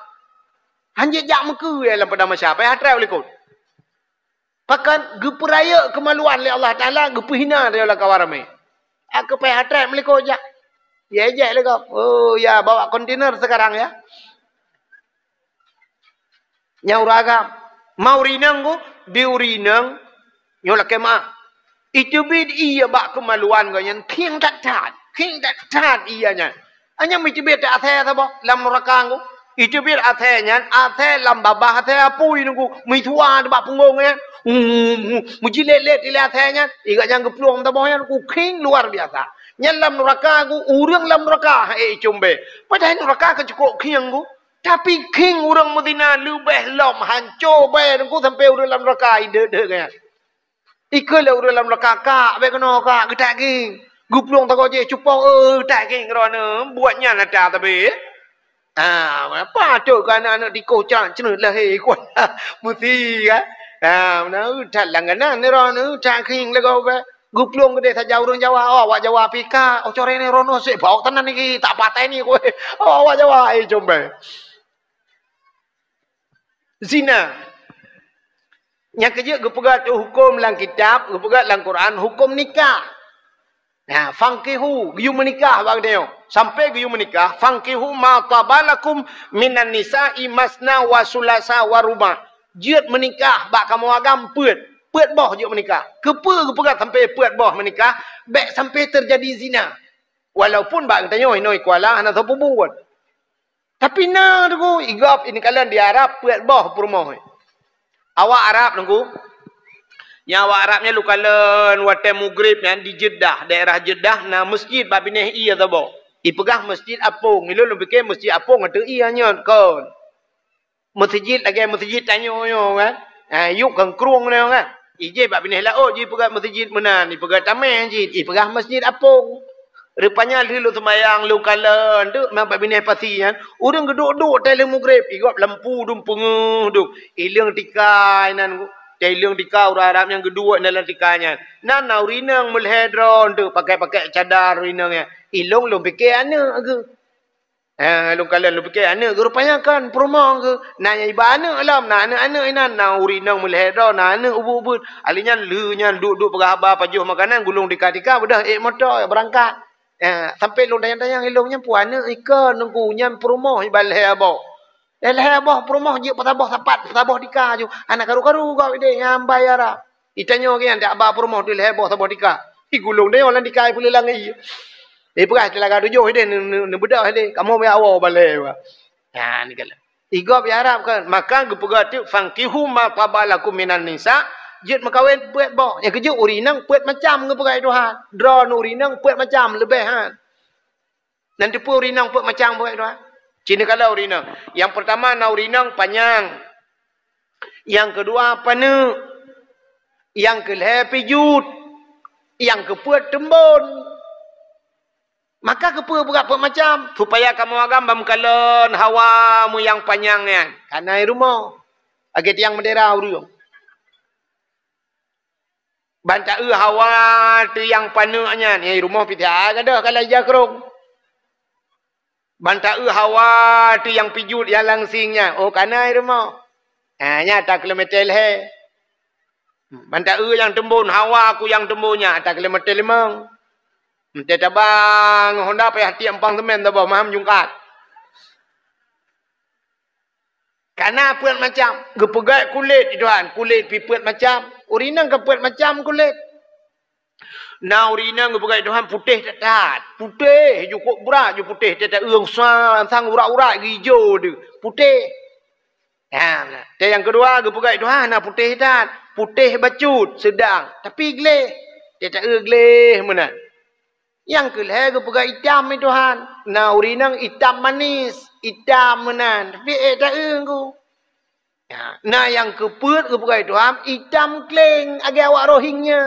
Hanjeuet jak meukeue lam padang mahsyar, payah trép likot. Pakon geupeurayeuk keumaluan lé Allah Taala, geupeuhina lé lam kawan ramé. Aku payah trép meulikot jak. Ya ejek lé gob. Oh ya, bawa kontainer sekarang ya. Nyang ureuëng agam. Ma ureuëng inong ku, di ureuëng inong, nyoe lakèe meuáh. Iteubiet ie bak keumaluan gobnyan, khieng that-that, khieng that-that ie nyan. Hana meuteubiet asèe saboh lam nuraka teungku. Iteubiet asèe nyan, asèe lam babah asèe apui teungku. Meusua bak punggong nyan. Meujilet-let ilèe asèe nyan. Igat nyang geuplueng saboh nyan teungku, khieng luar biasa. Nyan lam nuraka teungku, ureuëng lam nuraka han ék icumbée. Padahai nuraka ka cukôp khieng teungku. Tapi khieng ureuëng meuzina leubeh lom hanco bèe teungku sampoe ureuëng lam nuraka ideuek-deuek nyan. Ikheun lé ureuëng lam nuraka, "Kak, bèk keunoe kak, geutak khieng. Geuplueng sagoe jih cupong, eh, geutak khieng droeneuh, buet nyan ata sabe." Ah, patôt keu aneuk-aneuk tikoh cang ceuneut lahé kuat. Meusi kan? Ah, meunan that langganan droeneuh, that khieng lagoe bèk. Geuplueng keudeh saja ureuëng Jawa, oh, awak Jawa pih kak, oh, corée ni droeneuh sép bawok tanan niki, tak patéh ni kueh. Oh, awak Jawa, eh, combée. Zina. Nyang keujeuet geupeugah teuh huköm lam kitab, geupeugah lam Quran, huköm nikah. Nah, fankihu, geuyue meunikah bak geutanyoe. Sampoe geuyue meunikah, fankihu ma taba lakum minan nisa'i masna wa sulasa wa ruba'. Jeuet meunikah bak kamoe agam peuet. Peuet boh jeuet meunikah. Keupeue geupeugah sampoe peuet boh meunikah? Bèk sampoe teujadi zina. Walaupun bak geutanyoe inoe Kuala hana sapeue buet. Tapi na teungku, i gob ineuk kalon di Arab peuet boh peurumoh. Awak Arab teungku, Nyang awak Arab nyan lôn kalon watée mugreb nyan di Jeddah, daerah Jeddah na masjid bak binéh ié saboh. Ipeugah masjid apong, ilôn lôn pike masjid apong ateueh ié nyan kon. Masjid lagée masjid tanyoe nyoe kan. Ha, yub keu krueng nyoe kan. Ijih bak binéh laôt jipeugah masjid meunan, ipeugah tamé jih, ipeugah masjid apong. Rupanya lheueh lôn seumayang lôn kalon teuk bak binéh pasi nyan, ureuëng geuduek-duek tée lheueh mugreb, igob lampu dum peungeuh dum. Ileueng tika inan, tée ileueng tika ureuëng Arab nyang geuduek dalam tika nyan. Nan na ureuëng inong meulhée droe teuk pakai-pakai cadar ureuëng inong nyan. Ilôn lôn pike aneuëk geuh. Eh, lôn kalon lôn pike aneuëk geuh, rupanya kon peurumoh geuh. Na nyang iba aneuëk lom, na aneuëk-aneuëk inan, na ureuëng inong meulhée droe, na aneuëk ubeut-ubeut. Ahli nyan lheueh nyan duek-duek peugah haba pajoh makanan, gulong tika-tika, beudôh ék moto beurangkat. Eh, sampoe lôn tanyong-tanyong ilôn nyan peue aneuëk ikeu nungku nyan peurumoh iba lhée boh. Lhée boh peurumoh jeuet peusaboh sapat, peusaboh tika ju. Hana karu-karu gob ideh nyan bai Arab. Itanyoe geuh nyan dak ba peurumoh teuh lhée boh saboh tika. Igulong deh lam tika ipeuleulang ié. Ipeugah teulaga tujoh ideh neu-, neu-, neubeudôh ideh. Kamoe meuyak woe balée ba. Nyan kalon. Igob ya Arab kan. Maka geupeugah teuk, "Fankihu ma taba lakum minan nisa." Jeuet meukawen peuet boh. Nyang keujeuet ureuëng inong peuet macam geupeugah Tuhan. Droeneuh ureuëng inong peuet macam leubeh han. Nan teupeue ureuëng inong peuet macam buet dua? Cit neukalon ureuëng inong. Nyang peurtama na ureuëng inong panyang. Nyang keudua paneuk. Nyang keulhée pijuet. Nyang keupeuet teumbon. Maka keupeue beugat peuet macam? Supaya kamoe agam ban meukalon hawa mu nyang panyang nyan. Kana i rumoh. Lagée tiang meudera ureuëng. Ban taeu hawa teuh nyang paneuk nyan, nyang i rumoh pih that gadôh ka laju krông. Ban taeu hawa teuh nyang pijuet nyang langsing nyan, oh kana i rumoh. Ha, nyan ata kilometer lhée. Ban taeu nyang teumbon hawa ku nyang teumbon nyan ata kilometer limong. Meutai tabang Honda payah tiek empang semen saboh maham jungkat. Kana peuet macam, geupeugét kulét Tuhan, kulét pih peuet macam. Ureuëng inong ka peuet macam kulét. Na ureuëng inong geupeugét Tuhan putéh that-that. Putéh, jukôb brat ju putéh, teuta ureuëng sa-, sang urat-urat geuijo deuh. Putéh. Ha, tée nyang keudua geupeugét Tuhan na putéh that, putéh bacut, seudang, tapi gleh. Teuta ureuëng gleh meunan. Nyang keulhée geupeugah itam i Tuhan. Na ureuëng inong itam manis, itam meunan, tapi ék taeu ku. Ya, na nyang keupeuet geupeugah i Tuhan itam kleng lagée awak Rohingya.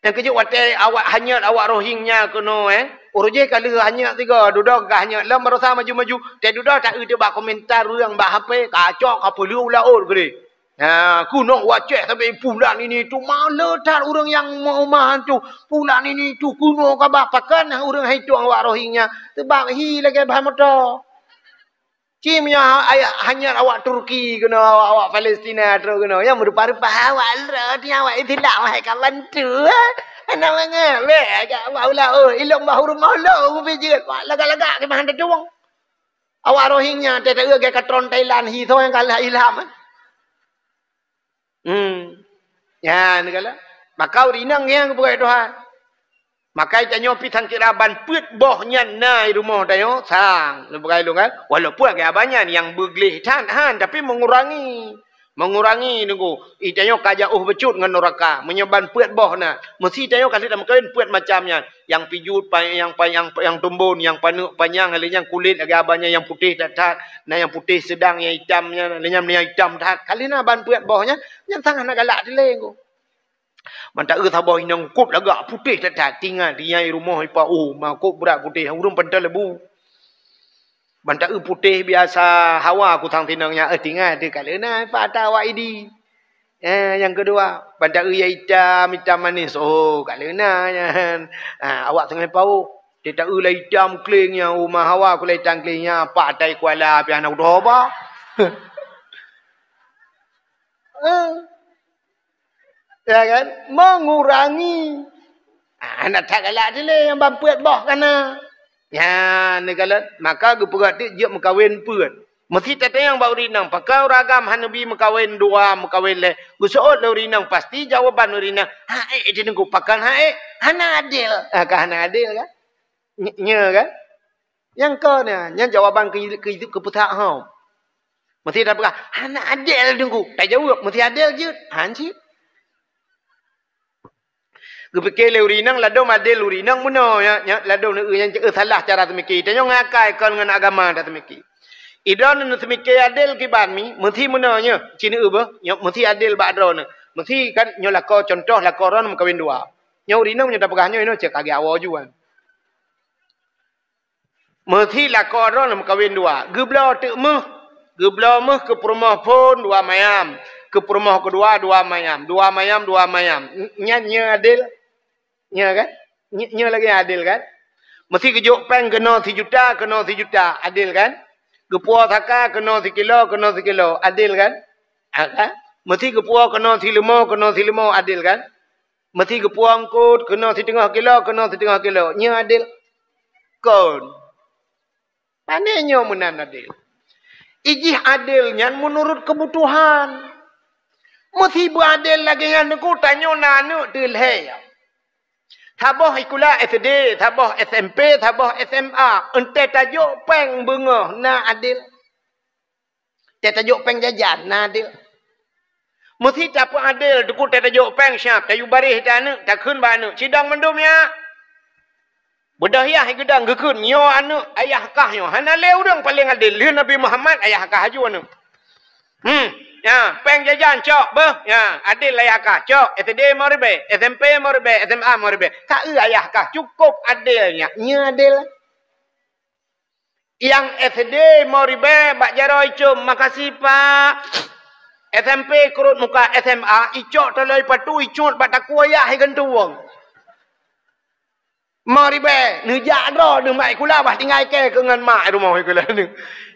Nyang keujeuet watée awak hanyot awak Rohingya keunoe, eh, uroe jéh ka lheueh hanyot sigoe, dudoe ka hanyot lom barosa maju-maju, tée dudoe taeu teuh bak komentar ureuëng bak H P, kacok ka peuleueh u laôt keudeh. Ha, keunoe wacéh sabe pulan ini tu male that ureuëng nyang meuumah tu. Pulan ini tu keunoe ka bah pakon ureuëng hai tueng awak Rohingya. Sebab hi lagée bah moto. Ci meunyoe ayah hanyar awak Turki keunoe, awak, awak Palestina trok keunoe. Nyang meurupa-rupa awak lrot, nyang awak Islam hai ka bantu. Hana mangat. Weh, jak awak ula, oh, ilong bah ureuëng molo, ubi jeuet. Wah, lagak-lagak ke bah hana tueng. Awak Rohingya teuh teueu lagée katron Thailand hi soe nyang kalah ilham. Hmm. Nyan kala. Maka ureuëng inong nyang geupeugah Tuhan. Maka tanyoe pih sangkira ban peuet boh nyan na i rumoh tanyoe sang. Lôn peugah lôn kan. Walaupun lagée abanyan nyang beugleh that han tapi mengurangi. Mengurangi nunggu, i tanyoe ka jauh bacut ngon nuraka. Meunyoe ban peuet boh na, meusi tanyoe ka lheueh tameukawen peuet macam nyan. Nyang pijuet, pa-, nyang pa-, nyang, nyang tumbon, nyang paneuk panyang, lheueh nyan kulét lagée abanyan nyang putéh that-that, na nyang putéh seudang, nyang itam nyan, lheueh nyan nyang itam that. Ka lheueh na ban peuet boh nyan, nyan sang hana galak dilée ku. Ban taeu saboh inong kop lagak putéh that-that, tinggai di nyang i rumoh ipa, oh, ma kop brat putéh, ureuëng pantai lebu. Ban taeu putéh biasa hawa ku sang tinong nyan, eh, tinggai teuh ka lheueh na pat ata awak Idi. Eh, nyang keudua, ban taeu nyang itam, itam manis, oh, ka lheueh na nyan. Ha, awak teungoh paoh, teuh taeu lam itam kleng nyan, oh, ma hawa ku lam itam kleng nyan, pat ata i kuala pih hana kutoh ba. Eh. Ya kan? Mengurangi. Ah, hana that galak dilée nyang ban peuet boh kana. Nyan neukalon, maka geupeugah teuk jeuet meukawen peuet. Meusi tatanyong bak ureuëng inong, pakon ureuëng agam hana neubi meukawen dua, meukawen lhée? Geuseuôt lé ureuëng inong, pasti jawaban ureuëng inong, "Hak ék, Teungku, pakon hak ék? Hana adil." Ah, ka hana adil kan? Nye-, nyoe kan? Nyang kon nyan, nyan jawaban keu, keu, keu peutak hom. Meusi tapeugah, "Hana adil, Teungku." Tajaweueb, "Meusi adil jeuet." Han cit. Geupike lé ureueng inong, ladom adil ureueng inong meunoe, ya, ya, ladom neueu nyan ceueh salah cara seumike. Tanyoe ngon akai kon ngon agama taseumike. Idroeneuh seumike adil kiban mi, meusi meunoe nyoe, ci neueu beuh, nyoe meusi adil bak droeneuh. Meusi kan nyoe lakoe contoh lakoe droeneuh meukawen dua. Nyoe ureueng inong nyoe tapeugah nyoe, nyoe cit ka geujak woe juan. Meusi lakoe droeneuh meukawen dua, geubloe teuk méuh, geubloe méuh keu peurumoh phon dua mayam, keu peurumoh keudua dua mayam, dua mayam, dua mayam. N-, nyan nyoe adil? Nyoe kan? Nyoe, nyoe lagèe adil kan? Meusi geujok péng keunoe sijuta, keunoe sijuta, adil kan? Geupuwoe saka keunoe sikilo, keunoe sikilo, adil kan? Ha, kan? Meusi geupuwoe keunoe sileumo, keunoe sileumo, adil kan? Meusi geupuwoe eungkôt keunoe siteungoh kilo, keunoe siteungoh kilo. Nyoe adil? Kon. Pane nyoe meunan adil? Ijih adil nyan meunurot keubutuhan. Meusi beuadil lagèe nyan, Teungku, tanyoe na aneuk teuh lhèe. Saboh sikula S D, saboh S M P, saboh S M A. Eunteuk tajok péng beungoh na adil? Teutajok péng jajan, na adil? Meusi tapeuadil, Teungku, teutajok péng siap, tayue baréh aneuk, takheun bak aneuk, "Cidong mandum, ya." Beudôh yah geudong geukheun, "Nyoe aneuk, ayah kah nyoe." Hana lé ureueng paleng adil, lheueh Nabi Muhammad, ayah kah aju aneuk. Hmm, ya, péng jajan cok beuh, ya, adil ayah kah, cok, S D lima ribèe, S M P lima ribèe, S M A lima ribèe. Ka eu ayah kah, cukôp adil nyan, nyoe adil. Nyang S D lima ribèe bak jaroe icôm, "Makasih, Pak." S M P keurot muka, S M A icok taloe patu, icut bak takue yah igantung. Lima ribèe, neujak droe, neumat sikula, bah tinggai kèe keu ngon mak rumoh sikula neu.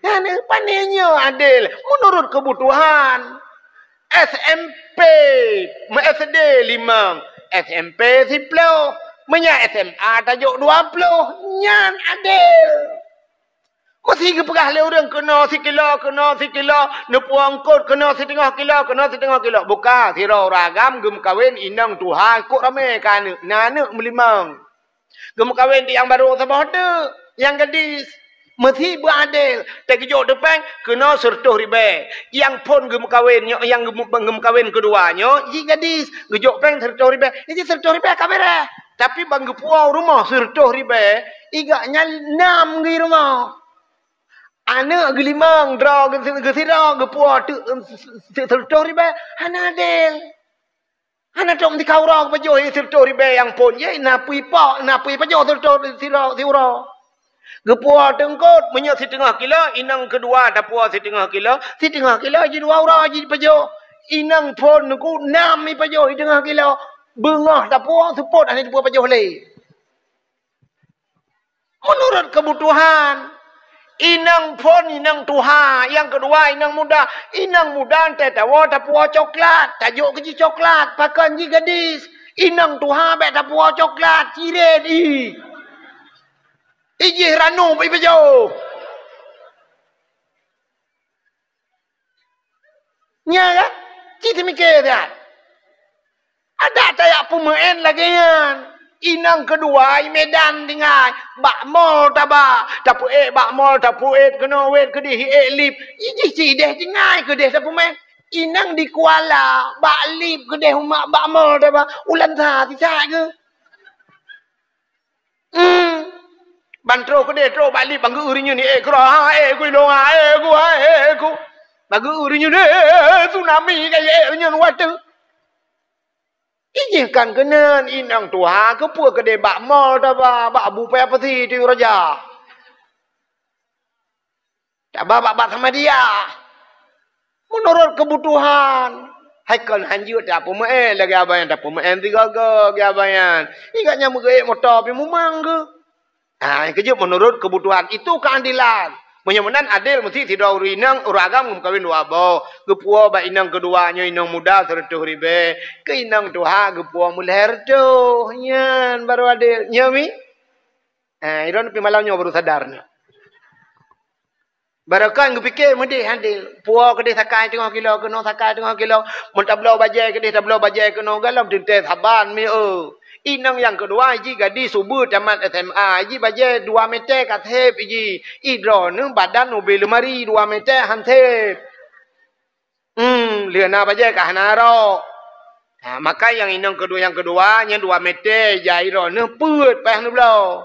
Nyan pane nyoe adil, meunurot keubutuhan. S M P, meu S D limong, S M P siploh, meunyo S M A tajok dua ploh, nyan adil. Meusi geupeugah lé ureueng keunoe sikilo, keunoe sikilo, neupuwoe eungkôt keunoe siteungoh kilo, keunoe siteungoh kilo. Buka, sidroe ureueng agam geumeukawen inong tuha, kok ramé ka aneuk, na aneuk meulimong. Geumeukawen di nyang barô saboh teuk, nyang gadis. Meusi beuadil, teugeujok teupeng keunoe sireutôh ribèe. Nyang phon geumeukawen nyoe, nyang geumeu-, geumeukawen keudua nyoe, jih gadis, geujok péng sireutôh ribèe. Jih sireutôh ribèe ka beureh. Tapi ban geupuwoe rumoh sireutôh ribèe, igak nyan nam geuh rumoh. Aneuk geulimong, droe geusi-, geusidroe, geupuwoe teuk, em, si-, si-, sireutôh ribèe, hana adil. Hana trok meutika uroe geupajoh sireutôh ribèe nyang phon, jih na peue ipok, na peue ipajoh sireutôh sidroe siuroe. Geupuwoe teungkôt, meunyoe siteungoh kilo, inong keudua tapuwoe siteungoh kilo, siteungoh kilo jih dua uroe jih ipajoh. Inong phon Teungku nam ipajoh siteungoh kilo, beungoh tapuwoe seupôt hana jipajoh lé. Meunurot keubutuhan. Inong phon, inong tuha, nyang keudua inong muda. Inong muda teuh tawoe tapuwoe coklat, tajok keu jih coklat, pakon jih gadis. Inong tuha bèk tapuwoe coklat, cirét ih. Ijih ranup ipajoh. Nya kan? Ci teumike that. Adak tajak peumeu'en lagèe nyan. Inong keudua i Medan tinggai, bak mall taba, tapeu'et bak mall, tapeu'et keunoe wet keudeh, ék lip. Ijih ci ideh tinggai keudeh tapeumeu'en. Inong di Kuala, bak lip keudeh umat bak mall taba, ulan sa sisat geuh. Hmm. Ban troh keudeh, troh bak lip, ban geu-eu rinyeun, "Eh, keudroe, ha, eh, ku ilong, ha, eh, ku, ha, eh, ku." Ban geu-eu rinyeun, eh, tsunami ka, eh, rinyeun watèe. Ijih kan keunan inong tuha, keupeue keudeh bak mall taba, bak bu paya peusi teuh raja. Taba bak, bak sama dia. Meunurot keubutuhan. Hai kon hanjeuet tapeumeu'en lagèe abang nyan, tapeumeu'en sigoe-goe lagèe abang nyan. Igak nyan meugeu'et moto pih mumang geuh. Ha, keujeuet meunurot keubutuhan. Itu keuadilan. Meunyoe meunan adil, meusti sidroe ureueng inong, ureueng agam geumeukawen dua boh. Geupuwoe bak inong keudua nyoe inong muda sireutôh ribèe. Keu inong tuha geupuwoe meulhèe reutôh. Nyan baru adil. Nyoe mi? Ha, droeneuh pih malam nyoe baru sadar nyoe. Barokon geupike meudeh adil. Puwoe keudeh sakai teungoh kilo, keunoe sakai teungoh kilo. Meunyo tabloe bajèe keudeh, tabloe bajèe keunoe, galom teuntèe saban mi, eu. Inong nyang keudua jih gadis ubeut tamat S M A, jih bajèe dua mètè ka sép jih. Ih droeneuh badan ubé leumari dua mètè han sép. Dia na bajée ka hana rok. Ha, maka nyang inong keudua, nyang keudua, nyan dua meter jai droeneuh peuet payah neubloe.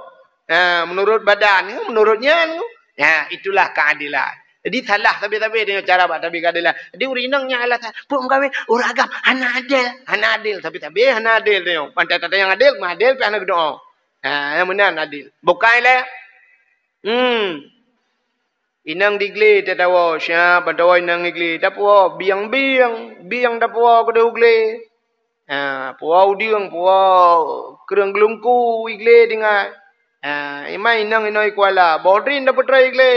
Ha, meunurot badan, meunurot nyan. Ha, itulah keadilan. Jadi salah sabe-sabe tanyoe cara bak tabi keadilan. Jadi ureueng inong nyan alasan, "Peue meukawén ureueng agam hana adil, hana adil, sabe-sabe hana adil tanyoe." Pantai nyang adil, meuadil pih hana geudoe. Ha, nyang meunan adil. Bukai lé. Hmm. Inong di glé tatawoe, siap tatawoe inong di glé, tapuwoe bieng-bieng, bieng tapuwoe keudeh u glé. Ha, puwoe udeueng, puwoe kreueng geulungku i glé tinggai. Ha, iman inong inoe i kuala, boh drin tapeutrön i glé.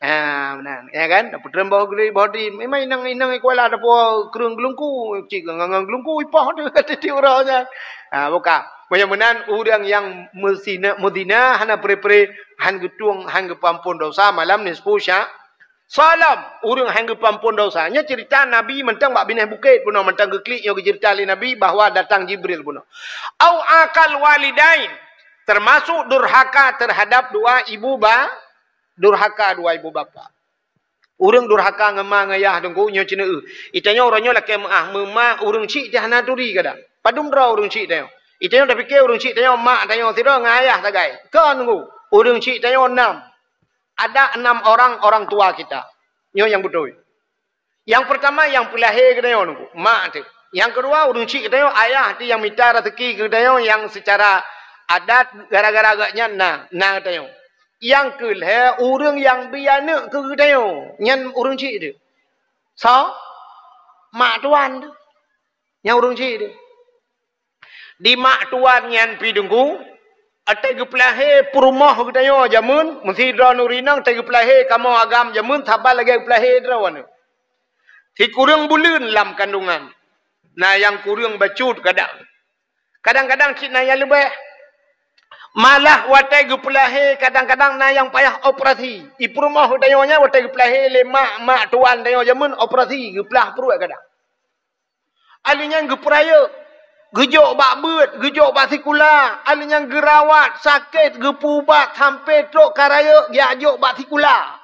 Ha, meunan, ya kan? Tapeutrön boh glé, boh drin. Iman inong, inong i kuala tapuwoe kreueng geulungku, cit ngon, ngon geulungku ipoh tu, tiep uroe nyan. Ha, buka. Meunyoe meunan, ureueng nyang meuzina, meuzina hana pre-pre, han geutueng, han geupeuampon dosa malam nisfu sya-, Salam, ureueng han geupeuampon dosa. Nyoe cerita Nabi mantong bak binéh bukét bunoe, mantong geuklik nyoe geucerita lé Nabi bahwa datang Jibril bunoe. Au akal walidain, termasuk durhaka terhadap dua ibu ba-, durhaka dua ibu bapa. Ureueng durhaka ngon ma ngon yah teungku nyoe ceuneuh. Itanyoe uroe nyoe lakée meuah, meuma ureueng chik teuh hana turi kadang. Padum droe ureueng chik tanyoe. Itanyoe tapike ureueng chik tanyoe mak tanyoe sidroe ngon ayah sagai. Kon teungku, ureueng chik tanyoe nam. Ada enam orang orang tua kita. Nyoe nyang beutôi. Nyang peurtama nyang peulahé geutanyoe nunggu, mak teuh. Nyang keudua ureueng chik geutanyoe, ayah teuh nyang mita raseuki keu geutanyoe nyang seucara adat gara-gara gobnyan na, na geutanyoe. Nyang keulhée ureueng nyang bri aneuëk keu geutanyoe, nyan ureueng chik teuh. Soe? Mak tuan teuh. Nyang ureueng chik teuh. Di mak tuan nyan pih teungku, watée geupeulahé peurumoh geutanyoe jameun, meusidroe nuri inong watée geupeulahé kamoe agam jameun saban lagée geupeulahé droeneuh. Sikureueng buleuen lam kandungan, na nyang kureueng bacut kadang. Kadang-kadang cit na nyang leubeh. Malah watée geupeulahé kadang-kadang na nyang payah operasi. I peurumoh geutanyoe nyan watée geupeulahé lé mak, mak tuan tanyoe jameun operasi, geupeulah pruet kadang. Ahli nyan geupeurayeuk, geujok bak beuet, geujok bak sikula, ahli nyan geurawat, sakét, geupeuubat, sampoe trok ka rayeuk, geujok bak sikula.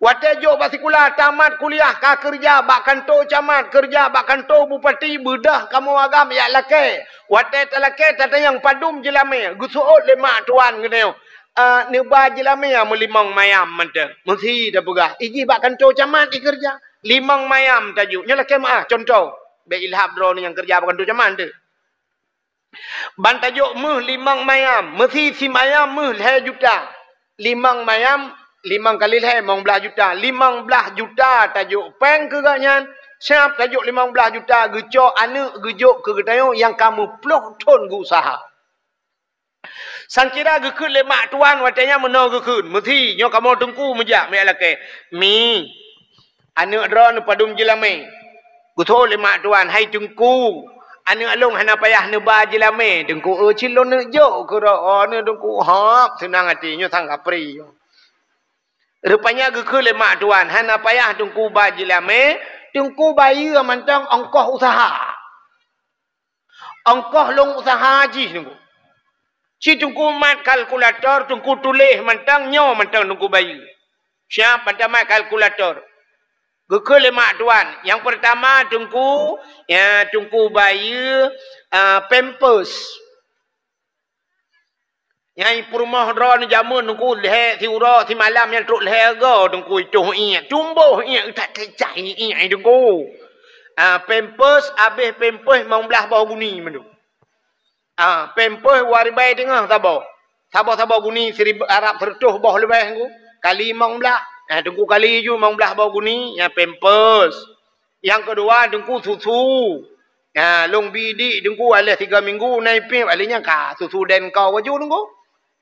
Watée jok bak sikula, tamat kuliah, ka keureuja bak kantô camat, keureuja bak kantô bupati, beudôh kamoe agam jak lakée. Watée talakée, tatanyong padum jeulamé, geuseuôt lé mak tuan geutanyoe, "Ah, neuba jeulamé meulimong mayam mantong." Meusi tapeugah, "Ih jih bak kantô camat ih keureuja." Limong mayam tajok. Nyoe lakée meuah, cuntoh. Bék ilhab droeneuh nyang keureuja bak kantô camat teuh. Ban tajok méuh limong mayam, meusi simayam méuh lhée juta. Limong mayam, limong kali lhée, limong blaih juta. Limong blaih juta tajok péng keu gobnyan, siab tajok limong blaih juta geucok aneuëk geujok keu geutanyoe nyang ka meuploh thon geuuseuha. Sangkira geukheun lé mak tuan watée nyan meunoe geukheun, "Meusi, nyoe kamoe teungku meujak, meujak lakée." "Mi, aneuëk droeneuh padum jeulamé?" Geutho lé mak tuan, "Hai teungku, aneuëk lôn hana payah neuba jeulamé." "Teungku, eu cit lôn neuk jok keu droeneuh teungku." "Hop, seunang até, nyoe sang kapri." Rupanya geukheun lé mak tuan, "Hana payah teungku ba jeulamé, teungku bayeue mantong ongkoh useuha." Ongkoh lôn useuha jih teungku. Ci teungku mat kalkulator, teungku tuléh mantong nyoe mantong teungku bayeue. Siab mantong mat kalkulator. Geukheun lé mak tuan, nyang peurtama teungku, ya, teungku bayeue, ah, pampers. Nyang peurumoh droeneuh jameun teungku lhée siuroe simalam nyang trok lhée go teungku itoh iék, tumboh iék, that kecah iék teungku. Ah, pampers, abéh pampers limong blaih boh guni mandum. Ah, pampers dua ribée teungoh saboh. Saboh-saboh guni sirib-, arab siratoh boh leubeh teungku. Kali limong blaih. Ah, teungku kali ju limong blaih boh guni, nyang pampers. Nyang keudua teungku susu. Ha, lôn bi dik teungku aleh tiga minggu na ipéb, aleh nyan ka susu den kau baju teungku.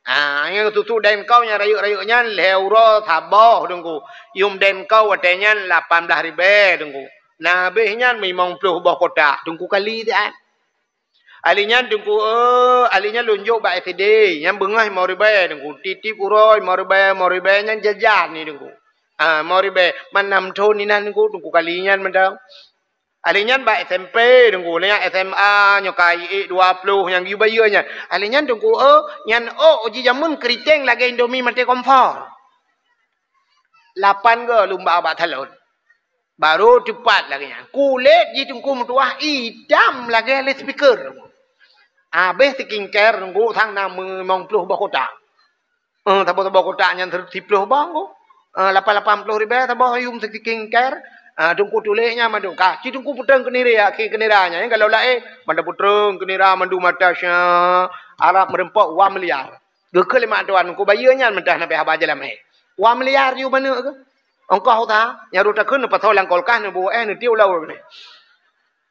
Ha, nyang susu den kau nyang rayeuk-rayeuk nyan lhée uroe saboh teungku. Yum den kau watée nyan lapan blaih ribée teungku. Na abéh nyan limong ploh boh kotak teungku kali siat. Aleh nyan teungku, eh, aleh nyan lôn jok bak S D, nyan beungoh limong ribée teungku. Tiep-tiep uroe limong ribée, limong ribée nyan jajan ni teungku. Ah, limong ribée, man nam thon inan teungku, teungku kali nyan mantong. Aleh nyan bak S M P teungku, nyan S M A nyoe ka iék dua ploh nyang geuyue bayeue nyan. Aleh nyan teungku, eh, nyan ôk jijameun keuriteng lagée Indomie maté kompor. Lapan go lumba bak salon. Baru teupat lagèe nyan. Kulét jih Teungku meutuah itam lagèe loudspeaker. Abéh skincare Teungku sang na limong ploh boh kotak. Eh, saboh-saboh kotak nyan siploh boh Teungku. Eh, lapan lapan ploh ribèe saboh yum skincare. Ah, Teungku tuléh nyan mandum. Ka, ci Teungku peutrön keu nira, keu nira nyan. Kalau laén, mandum peutrön keu nira, mandum mata sya, Arab meureumpok dua miliar. Geukheun lé mak tuan, Teungku bayeue nyan meuntah na pih haba jalamé. Dua miliar yum aneuk keuh. Ongkoh usaha, nyang rot takheun neupasoe lam kulkas, neubuet, eh, neutiek u laôt.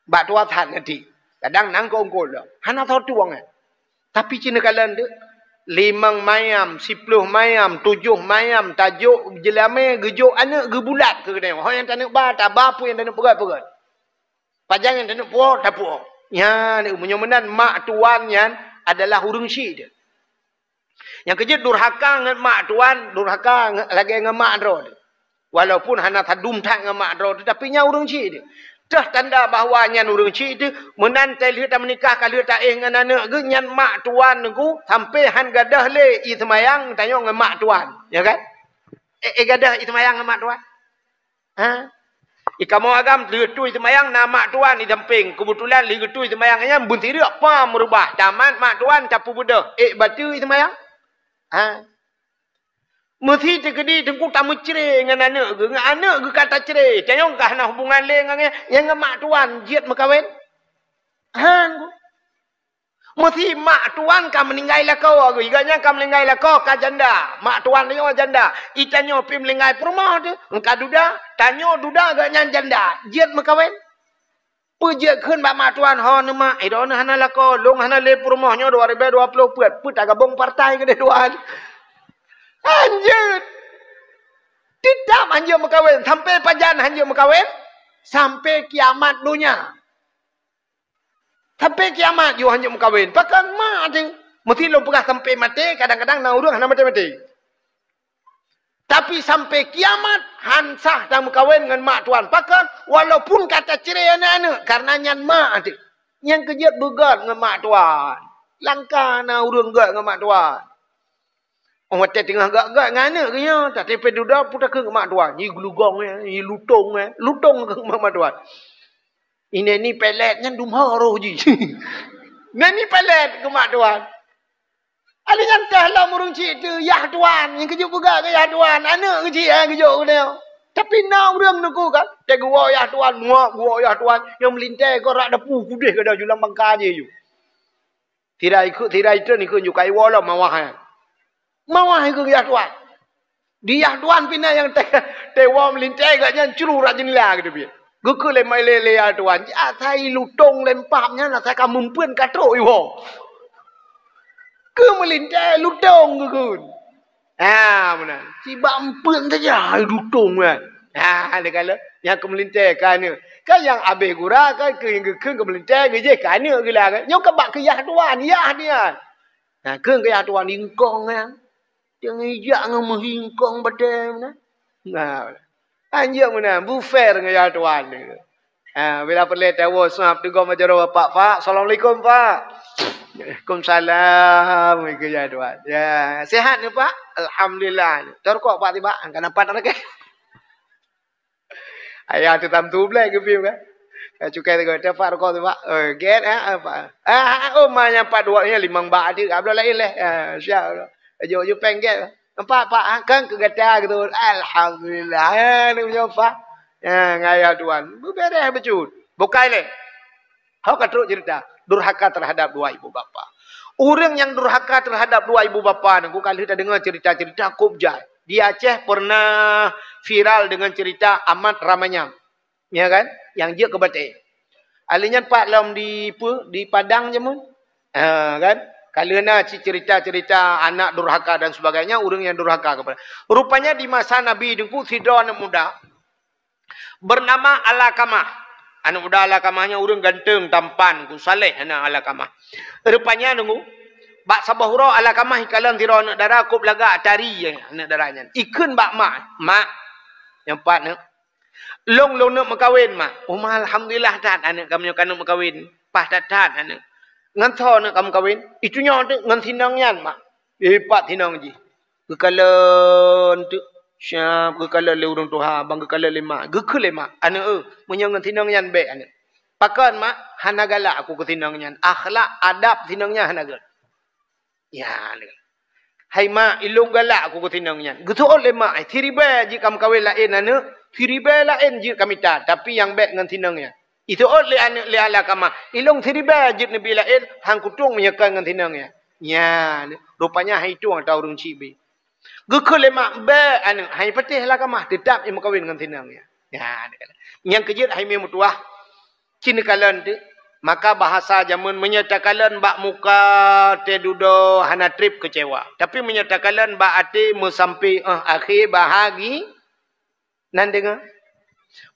Bak tuah that neutiek. Kadang nang keu ongkoh lom. Hana soe tueng, eh. Tapi ci neukalon deuh, limong mayam, siploh mayam, tujoh mayam, tajok jelamé, geujok aneuk, geubulat keu geutanyoe. Ho nyang taneuk ba, taba, peue nyang taneuk peugöt, peugöt. Pajan nyang taneuk puwoe, tapuwoe. Nyan, meunyoe meunan mak tuan nyan adalah ureueng syik deuh. Nyang keujeuet durhaka ngon mak tuan, durhaka ngon, lagèe ngon mak droe teuh. Walaupun hana sadum that ngon mak droe teuh, tapi nyan ureueng syik teuh. Teuh tanda bahwa nyan ureueng syik teuh, meunan tai lheueh tameunikah ka lheueh taéh ngon aneuk geuh, nyan mak tuan Teungku, sampoe han gadôh lé ie seumayang tanyoe ngon mak tuan, ya kan? Eh, eh gadôh ie seumayang ngon mak tuan. Ha? Di kamoe agam lheueh tui seumayang na mak tuan di sampéng. Keubeutulan lheueh geutui seumayang nyan beunsireuk pam meurubah. Tamat mak tuan tapeubeudôh. Ék bateue seumayang? Ha? Meusi teukeudi Teungku tameucré ngon aneuk geuh, ngon aneuk geuh ka tacré. Tanyoe ka hana hubungan lé ngon nyan, nyan ngon mak tuan jeuet meukawen. Han ku. Meusi mak tuan ka meuninggai lakoe geuh, gobnyan ka meuninggai lakoe ka janda. Mak tuan nyoe janda. I tanyoe pih meuninggai peurumoh teuh, ka duda, tanyoe duda gobnyan janda. Jeuet meukawen. Peue jeuet kheun bak mak tuan, "Ho neuh mak, eh, droeneuh hana lakoe, lôn hana lé peurumoh nyoe dua ribèe dua ploh peuet, peue tagabong partai keudeh tuan?" Hanjeuet. Teutap hanjeuet meukawen, sampoe pajan hanjeuet meukawen, sampoe kiamat donya. Sampoe kiamat jih hanjeuet meukawen. Pakon mak teuh? Meusi lôn peugah sampoe maté, kadang-kadang na ureueng hana maté-maté. Tapi sampoe kiamat han sah tameukawen ngon mak tuan. Pakon? Walaupun ka tacré aneuk-aneuk, karena nyan mak teuh. Nyang keujeuet beugöt ngon mak tuan. Langka na ureueng göt ngon mak tuan. Oh, watèe teungoh göt-göt ngon aneuk geuh nyoe, tapi pih dudoe peue takheun ngon mak tuan. Nyi geulugong, eh, nyi lutong, eh. Lutong keu mak tuan. Ineh ni pelet nyan dum ho roh jih. Neh ni pelet keu mak tuan. Alèh nyan teuh lom ureueng chik teuh, yah tuan, nyang keujeuet peugah keu yah tuan, aneuk keuchik, eh, geujok keunoe. Tapi na ureueng neuku kan, teuh geuwoe yah tuan, muak geuwoe yah tuan, nyang meulintèe keu rak dapu, keudeh geudah julang bangka jih ju. Sira ikheun, sira itreun ikheun ju, ka iwoe lom mawah nyan. Mawah ikheun yah tuan. Di yah tuan pih na nyang teuh, teuh woe meulintèe geuh nyan cru rak jeundela geuteubiet. Geukheun lé mai lé, lé yah tuan, asai lutong lempap nyan asai ka meumpeuen ka trok iwoe. Keu meulintèe lutong geukheun. Ha, meunan. Sibak eumpeuen saja lutong nyan. Ha, lé ka lheueh. Nyang keu meulintèe ka aneuk. Kan nyang abéh gura kan keu nyang geukheun keu meulintèe geujeh ka aneuk geulah kan. Nyoe ka bak keu yah tuan, yah nyan. Ha, kheun keu yah tuan ingkong nyan. Jangan ijak ngon meuhingkong batèe meunan. Nah, anjeuet meunan, beufair ngon yah tuan. Ha, bila peureulèe tawoe sab teugom jaroe bapak, "Pak, assalamualaikum, Pak." "Waalaikumsalam," keu yah tuan. Ya, sehat ni, Pak? "Alhamdulillah." Tarukok, Pak, tiba. Angka nampak tak lagi? Ayah tu tam tu blek geupiep kan. Eh, cukai tu, "Dapat rukok tu, Pak?" "Eh, get, eh, apa?" "Ah, oh, ma nyang pat dua ni limong bak adik, abloh lain leh." "Ah, siap." Aju-aju pengget. "Nampak, Pak, ah, kan keu gata gitu." "Alhamdulillah." Eh, ni punya, Pak. Ya, ngaya tuan. Beberes becut. Bukai leh. Hok ka trok cerita. Durhaka terhadap dua ibu bapa. Ureueng nyang durhaka terhadap dua ibu bapa ni, ku ka lheueh tadeungoe cerita-cerita kop jai. Di Aceh pernah viral dengan cerita Amat Ramanyang. Ya kan? Nyang jeuet keu batèe. Alèh nyan pat lom di, peue, di Padang jameun. Ha, kan? Ka lheueh na ci-, cerita-cerita anak durhaka dan sebagainya, ureueng nyang durhaka kepada. Rupanya di masa Nabi Teungku sidroe aneuk muda bernama Alakamah. Aneuk muda Alakamah nyan ureueng ganteng, tampan, ku saleh aneuk Alakamah. Rupanya Teungku, bak saboh uroe Alakamah ikalon sidroe aneuk dara kop lagak tari aneuk dara nyan. Ikheun bak mak, "Mak," nyang pat neuk, "Lôn, lôn neuk meukawen, Mak." "Oh, Ma, alhamdulillah that aneuk kamoe ka neuk meukawen. Paih that-that aneuk." "Ngon soe neuk ka meukawen?" "Itu nyoe teuk ngon si inong nyan, Mak." "Eh, pat si inong jih?" Geukalon teuk. Siap geukalon lé ureuëng tuha, ban geukalon lé mak. Geukheun lé mak, "Aneuëk, eh, meunyoe ngon sinong nyan bék, aneuëk." "Pakon, mak?" "Hana galak aku keu sinong nyan. Akhlak, adab sinong nyan hana gét." Ya, hai mak, ilong galak aku keu sinong nyan. Geuseuôt lé mak, "Siribée jeuet kameukawen laén aneuëk, siribée laén jeuet kamita, tapi nyang bék ngon sinong nyan." Iseuôt lé aneuëk lé Alkamah, "Ilong siribée jeuet neubi laén, han kutueng meunyoe kon ngon sinong nyan." Nyan, rupanya hai tueng ata ureuëng syiek bi. Geukheun lé mak, "Bék aneuëk, hai patéh Alkamah, teutab imeukawen ngon sinong nyan." Nyan, nyang keujeuet hai meutuah. Ci neukalon teuk. Maka bahasa jameun meunyoe takalon bak muka teududoe hana treb keucewa. Tapi meunyoe takalon bak até meusampé, eh, akhé bahagi-, nan deungoe.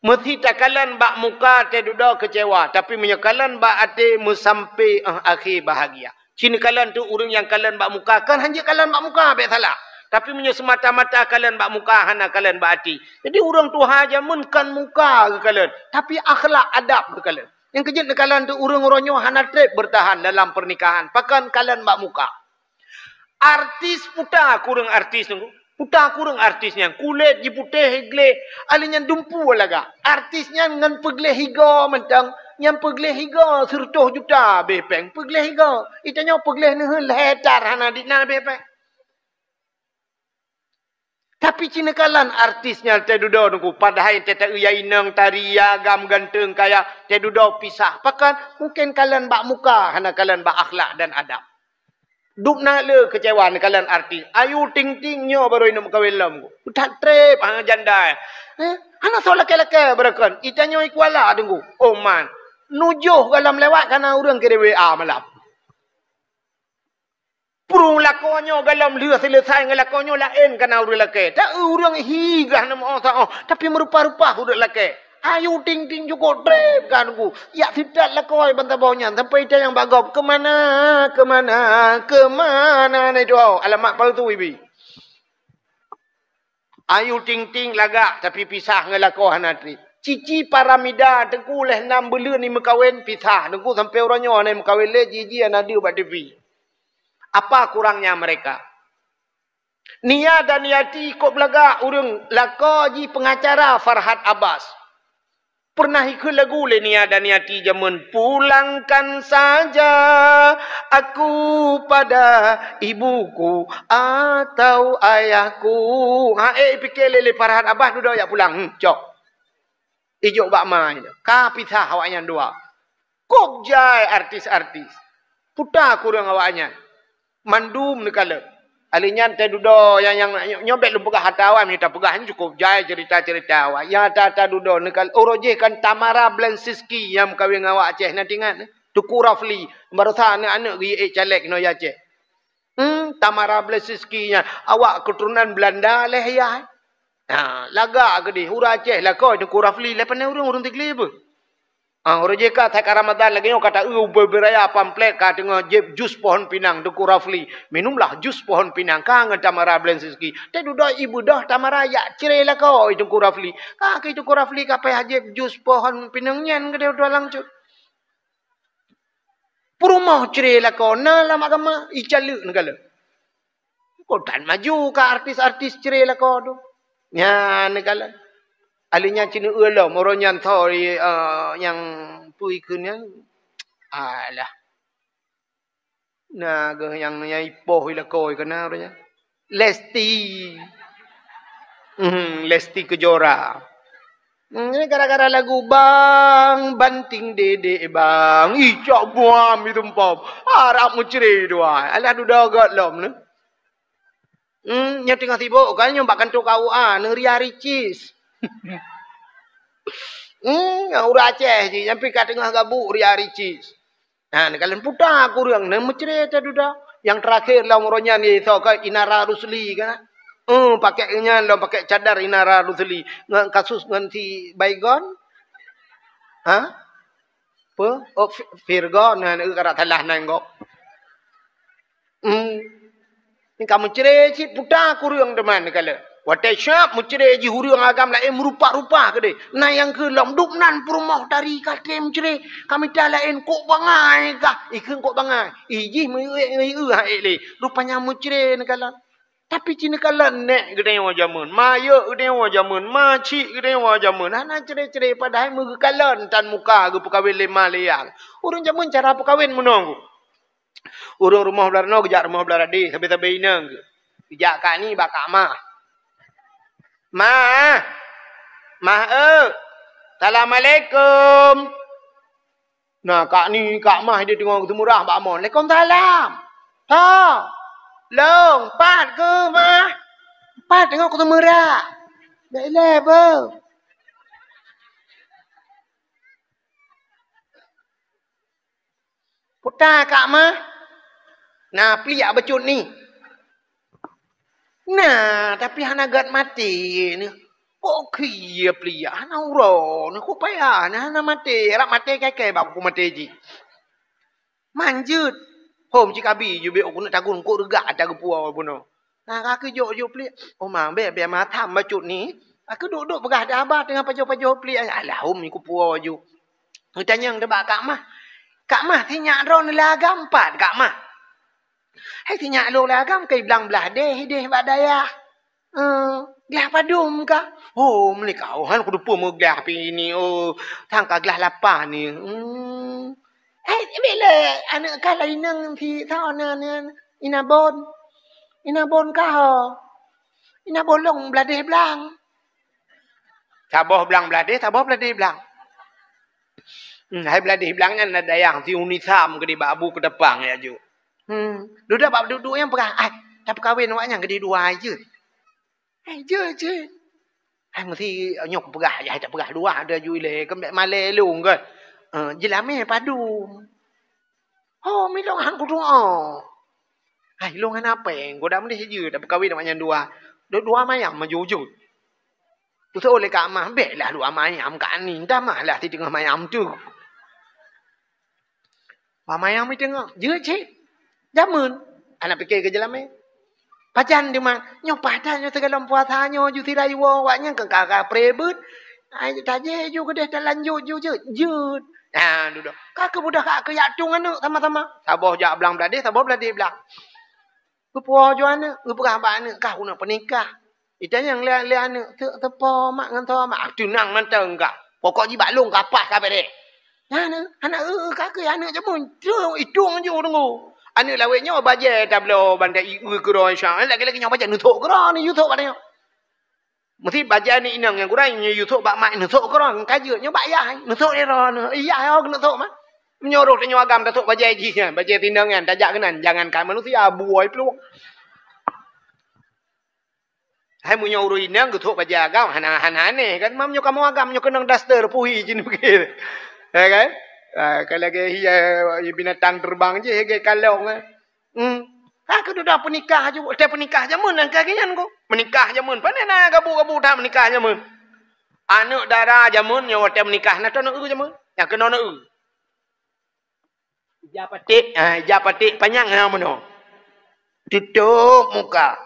Meusi takalon bak muka teududoe keucewa, tapi meunyoe kalon bak até meusampé, eh, akhé bahagia. Ci neukalon teuk ureuëng nyang kalon bak muka, kan hanjeuet kalon bak muka bék salah. Tapi meunyoe seumata-mata kalon bak muka hana kalon bak até. Jadi ureuëng tuha jameun kan muka geukalon, tapi akhlak adab geukalon. Nyang keujeuet neukalon teuk ureuëng uroe nyoe hana treb beurtahan dalam peurnikahan, pakon kalon bak muka. Artis puta kureueng artis nyoe. Puta kureueng artis nyan, kulét jiputéh gleh, alèh nyan dumpu lagak. Artis nyan ngon peugleh higa mantong, nyan peugleh higa sireutoh juta beh péng, peugleh higa. Itanyoe peugleh neuheun lhèe tar hana dit na beh péng. Tapi ci neukalon artis nyan teududoe nungku, padahai teuta ya inong tari ya agam ganteng kaya teududoe pisah. Pakon? Mungken kalon bak muka, hana kalon bak akhlak dan adab. Dubna le keucewa neukalon artis. Ayu Ting Ting nyoe baru ineuk meukawen lom. That treb, ha, janda. Eh, hana soe lakée-lakée baroekon. Itanyoe i Kuala deunggu. Oman. Nujoh galom lewat kana ureuëng kirim W A malam. Prueng lakoe nyoe galom lheueh seuleusai ngon lakoe nyoe laén kana ureuëng lakée. Tak ureuëng hi gah nama oh, tapi meurupa-rupa ureuëng lakée. Ayu Ting Ting jukuk treb ka nunggu. Yak sitat lakoe ban saboh nyan sampai itanyong bak gob, "Keumana, keumana, keumana na itu?" Alamat palsu ibi. Ayu Ting Ting lagak tapi pisah ngon lakoe hana treb. Cici Paramida teungku lheueh nam buleuen imeukawen pisah. Teungku sampai uroe nyoe hana imeukawen lé, jiji hana deuh bak T V. Apa kurangnya mereka? Nia Daniati kok beulagak ureuëng lakoe jih pengacara Farhad Abbas. Pernah ikheun lagu lé Nia Daniati jameun, "Pulangkan saja aku pada ibuku atau ayahku." Ha, eh, pike lé, lé Farhad Abbas dudoe jak pulang. Hmm, cok. Ijok bak ma nyoe. Ka pisah awaknyan dua. Kok jai artis-artis. Puta kureueng awaknyan. Mandum neukalon. Alèh nyan teududoe nyang, nyang nyoe bék lôn peugah ata awai, meunyoe tapeugah nyan cukup jai cerita-cerita awai. Nyang ata-ata dudoe neukalon. Uroe jih kan Tamara Blensinski nyang meukawen ngon awak Aceh na teuingat. Teungku Rafli. Baroesa aneuk-aneuk geuék caleg nyoe Aceh. Hmm, Tamara Blensinski nyan awak keuturonan Beulanda lé yah. Ha, lagak keudeh ureueng Aceh lakoe Teungku Rafli lé pane ureueng, ureueng Tigli beuh. Ha, ureueng J K that ka Ramadan lagèe nyoe ka ta-eu ubé-ubé raya pamflet ka teungoh jieb jus pohon pinang Teungku Rafli. Minumlah jus pohon pinang ka ngon Tamara Blensinski. Teududoe ibeudôh Tamara jak cre lakoe Teungku Rafli. Ka keu Teungku Rafli ka payah jieb jus pohon pinang nyan keudeh dua langsung. Peurumoh cre lakoe na lam agama, icaleuek neukalon. Kok tan maju ka artis-artis cre lakoe tu. Nyan neukalon. Alèh nyan ci neueu lom, uroe nyan tho, eh, nyang peue ikheun nyan. Alah. Na geuh nyang, nyang ipoh i lakoe keunan uroe nyan. Lesti. Hmm, Lesti Kejora. Hmm, ini gara-gara lagu Bang Banting Dedek Bang. Ih, cok buam itu empom. Harap meucre dua. Alah dudoe göt lom ni. Hmm, nyoe teungoh sibuk kan nyoe bak kantor K U A, neu Ria Ricis. Hmm, ureueng Aceh jih, nyang pih ka teungoh gabuk Ria Ricis. Ha, neukalon puta kureueng, na meucre teududoe. Nyang teurakhir lom uroe nyan isoe keu Inara Rusli kan. Eh, pakai nyan lom, pakai cadar Inara Rusli. Ngon kasus ngon si Baygon. Ha? Peue? Oh, Fi-, Virgon, na, na, ka rot salah nan gob. Hmm. Ni ka meucre cit puta kureueng teuma neukalon. Watèe siap meucre jih ureueng agam laén meurupa-rupa keudeh. Na nyang keu lom dub nan peurumoh tari ka treb meucre. Ka mita laén kok bangai kah? Ikheun kok bangai. Ih jih meuék-ék ha ék lé. Rupanya meucre neukalon. Tapi cit neukalon nèk geutanyoe jameun, mayeuek geutanyoe jameun, macik geutanyoe jameun. Hana cre-cre padahai meugeukalon tan muka geupeukawen lé ma lé nyang. Ureueng jameun cara peukawen meunoe. Ureueng rumoh blah ranoe geujak rumoh blah radeh, sabe-sabe inong geuh. Geujak kak ni bak kak mah. "Mah! Mah eu! Assalamualaikum!" Nah, kak ni, kak mah dia teungoh geuseumurah bak mon. "Waalaikumsalam. Ho! Long, pat keuh, mah? Pat teungoh geuseumurah. Bèk ilèe beuh." "Peue kak mah?" "Na pliek bacut ni." "Na, tapi hana gèt maté ni." "Kok keu pliek? Hana uroe ni, kok payah ni, hana maté. Rab maté kèe-kèe bak keupeue maté jih." "Man jeuet." "Hom cit kabi ju bèk keuneuk tagun kok reugak ata geupuwoe bunoe." Nah, ka keuh jok-jok pliek. "Oh, ma, bèk, bèk ma tham bacut ni." Ka keuh duek-duek peugah di haba teungoh pajoh-pajoh pliek. "Alah, hom ni kupuwoe ju." Geutanyong teuh bak kak mah. "Kak mah, sinyak droeneuh lé agam pat, kak mah?" "Hai, sinyak lôn lé agam keu blang blah deh, deh bak dayah." "Eh, glah padum kah?" "Oh, meunyoe kah, oh, han kuteupeu meuglah pih ni, oh, sang ka glah lapan ni." "Hmm." "Hai, bèk lé, aneuk kah laineng si, sa, na, na, Inabon. Inabon kah, ho?" "Inabon lôn blah deh blang." Saboh blang blah deh, saboh blah deh blang. Hmm, hai blah deh blang nyan na dayah si Unisam keudeh bak Abu Keutapang ya ju. Hmm, dudoe bak dudoe nyang peugah, "Ai, tapeukawen awak nyan keudeh dua jeuet." "Ai, jeuet, jeuet." "Ai, meusi nyoe kupeugah, ai, tapeugah dua, ada ju ilèe, keu bèk malèe lôn kan." "Eh, jeulamé padum?" "Oh, milong han kutu'oh." "Ai, lôn hana péng, goda meudeh jeuet tapeukawen awak nyan dua. Dua, dua mayam maju jeuet." Geuseuôt lé kak mah, "Bèk lah dua mayam kak ni, damah lah si teungoh mayam teuk." Dua mayam i teungoh, jeuet cit. Jameun. Aneuk pike keu jeulamé. Pajan teuma, nyoe pajan nyoe sigohlom puasa nyoe ju sira iwoe awak nyan keu ka-ka preh beuet. Ai tajéh ju keudeh talanjut ju jeuet. Jeuet. Nah, dudoe. Ka keuh beudôh ka keuyak tueng aneuk sama-sama. Saboh jak blang blah deh, saboh blah deh blang. Geupuwoe ju aneuk, geupeugah bak aneuk, "Kah keuneuk peunikah." Itanyong lé, lé aneuk, "Teuk teupo mak ngon tho mak?" "Ah, teunang mantong kah. Pokok jih bak lôn ka paih ka bèrèh." Nyan, hana eu-eu ka keuh aneuk jameun, tueng, itueng ju deungoe. Aneuk lawét nyoe bajèe tabloe ban ta-i eu keudroe Isya. Lagèe-lagèe nyoe bajèe neusok keudroe ni, yusok bak nyoe. Meusi bajèe ni inong nyang gurèe nyoe yusok bak mak neusok keudroe, ka jeuet nyoe bak yah, neusok di droe, yah oh neusok mah. Meunyoe roh tanyoe agam tasok bajèe jih nyan, bajèe tinong nyan tajak keunan, jangankan manusia, buôi plueng. Hai meunyoe ureueng inong geusok bajèe agam, hana, hana aneh kan? Meunyoe kamoe agam nyoe keunong daster, puhi jih ni bukét. Ya kan? Ah, ka lagèe hi, eh, binatang terbang jih, lagèe kalong, eh. Hmm. Ka keuh dudoe peunikah ju, watèe peunikah jameun nyang ka geuh nyan keuh. Meunikah jameun, pane na gabu-gabu that meunikah jameun. Aneuk dara jameun nyoe watèe meunikah na tô neu jameun. Nyang keunoe neu. Ija paték, ha, ija paték panyang ha meunoe. Tutôp muka.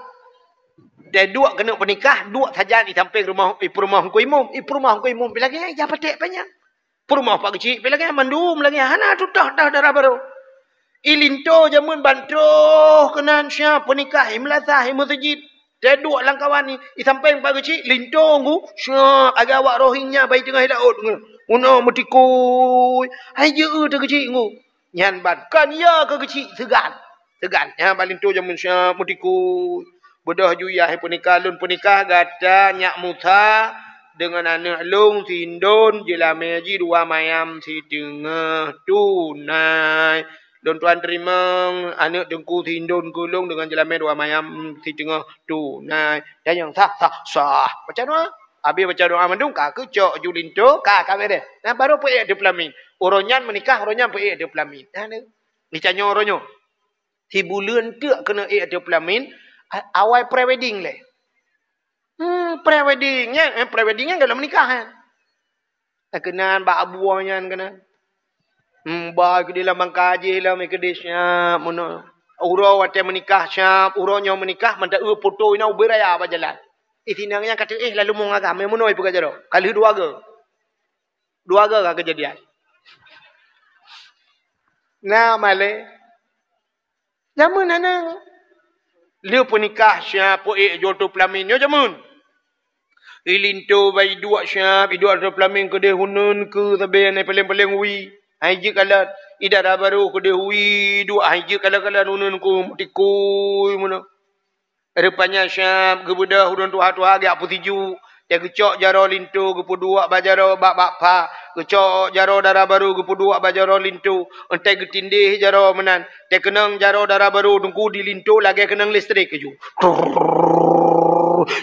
Watèe duek keuneuk peunikah, duek sajan i sampéng rumoh, i peurumoh Teungku Imum, i peurumoh Teungku Imum pih lagèe nyan ija paték panyang. Peurumoh Pak Geuchik pih lagèe nyan, mandum lagèe nyan, hana tutoh-toh dara barô. I linto jameun ban troh keunan siap peunikah, i meulasah, i meuseujid. Watèe duek lam kawan ni, i sampéng Pak Geuchik, linto ngu, siap, lagèe awak Rohingya bak teungoh laôt ngu. Meunoe meutikui, hai jeuet teuh Geuchik ngu. Nyan ban kon yo keu Geuchik seugan. Seugan. Nyan ban linto jameun siap meutikui. Beudôh ju yah peunikah lôn, peunikah gata nyak Musa deungon aneuk lôn si Indon, jeulamé jih dua mayam siteungoh tunai. Lôn tuan teurimong aneuk Teungku si Indon keu lôn deungon jeulamé dua mayam siteungoh tunai. Tanyong sah, sah, sah. Baca doa. Abéh baca doa mandum ka keuh cok ju linto, ka, ka bèrèh. Nah, barô peuék ateueh peulamin. Uroe nyan meunikah, uroe nyan peuék ateueh peulamin. Nah, ni. Geutanyoe uroe nyoe. Sibuleuen teuk keuneuk ék ateueh peulamin, a-, awai pre-wedding lé. Hmm, pre-wedding nyan, eh, pre-wedding nyan gohlom meunikah nyan. Keunan bak abu nyan keunan. Hmm, ba keudeh lam bangka jih lom, keudeh siap meunoe. Uroe watèe meunikah siap, uroe nyoe meunikah, mantong eu foto inoe ubé raya bak jalan. Ih, si inong nyan ka teuéh lam leumoh agam, meunoe peugah jaroe. Ka lheueh dua goe. Dua goe ka keujadian. Na malèe. Jameun hana. Le peunikah siap peuék jeuet teupeulamén nyoe jameun. I linto bai duek siap, i duek teupeulamén keudeh uneun keu sabe nyang paleng-paleng wie. Hai jeuet kalon, i dara barô keudeh wie duek, hai jeuet kalon-kalon uneun keu meutikui meunoe. Rupanya siap geubeudôh ureuëng tuha-tuha geujak peusijuek, geucok jaroe linto geupeuduek bak jaroe bak-bak pha, geucok jaroe dara barô geupeuduek bak jaroe linto, entée geutindéh jaroe meunan, teukeunong jaroe dara barô teungku di linto lagée keunong listrik keujeuet.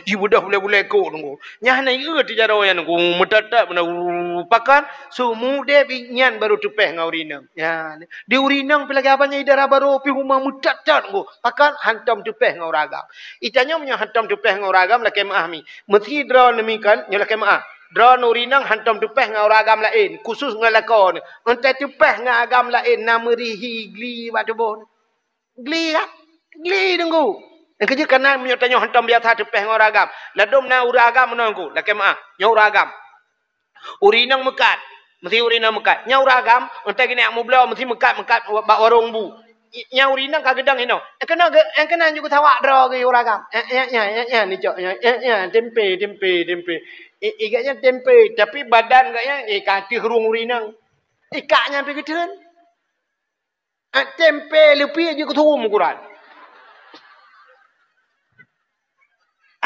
Jibeudôh bulée-bulée kok teungku. Nyan na ié teuh jaroe nyan teungku, meutat-tat meunan, pakon, seumudeb nyan barô teupeh ngon ureuëng inong. Nyan. Di ureuëng inong pih lagée haba nyan i dara barô pih uma meutat-tat teungku. Pakon hantom teupeh ngon ureuëng agam. I tanyoe meunyoe hantom teupeh ngon ureuëng agam lakée meuáh mi. Meusi droe neumikon nyoe lakée meuáh. Droe ureuëng inong hantom teupeh ngon ureuëng agam laén, khusus ngon lakoe. Entée teupeh ngon agam laén na meurihi gli bak tuboh. Gli kan? Gli teungku. Nyang keujeuet kana meunyoe tanyoe hantom biasa teupeh ngon ureuëng agam. Ladôm na ureuëng agam meunoe teungku, lakée meuáh. Nyoe ureuëng agam. Ureuëng inong meukat. Meusi ureuëng inong meukat. Nyan ureuëng agam, entée geuneuk mubloe meusi meukat-meukat bak warong bu. Nyan ureuëng inong ka geudong inoe. Eh, keunoe geu-, eh, keunoe jeuet geusawak droe geuh ureuëng agam. Eh, eh, nyan, eh, nyan, nicok, nyan, eh, nyan, tempe, tempe, tempe. Eh, eh, gobnyan tempe, tapi badan gobnyan, eh, ka ateueh rueng ureuëng inong. Ikak nyan pih geutheun. Ah, tempe leupie jeuet keu tuwom ukuran.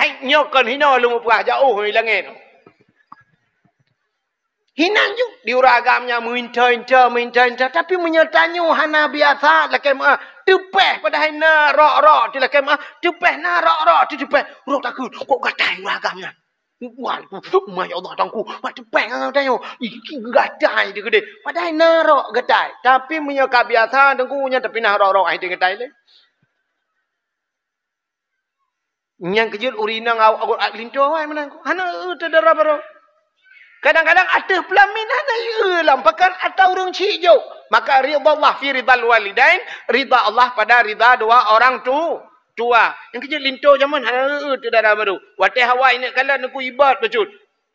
Ai, nyoe kon hinoe lôn mupeugah jaoh i langét. Hinan ju di ureuëng agam nyan meuinta-inta, meuinta-inta, tapi meunyoe tanyoe hana biasa lakée meuáh, teupeh padahai na rok-rok teuh lakée meuáh, teupeh na rok-rok teuh teupeh. Ureuëng takheun, kok gatai ureuëng agam nyan. Wan, masya Allah, teungku, pat teupeh ngon tanyoe. Iki gatai teuh keudeh. Padahai na rok gatai. Tapi meunyoe ka biasa teungku nyan tapi na rok-rok ai teuh gatai lé. Nyang keujeuet ureuëng inong awak linto awai meunan. Hana eu teuh dara barô. Kadang-kadang ateueh peulamin hana eu lam pakan atau ureuëng chik jok. Maka ridha Allah fi ridhal walidain, ridha Allah pada ridha dua orang tu, tua. Nyang keujeuet linto jameun hana eu teuh dara barô. Watée hawa ineuk kalon teungku ibat bacut.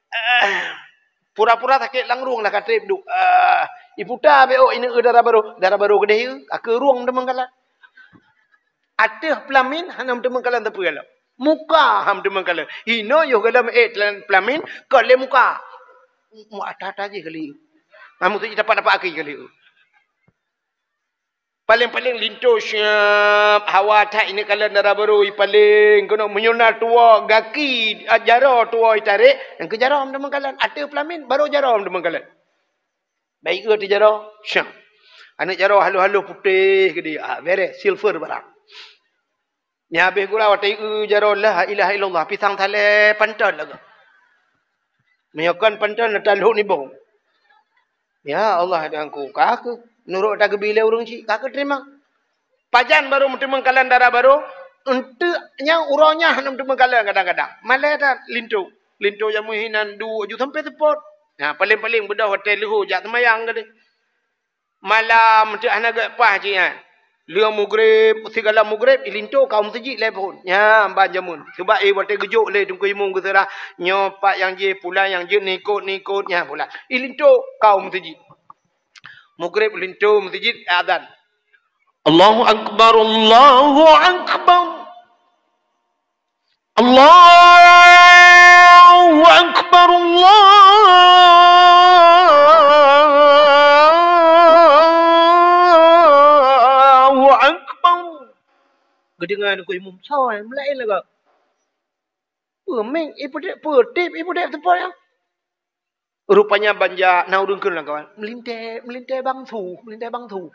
Ah, pura-pura sakét lam rueng lah ka trép duek. Ah, iputa bék ineuk eu dara barô. Dara barô keudeh eu, ka keu rueng teumeukalon. Ateueh peulamin hana meuteumeukalon sapeue lom. Muka hana meuteumeukalon. Hinoe yoh galom ék peulamin, kon lé muka. Mu ata-ata jih kali. Hana meuteujih dapat-dapat akhé kali. Paleng-paleng linto siab, hawa that ineuk kalon dara barô ipaleng keunoe meunyoe na tuwoe gaki, a, jaroe tuwoe itarek, nyang keu jaroe meuteumeukalon. Ateueh peulamin barô jaroe meuteumeukalon. Baik eu teuh jaroe, syah. Aneuk jaroe halôh-halôh putéh keudeh, ah, bereh, silver barang. Nyan habéh gura watée eu jaroe la ilaha illallah, pisang salée panton lagée. Meunyoe kon panton, na talhok nibong. Ya Allah, dan ku ka keuh nurot tageubi lé ureuëng chik, ka keuh teurimong. Pajan barô meuteumeukalon dara barô, eunteuk nyang uroe nyan hana meuteumeukalon kadang-kadang. Malée that linto. Linto nyang meuhinan duek ju sampoe seupôt. Nah, paleng-paleng beudôh watée leuhô jak seumayang keudeh. Malam teuh hana gét paih jih nyan. Lheueh mugreb, sigohlom mugreb, ilinto kaum meuseujid lhée phon. Nyan ban jameun. Sabab, eh, watée geujok lé teungku imum geuseurah, nyoe pat nyang jih, pulan nyang jeuet, nikot-nikot, nyan pulan. Ilinto kaum meuseujid. Mugreb linto meuseujid, azan. Allahu Akbar, Allahu Akbar. Allahu Akbar, Allahu Akbar. Geudeungoe teungku imum, soe meulaén lagak. Peumik, ipeudép, peutip, ipeudép teupôt nyan. Rupanya banja na ureuëng kheun lam kawan. Meulintée, meulintée bang su, meulintée bang su.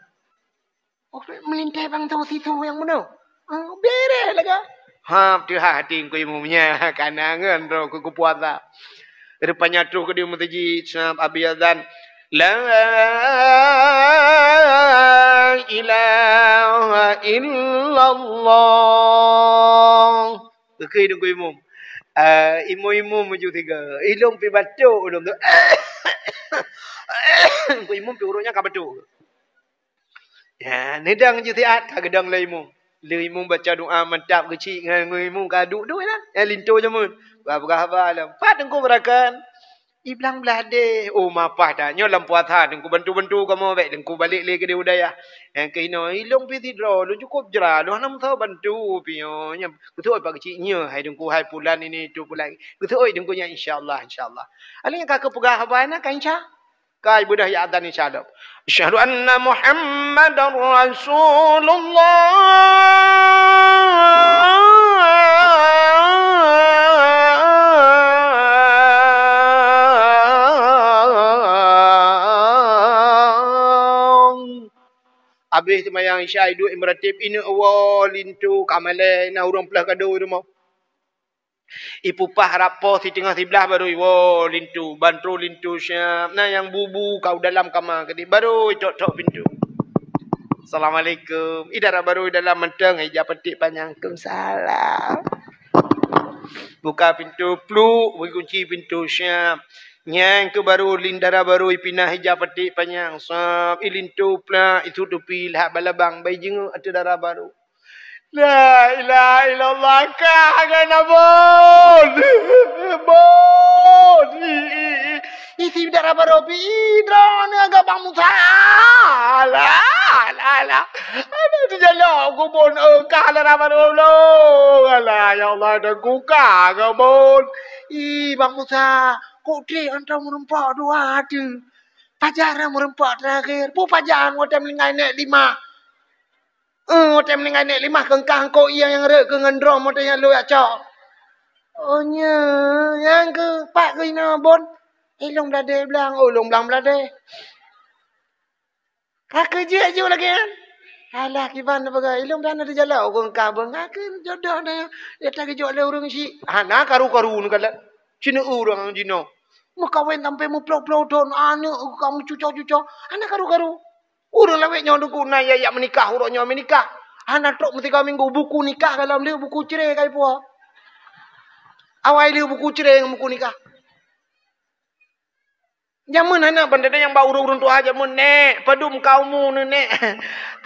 Oh, meulintée bang su si su nyang meunoe. Ah, bereh lagak. Ha, teuhah hati teungku imum nyan, kana ngon droe keu kupuasa. Rupanya troh keudeh meuseujid, sab abi azan. La ilaha illallah. Geukheun teungku imum. Ah, imum-imum maju tiga. Ilong pi batuk ulôn tu. Teungku imum pi ureuëng nyan ka batuk. Ya, nidang ju siat ka geudong lé imum. Lé imum baca doa mantap geuchik ngon imum ka duek-duek lah. Ya, linto jameun. Bah peugah haba lom. Pat teungku beurakan. I blang blah deh. Oh, mapah dah. Nyoe lam puasa, Teungku bantu-bantu kamoe bèk, Teungku balek lé keudéh u dayah. Nyang keuh inoe, ilôn pih sidroe, lôn cukôp jra, lôn hana meusaboh bantu pih nyoe. Nyan, geuseuôt Pak Keuchik nyoe, hai Teungku, hai pulan ini, itu pulan. Geuseuôt Teungku nyan, insya Allah, insya Allah. Alèh nyang ka keupeugah haba na, ka insya. Ka beudôh ya adzan, insya Allah. Asyhadu anna Muhammadar Rasulullah. Abéh seumayang Isya, iduek i meuratib, ineuk woe linto ka malèe, na ureueng peuleueh kado i rumoh. Ipupah rab po siteungoh siblaih baru iwoe linto, ban troh linto siap. Na nyang bu-bu ka u dalam kama keudéh, baru itok-tok pintoe. "Assalamualaikum." I dara baru i dalam mantong, ija paték panyang. "Waalaikumsalam." Buka pintoe, pluk, bri kunci pintoe siap. Nyang keu baru, lin dara baru ipinah ija paték panyang, sab, ilinto plak, isutupi lhak balabang, bai jinguk ateueh dara baru. La ilaha illallah, ka gana bon. Bon. I, i, i. Isi dara baru pi, i, droeneuh agak Bang Musa. Alah, alah, alah. Ada di jalan aku bon, eh, ka dara baru lo. Alah, ya Allah, dah ku ka gabon. I, Bang Musa, kok trek antara meureumpok dua tu. Pajar meureumpok terakhir. Pu pajar watèe meuninggai nèk lima. Eh, watèe meuninggai nèk lima keungkah eungkôt ié nyang rhot keu ngon drom watèe nyang lôn jak cok. Oh, nyo, nyang keu pak keu inoe bon. Ilôn bladé blang, oh, ilôn blang bladé. Ka keu jeuet ju lagèe nyan. Alah, kiban na peugah, ilôn blang na di jalan, ureueng ka beungah keu jodoh na. Dia tak geujok lé ureueng syiek. Hana karu-karu neukalon. Cina ureueng jinoe. Meukawen sampai meuplôh-plôh thôn, aneuk ka meucuco-cuco. Hana karu-karu. Ureueng lawét nyoe Teungku na ya, ya meunikah, uroe nyoe meunikah. Hana trok meusigoe minggu, buku nikah ka lom lé, buku cerai ka ipuwoe. Awai lé buku cerai ngon buku nikah. Jameun hana bandada nyang ba ureueng-ureueng tuha jameun, "Nèk, padum ka umu neuh, Nèk?"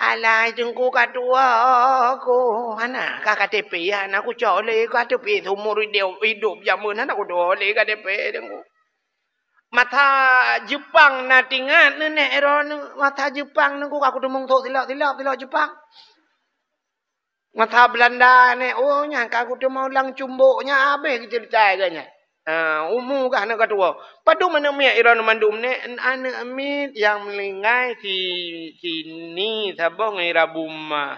"Alah, Teungku, ka tuwoe ku." Hana ka K T P, hana kucok lé K T P, seumur idop, idop jameun hana kutuwoe lé K T P, Teungku. Masa Jeupang na tingat neuh, Nèk, droeneuh. Masa Jeupang neuh ku ka kuteumong sôk silop-silop, silop Jeupang. Masa Beulanda nèh, oh, nyan ka kuteumong lam cumbok nyan, habéh geuceurita lagèe nyan. Ha, umu gah na ka tuwoe. Padum aneuk miet droeneuh mandum nèh, aneuk miet nyang meuninggai si, si Ni saboh ngon Ira Buma.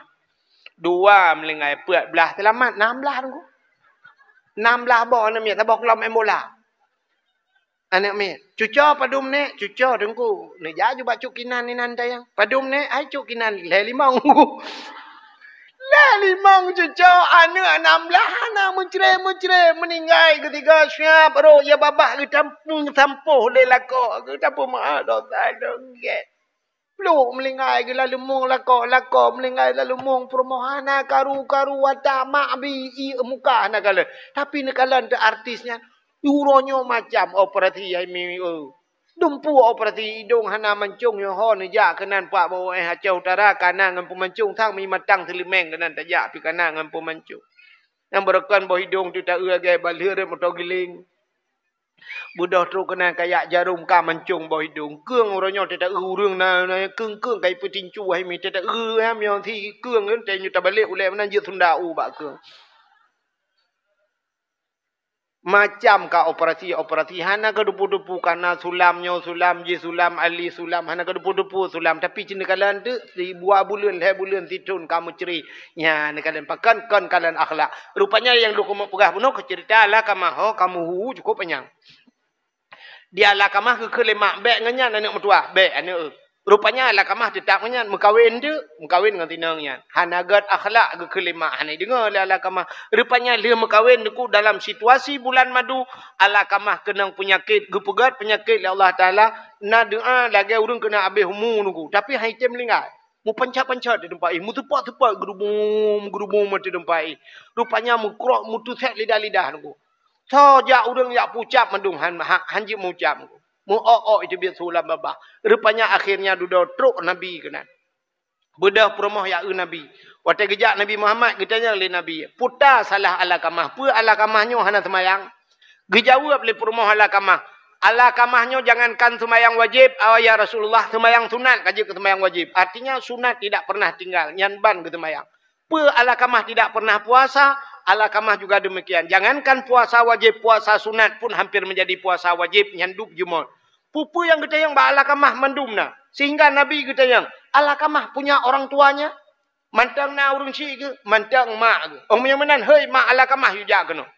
Dua meuninggai, peuet blah seulamat, nam blah Teungku. Nam blah boh aneuk miet, saboh klub main bola. Aneuk miet, "Cuco padum, Nèk?" "Cuco, Teungku." Neujak ju bak Cuk Kinan inan tayang. "Padum, Nèk?" "Hai Cuk Kinan, lhèe limong." Lhèe limong cuco, aneuk nam blah hana meucré-meucré, meuninggai geusigoe siap rhot, ya babah geutampung sampoh lé lakoe, geutapeumeu'ah dosa dong gèt. Plôk meuninggai geulaleumeung lakoe, lakoe meuninggai laleumeung peurumoh, hana karu-karu, ata mak bi ié muka hana kalon. Tapi neukalon teuh artis nyan, uroe nyoe macam operasi hai mi, eu. Dumpeue operasi idong hana mancong nyoe ho neujak keunan pak bawah eh Aceh Utara kana ngon peumancong sang mi matang seuleumeng keunan tajak pi kana ngon peumancong. Nyang beureukan boh idong teuh taeu lagèe balheueh rot moto giling. Beudôh trok keunan kayak jarôm ka mancong boh idong. Keueng uroe nyoe teuta ureueng na, na keueng-keueng ka ipeutincu hai mi teuta ureueng ha, meunyoe si keueng nyan teuh nyoe tabalek ulèe meunan jeuet sunda u bak keueng. Macam ka operasi-operasi hana ka dupu-dupu kana sulam nyoe sulam jih sulam ali sulam hana ka dupu-dupu sulam tapi cit neukalon teuk sibuah buleuen lhèe buleuen sithon ka meucre. Nyan neukalon pakon kon kalon akhlak. Rupanya nyang lôn keumeung peugah bunoe keu cerita Alkamah ho ka meuhu cukôp panyang. Di Alkamah geukheun lé mak, "Bèk ngon nyan aneuk meutuwah, bèk aneuk." Rupanya Alkamah teutap ngon nyan, meukawen teuk, meukawen ngon sinong nyan. Hana gèt akhlak geukheun lé mak, hana jideungoe lé Alkamah. Rupanya lheueh meukawen teungku dalam situasi bulan madu, Alkamah keunong peunyakét, geupeugèt peunyakét lé Allah Taala, na doa lagèe ureueng keunong abéh umu teungku, tapi han item meuninggai. Meupancet-pancet di teumpat jih, meuteupot-teupot geurubum-geurubum di teumpat jih. Rupanya meukrok, meutusèk lidah-lidah teungku. Soe jak ureueng jak peucab mandum han, han, han jeuet meucab. Meu-ok-ok iteubiet su lam babah. Rupanya akhirnya dudoe trok Nabi keunan. Beudôh peurumoh jak eu Nabi. Watèe geujak Nabi Muhammad geutanyong lé Nabi, "Peue salah Alkamah? Peue Alkamah nyoe hana seumayang?" Geujaweueb lé peurumoh Alkamah, Alqamah nyoe jangankan seumayang wajéb, "Oh, ya Rasulullah, seumayang sunat ka jeuet keu seumayang wajéb." Artinya sunat tidak pernah tinggal, nyan ban geuseumayang. Peue Alqamah tidak pernah puasa? Alqamah juga demikian. Jangankan puasa wajéb, puasa sunat pun hampir menjadi puasa wajéb, nyan dub jeumot. Peue-peue nyang geutanyong bak Alqamah mandum na, sehingga Nabi geutanyong, "Alqamah punya orang tuanya?" Mantong na ureuëng syiek geuh, mantong mak geuh. Oh, meunyoe meunan, "Hei mak Alqamah, yue jak keunoe."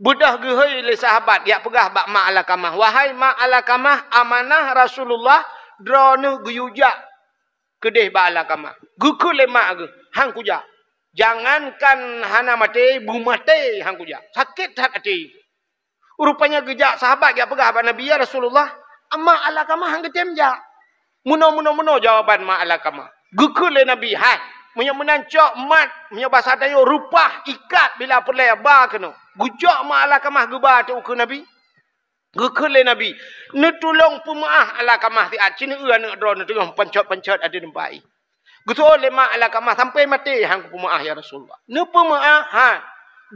Beudôh geuhôi lé sahabat, jak peugah bak mak Alqamah, "Wahai mak Alqamah, amanah Rasulullah, droeneuh geuyue jak keudeh bak Alqamah." Geukheun lé mak geuh, "Han kujak. Jangankan hana maté, beumaté han kujak. Sakét that até." Rupanya geujak sahabat jak peugah bak Nabi, "Ya Rasulullah, mak Alqamah han geutem jak." Meunoe, meunoe, meunoe jawaban mak Alqamah. Geukheun lé Nabi, "Hai, meunyoe meunan cok mat, meunyoe basa tanyoe reupah, ikat bila peureulée ba keunoe." Geucok mak Alqamah geuba ateueh ukeue Nabi. Geukheun lé Nabi, "Neutulông peumeuáh Alqamah siat, ci neueu aneuëk droeneuh teungoh pancot-pancot ateueh teumpat." Geuseuôt lé mak Alqamah, "Sampai maté han kupeumeuáh, ya Rasulullah." "Neupeumeuáh?" "Han."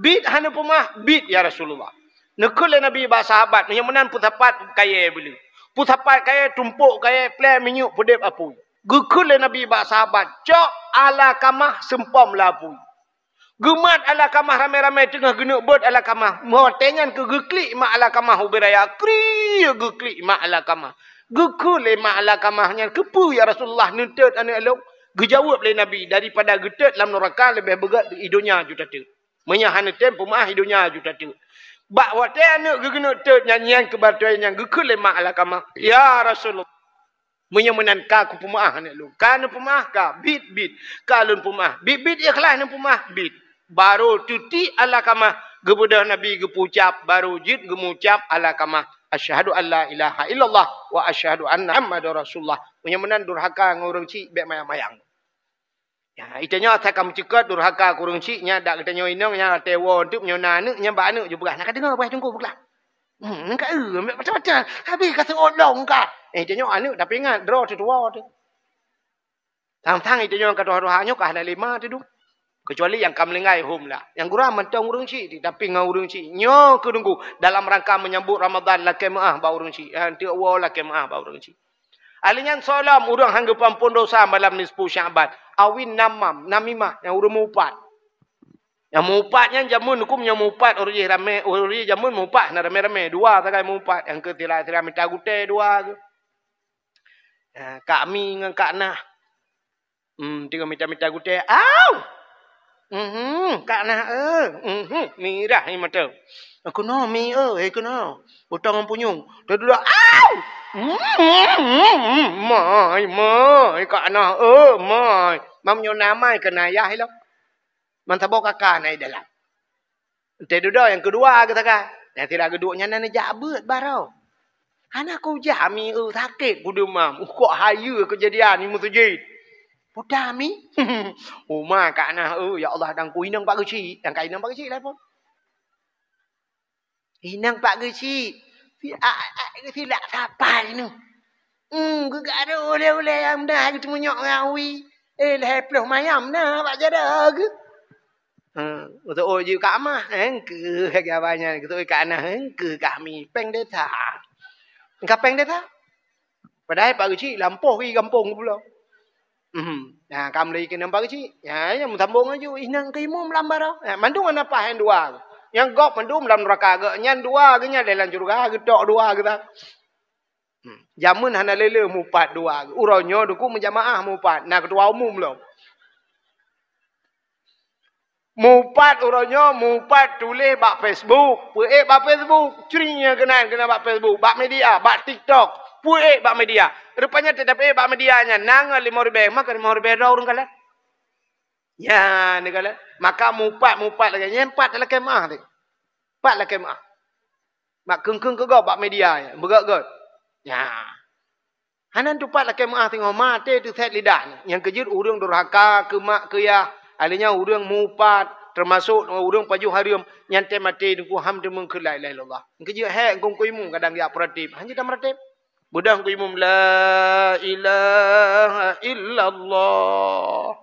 "Biet han neupeumeuáh?" "Biet, ya Rasulullah." Neukheun lé Nabi bak sahabat, "Meunyoe meunan peusapat kayée beuleu. Peusapat kayée, tumpôk kayée, plée minyeuk, peudeb apui." Geukheun lé Nabi bak sahabat, "Cok Alqamah seumpom lam apui." Geumat Alqamah ramé-ramé teungoh geuneuk beuet Alqamah. Watée nyan keuh geuklik mak Alqamah ubé raya. Kriek geuklik mak Alqamah. Geukheun lé mak Alqamah nyan, "Keupeue ya Rasulullah neutot aneuëk lôn?" Geujaweueb lé Nabi, "Daripada geutot lam nuraka leubeh beugét di donya ju tatot. Meunyoe hana tem peumeuáh di donya ju tatot." Bak watée aneuëk geuh geuneuk tot nyan, nyan keuh batée nyan geukheun lé mak Alqamah, "Ya Rasulullah, meunyoe meunan ka kupeumeuáh aneuëk lôn." "Ka neupeumeuáh?" "Ka." "Biet, biet." "Ka lôn peumeuáh?" "Biet, biet, ikhlas neupeumeuáh?" "Biet." Barô teuti Alqamah geubeudôh Nabi geupeucab, barô jeuet geumucab Alqamah, "Asyhadu an la ilaha illallah wa asyhadu anna Muhammadar Rasulullah." Meunyoe meunan durhaka ngon ureuëng syiek, bék mayang-mayang. Ya, geutanyoe asai ka meucukot durhaka keu ureuëng syiek, nyan dak geutanyoe inong nyang até woe teuk meunyoe na aneuëk, nyan bak aneuëk ju peugah, "Na ka deungoe, bah Teungku peugah. Hmm, nyan ka eu, macam-macam. Habéh ka seuôt lom ka." Eh, geutanyoe aneuëk tapi ingat, droe teuh tuwoe teuh. Sang-sang geutanyoe ka tuha-tuha nyoe ka hana lé ma teuh dum. Kecuali nyang ka meuninggai hom lah. Nyang gura mantong ureuëng syiek, tapi ngon ureuëng syiek. Nyoe keuh Teungku, dalam rangka menyambut Ramadan lakée meuáh bak ureuëng syiek. Ha, teuk woe lakée meuáh bak ureuëng syiek. Ahli nyan soe lom ureuëng han geupeuampon dosa malam nisfu Sya'ban. Awin namam, namimah, nyang ureuëng mupat. Nyang mupat nyan jameun huköm nyang mupat ureuëng jih ramé, ureuëng jih jameun mupat hana ramé-ramé, dua sagai mupat, nyang keu sira-sira mita gutée dua geuh. Ha, Kak Mi ngon Kak Nah. Hmm, tiga mita-mita gutée. Au! Mhm, Kak Nah, eh. Mhm, mirah ni mata. Keunoe Mi, eh, keunoe. Utang ngon punyueng. Teududak, au! Mhm, mai, mai, Kak Nah, eh, mai. Mam nyoe na mai keu na yah ilong. Man saboh kaka na di dalam. Teududoe nyang keudua geusagai. Nyang sira geuduek nyan na neujak beuet baroe. Hana kujak Mi, eu, sakét kudeumam. Uh, kok hayeue keujadian ni meuseujid. Peue Mi? Uma Kak Nah, eu, ya Allah, dan ku inong Pak Geuchik. Dan ka inong Pak Geuchik lah pun. Inong Pak Geuchik. Si, a, a, silak sapai nu. Hmm, geugaro ulée-ulée nyang na geuteumunyok ngon wi. Eh, lhée ploh mayam na bak jaroe geuh. Hmm, geuseuôt jih Kak Mah, eh, keu lagée awaknyan, geuseuôt Kak Nah, eh, keu kami, péng desa. Ka péng desa? Padahai Pak Geuchik lampôh i gampông geupulo. Hmm. Nah, ka meulai keunan Pak Geuchik. Ya, ya, meusambông laju. Inong keu imum lam baroe. Ya, mandum hana paih dua. Nyang gob mandum lam nuraka geuh. Nyan dua geuh nyan lé lam syeuruga, geutok dua geuh. Hmm. Jameun hana lé-lé mupat dua. Uroe nyoe duku meujamaah mupat. Na keutua umum lom. Mupat uroe nyoe, mupat tuléh bak Facebook. Peuék bak Facebook. Cri nyang keunan, keunan bak Facebook, bak media, bak TikTok. Peuék bak media. Rupanya teutab ék bak media nyan na ngon limong ribée, maka limong ribée droe ureuëng kalon. Nyan, neukalon. Maka mupat, mupat lagée nyan, pat lakée meuáh teuh. Pat lakée meuáh. Bak kheun-kheun keu gob bak media nyan, beugét-gét. Nya. Hana tupat lakée meuáh singoh maté teusét lidah nyan. Nyang keujeuet ureuëng durhaka keu mak keu yah, ahli nyan ureuëng mupat, teumasok ureuëng pajoh hareuem, nyan tém maté teungku ham teumeung keu la ilaha illallah. Nyang keujeuet hék keu imum kadang jak peuratib, hana tameratib. Beudôh keu imum la ilaha illallah.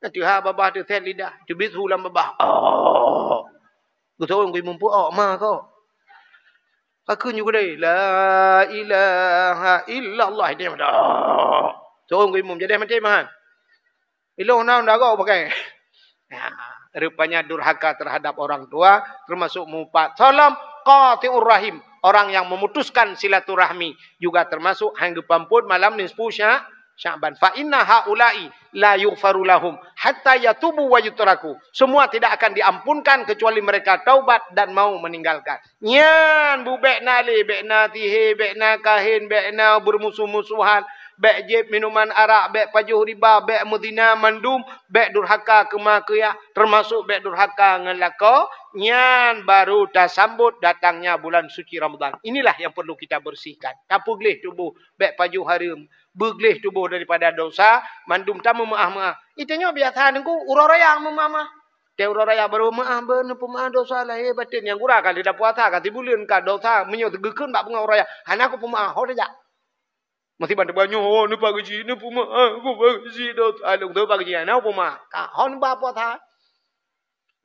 Teuha babah teusét lidah, teubiet su lam babah. Oh. Geuseuôt keu imum peuok ma kok. Pakon ju keudeh, "La ilaha illallah." Ini mantap. Turun ke imum, jadi mantap, mahan. Ilong na unda gau pakai. Ya, rupanya durhaka terhadap orang tua termasuk mupat. Salam qati'ur rahim, orang yang memutuskan silaturahmi juga termasuk hang geupampun malam nisfu Sya-, Sya'ban. Fa inna haula'i la yughfaru lahum hatta yatubu wa yutraku. Semua tidak akan diampunkan kecuali mereka taubat dan mau meninggalkan. Nyan bu bèk na lé, bèk na sihé, bèk na kahén, bèk na beurmusoh-musohan, bèk jieb minuman arak, bèk pajoh riba, bèk meuzina, mandum, bèk durhaka keu ma keu yah, teumasok bèk durhaka ngon lakoe, nyan baru tasambot datangnya bulan suci Ramadhan. Inilah yang perlu kita bersihkan. Tapeugleh tuboh bèk pajoh hareuem, beugleh tuboh daripada dosa, mandum tameumeu'ah-meu'ah. Itanyoe biasa Teungku, uroe raya meumeu'ah-meu'ah. Watèe uroe raya barô meu'ah, beu neupeumaah dosa lahé batén. Nyang gura ka lheueh tapuasa, ka sibuleuen ka dosa, meunyoe geukheun bak beungoh uroe raya, hana kupeumaah, ho tajak. Meusiban teubanyoe, ho neupageuji, neupeumaah, kupageuji dosa lôn, neupageuji, hana kupeumaah. Ka ho neuba puasa.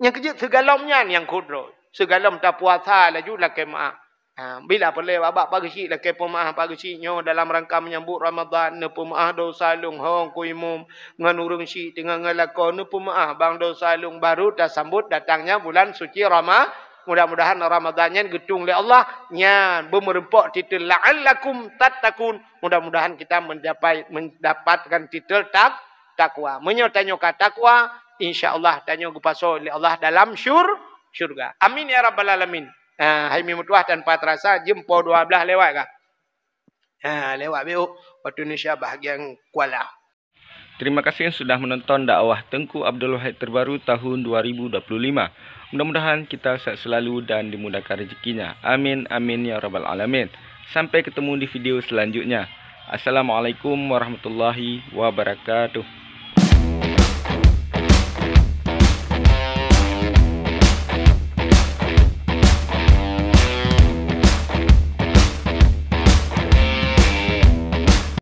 Nyang keujeuet sigohlom nyan nyang kudroe. Sigohlom tapuasa laju lakèe meu'ah. Ha, bila peureulèe bak-bak pageuchik lakèe peumaah pageuchik nyoe dalam rangka menyambut Ramadhan, neupeumaah dosa lôn hong ku imum ngon ureueng chik teungoh ngon lakoe, neupeumaah bang dosa lôn, baru tasambot datangnya bulan suci Rama-, mudah-mudahan Ramadhan nyan geutueng lé Allah, nyan beumeureumpok titel la'allakum tattaqun. Mudah-mudahan kita mencapai, mendapatkan titel tak-, takwa. Meunyoe tanyoe ka takwa, insya Allah tanyoe geupasoe lé Allah dalam syur-, syurga. Amin ya rabbal alamin. Ha, hai mi meutuah tanpa terasa jeuem poh dua belas lewat ka. Ha, lewat biôh waktu Indonesia bahagian Kuala. Terima kasih sudah menonton dakwah Teungku Abdul Wahid terbaru tahun dua ribu dua puluh lima. Mudah-mudahan kita sehat selalu dan dimudahkan rezekinya. Amin, amin ya rabbal alamin. Sampai ketemu di video selanjutnya. Assalamualaikum warahmatullahi wabarakatuh.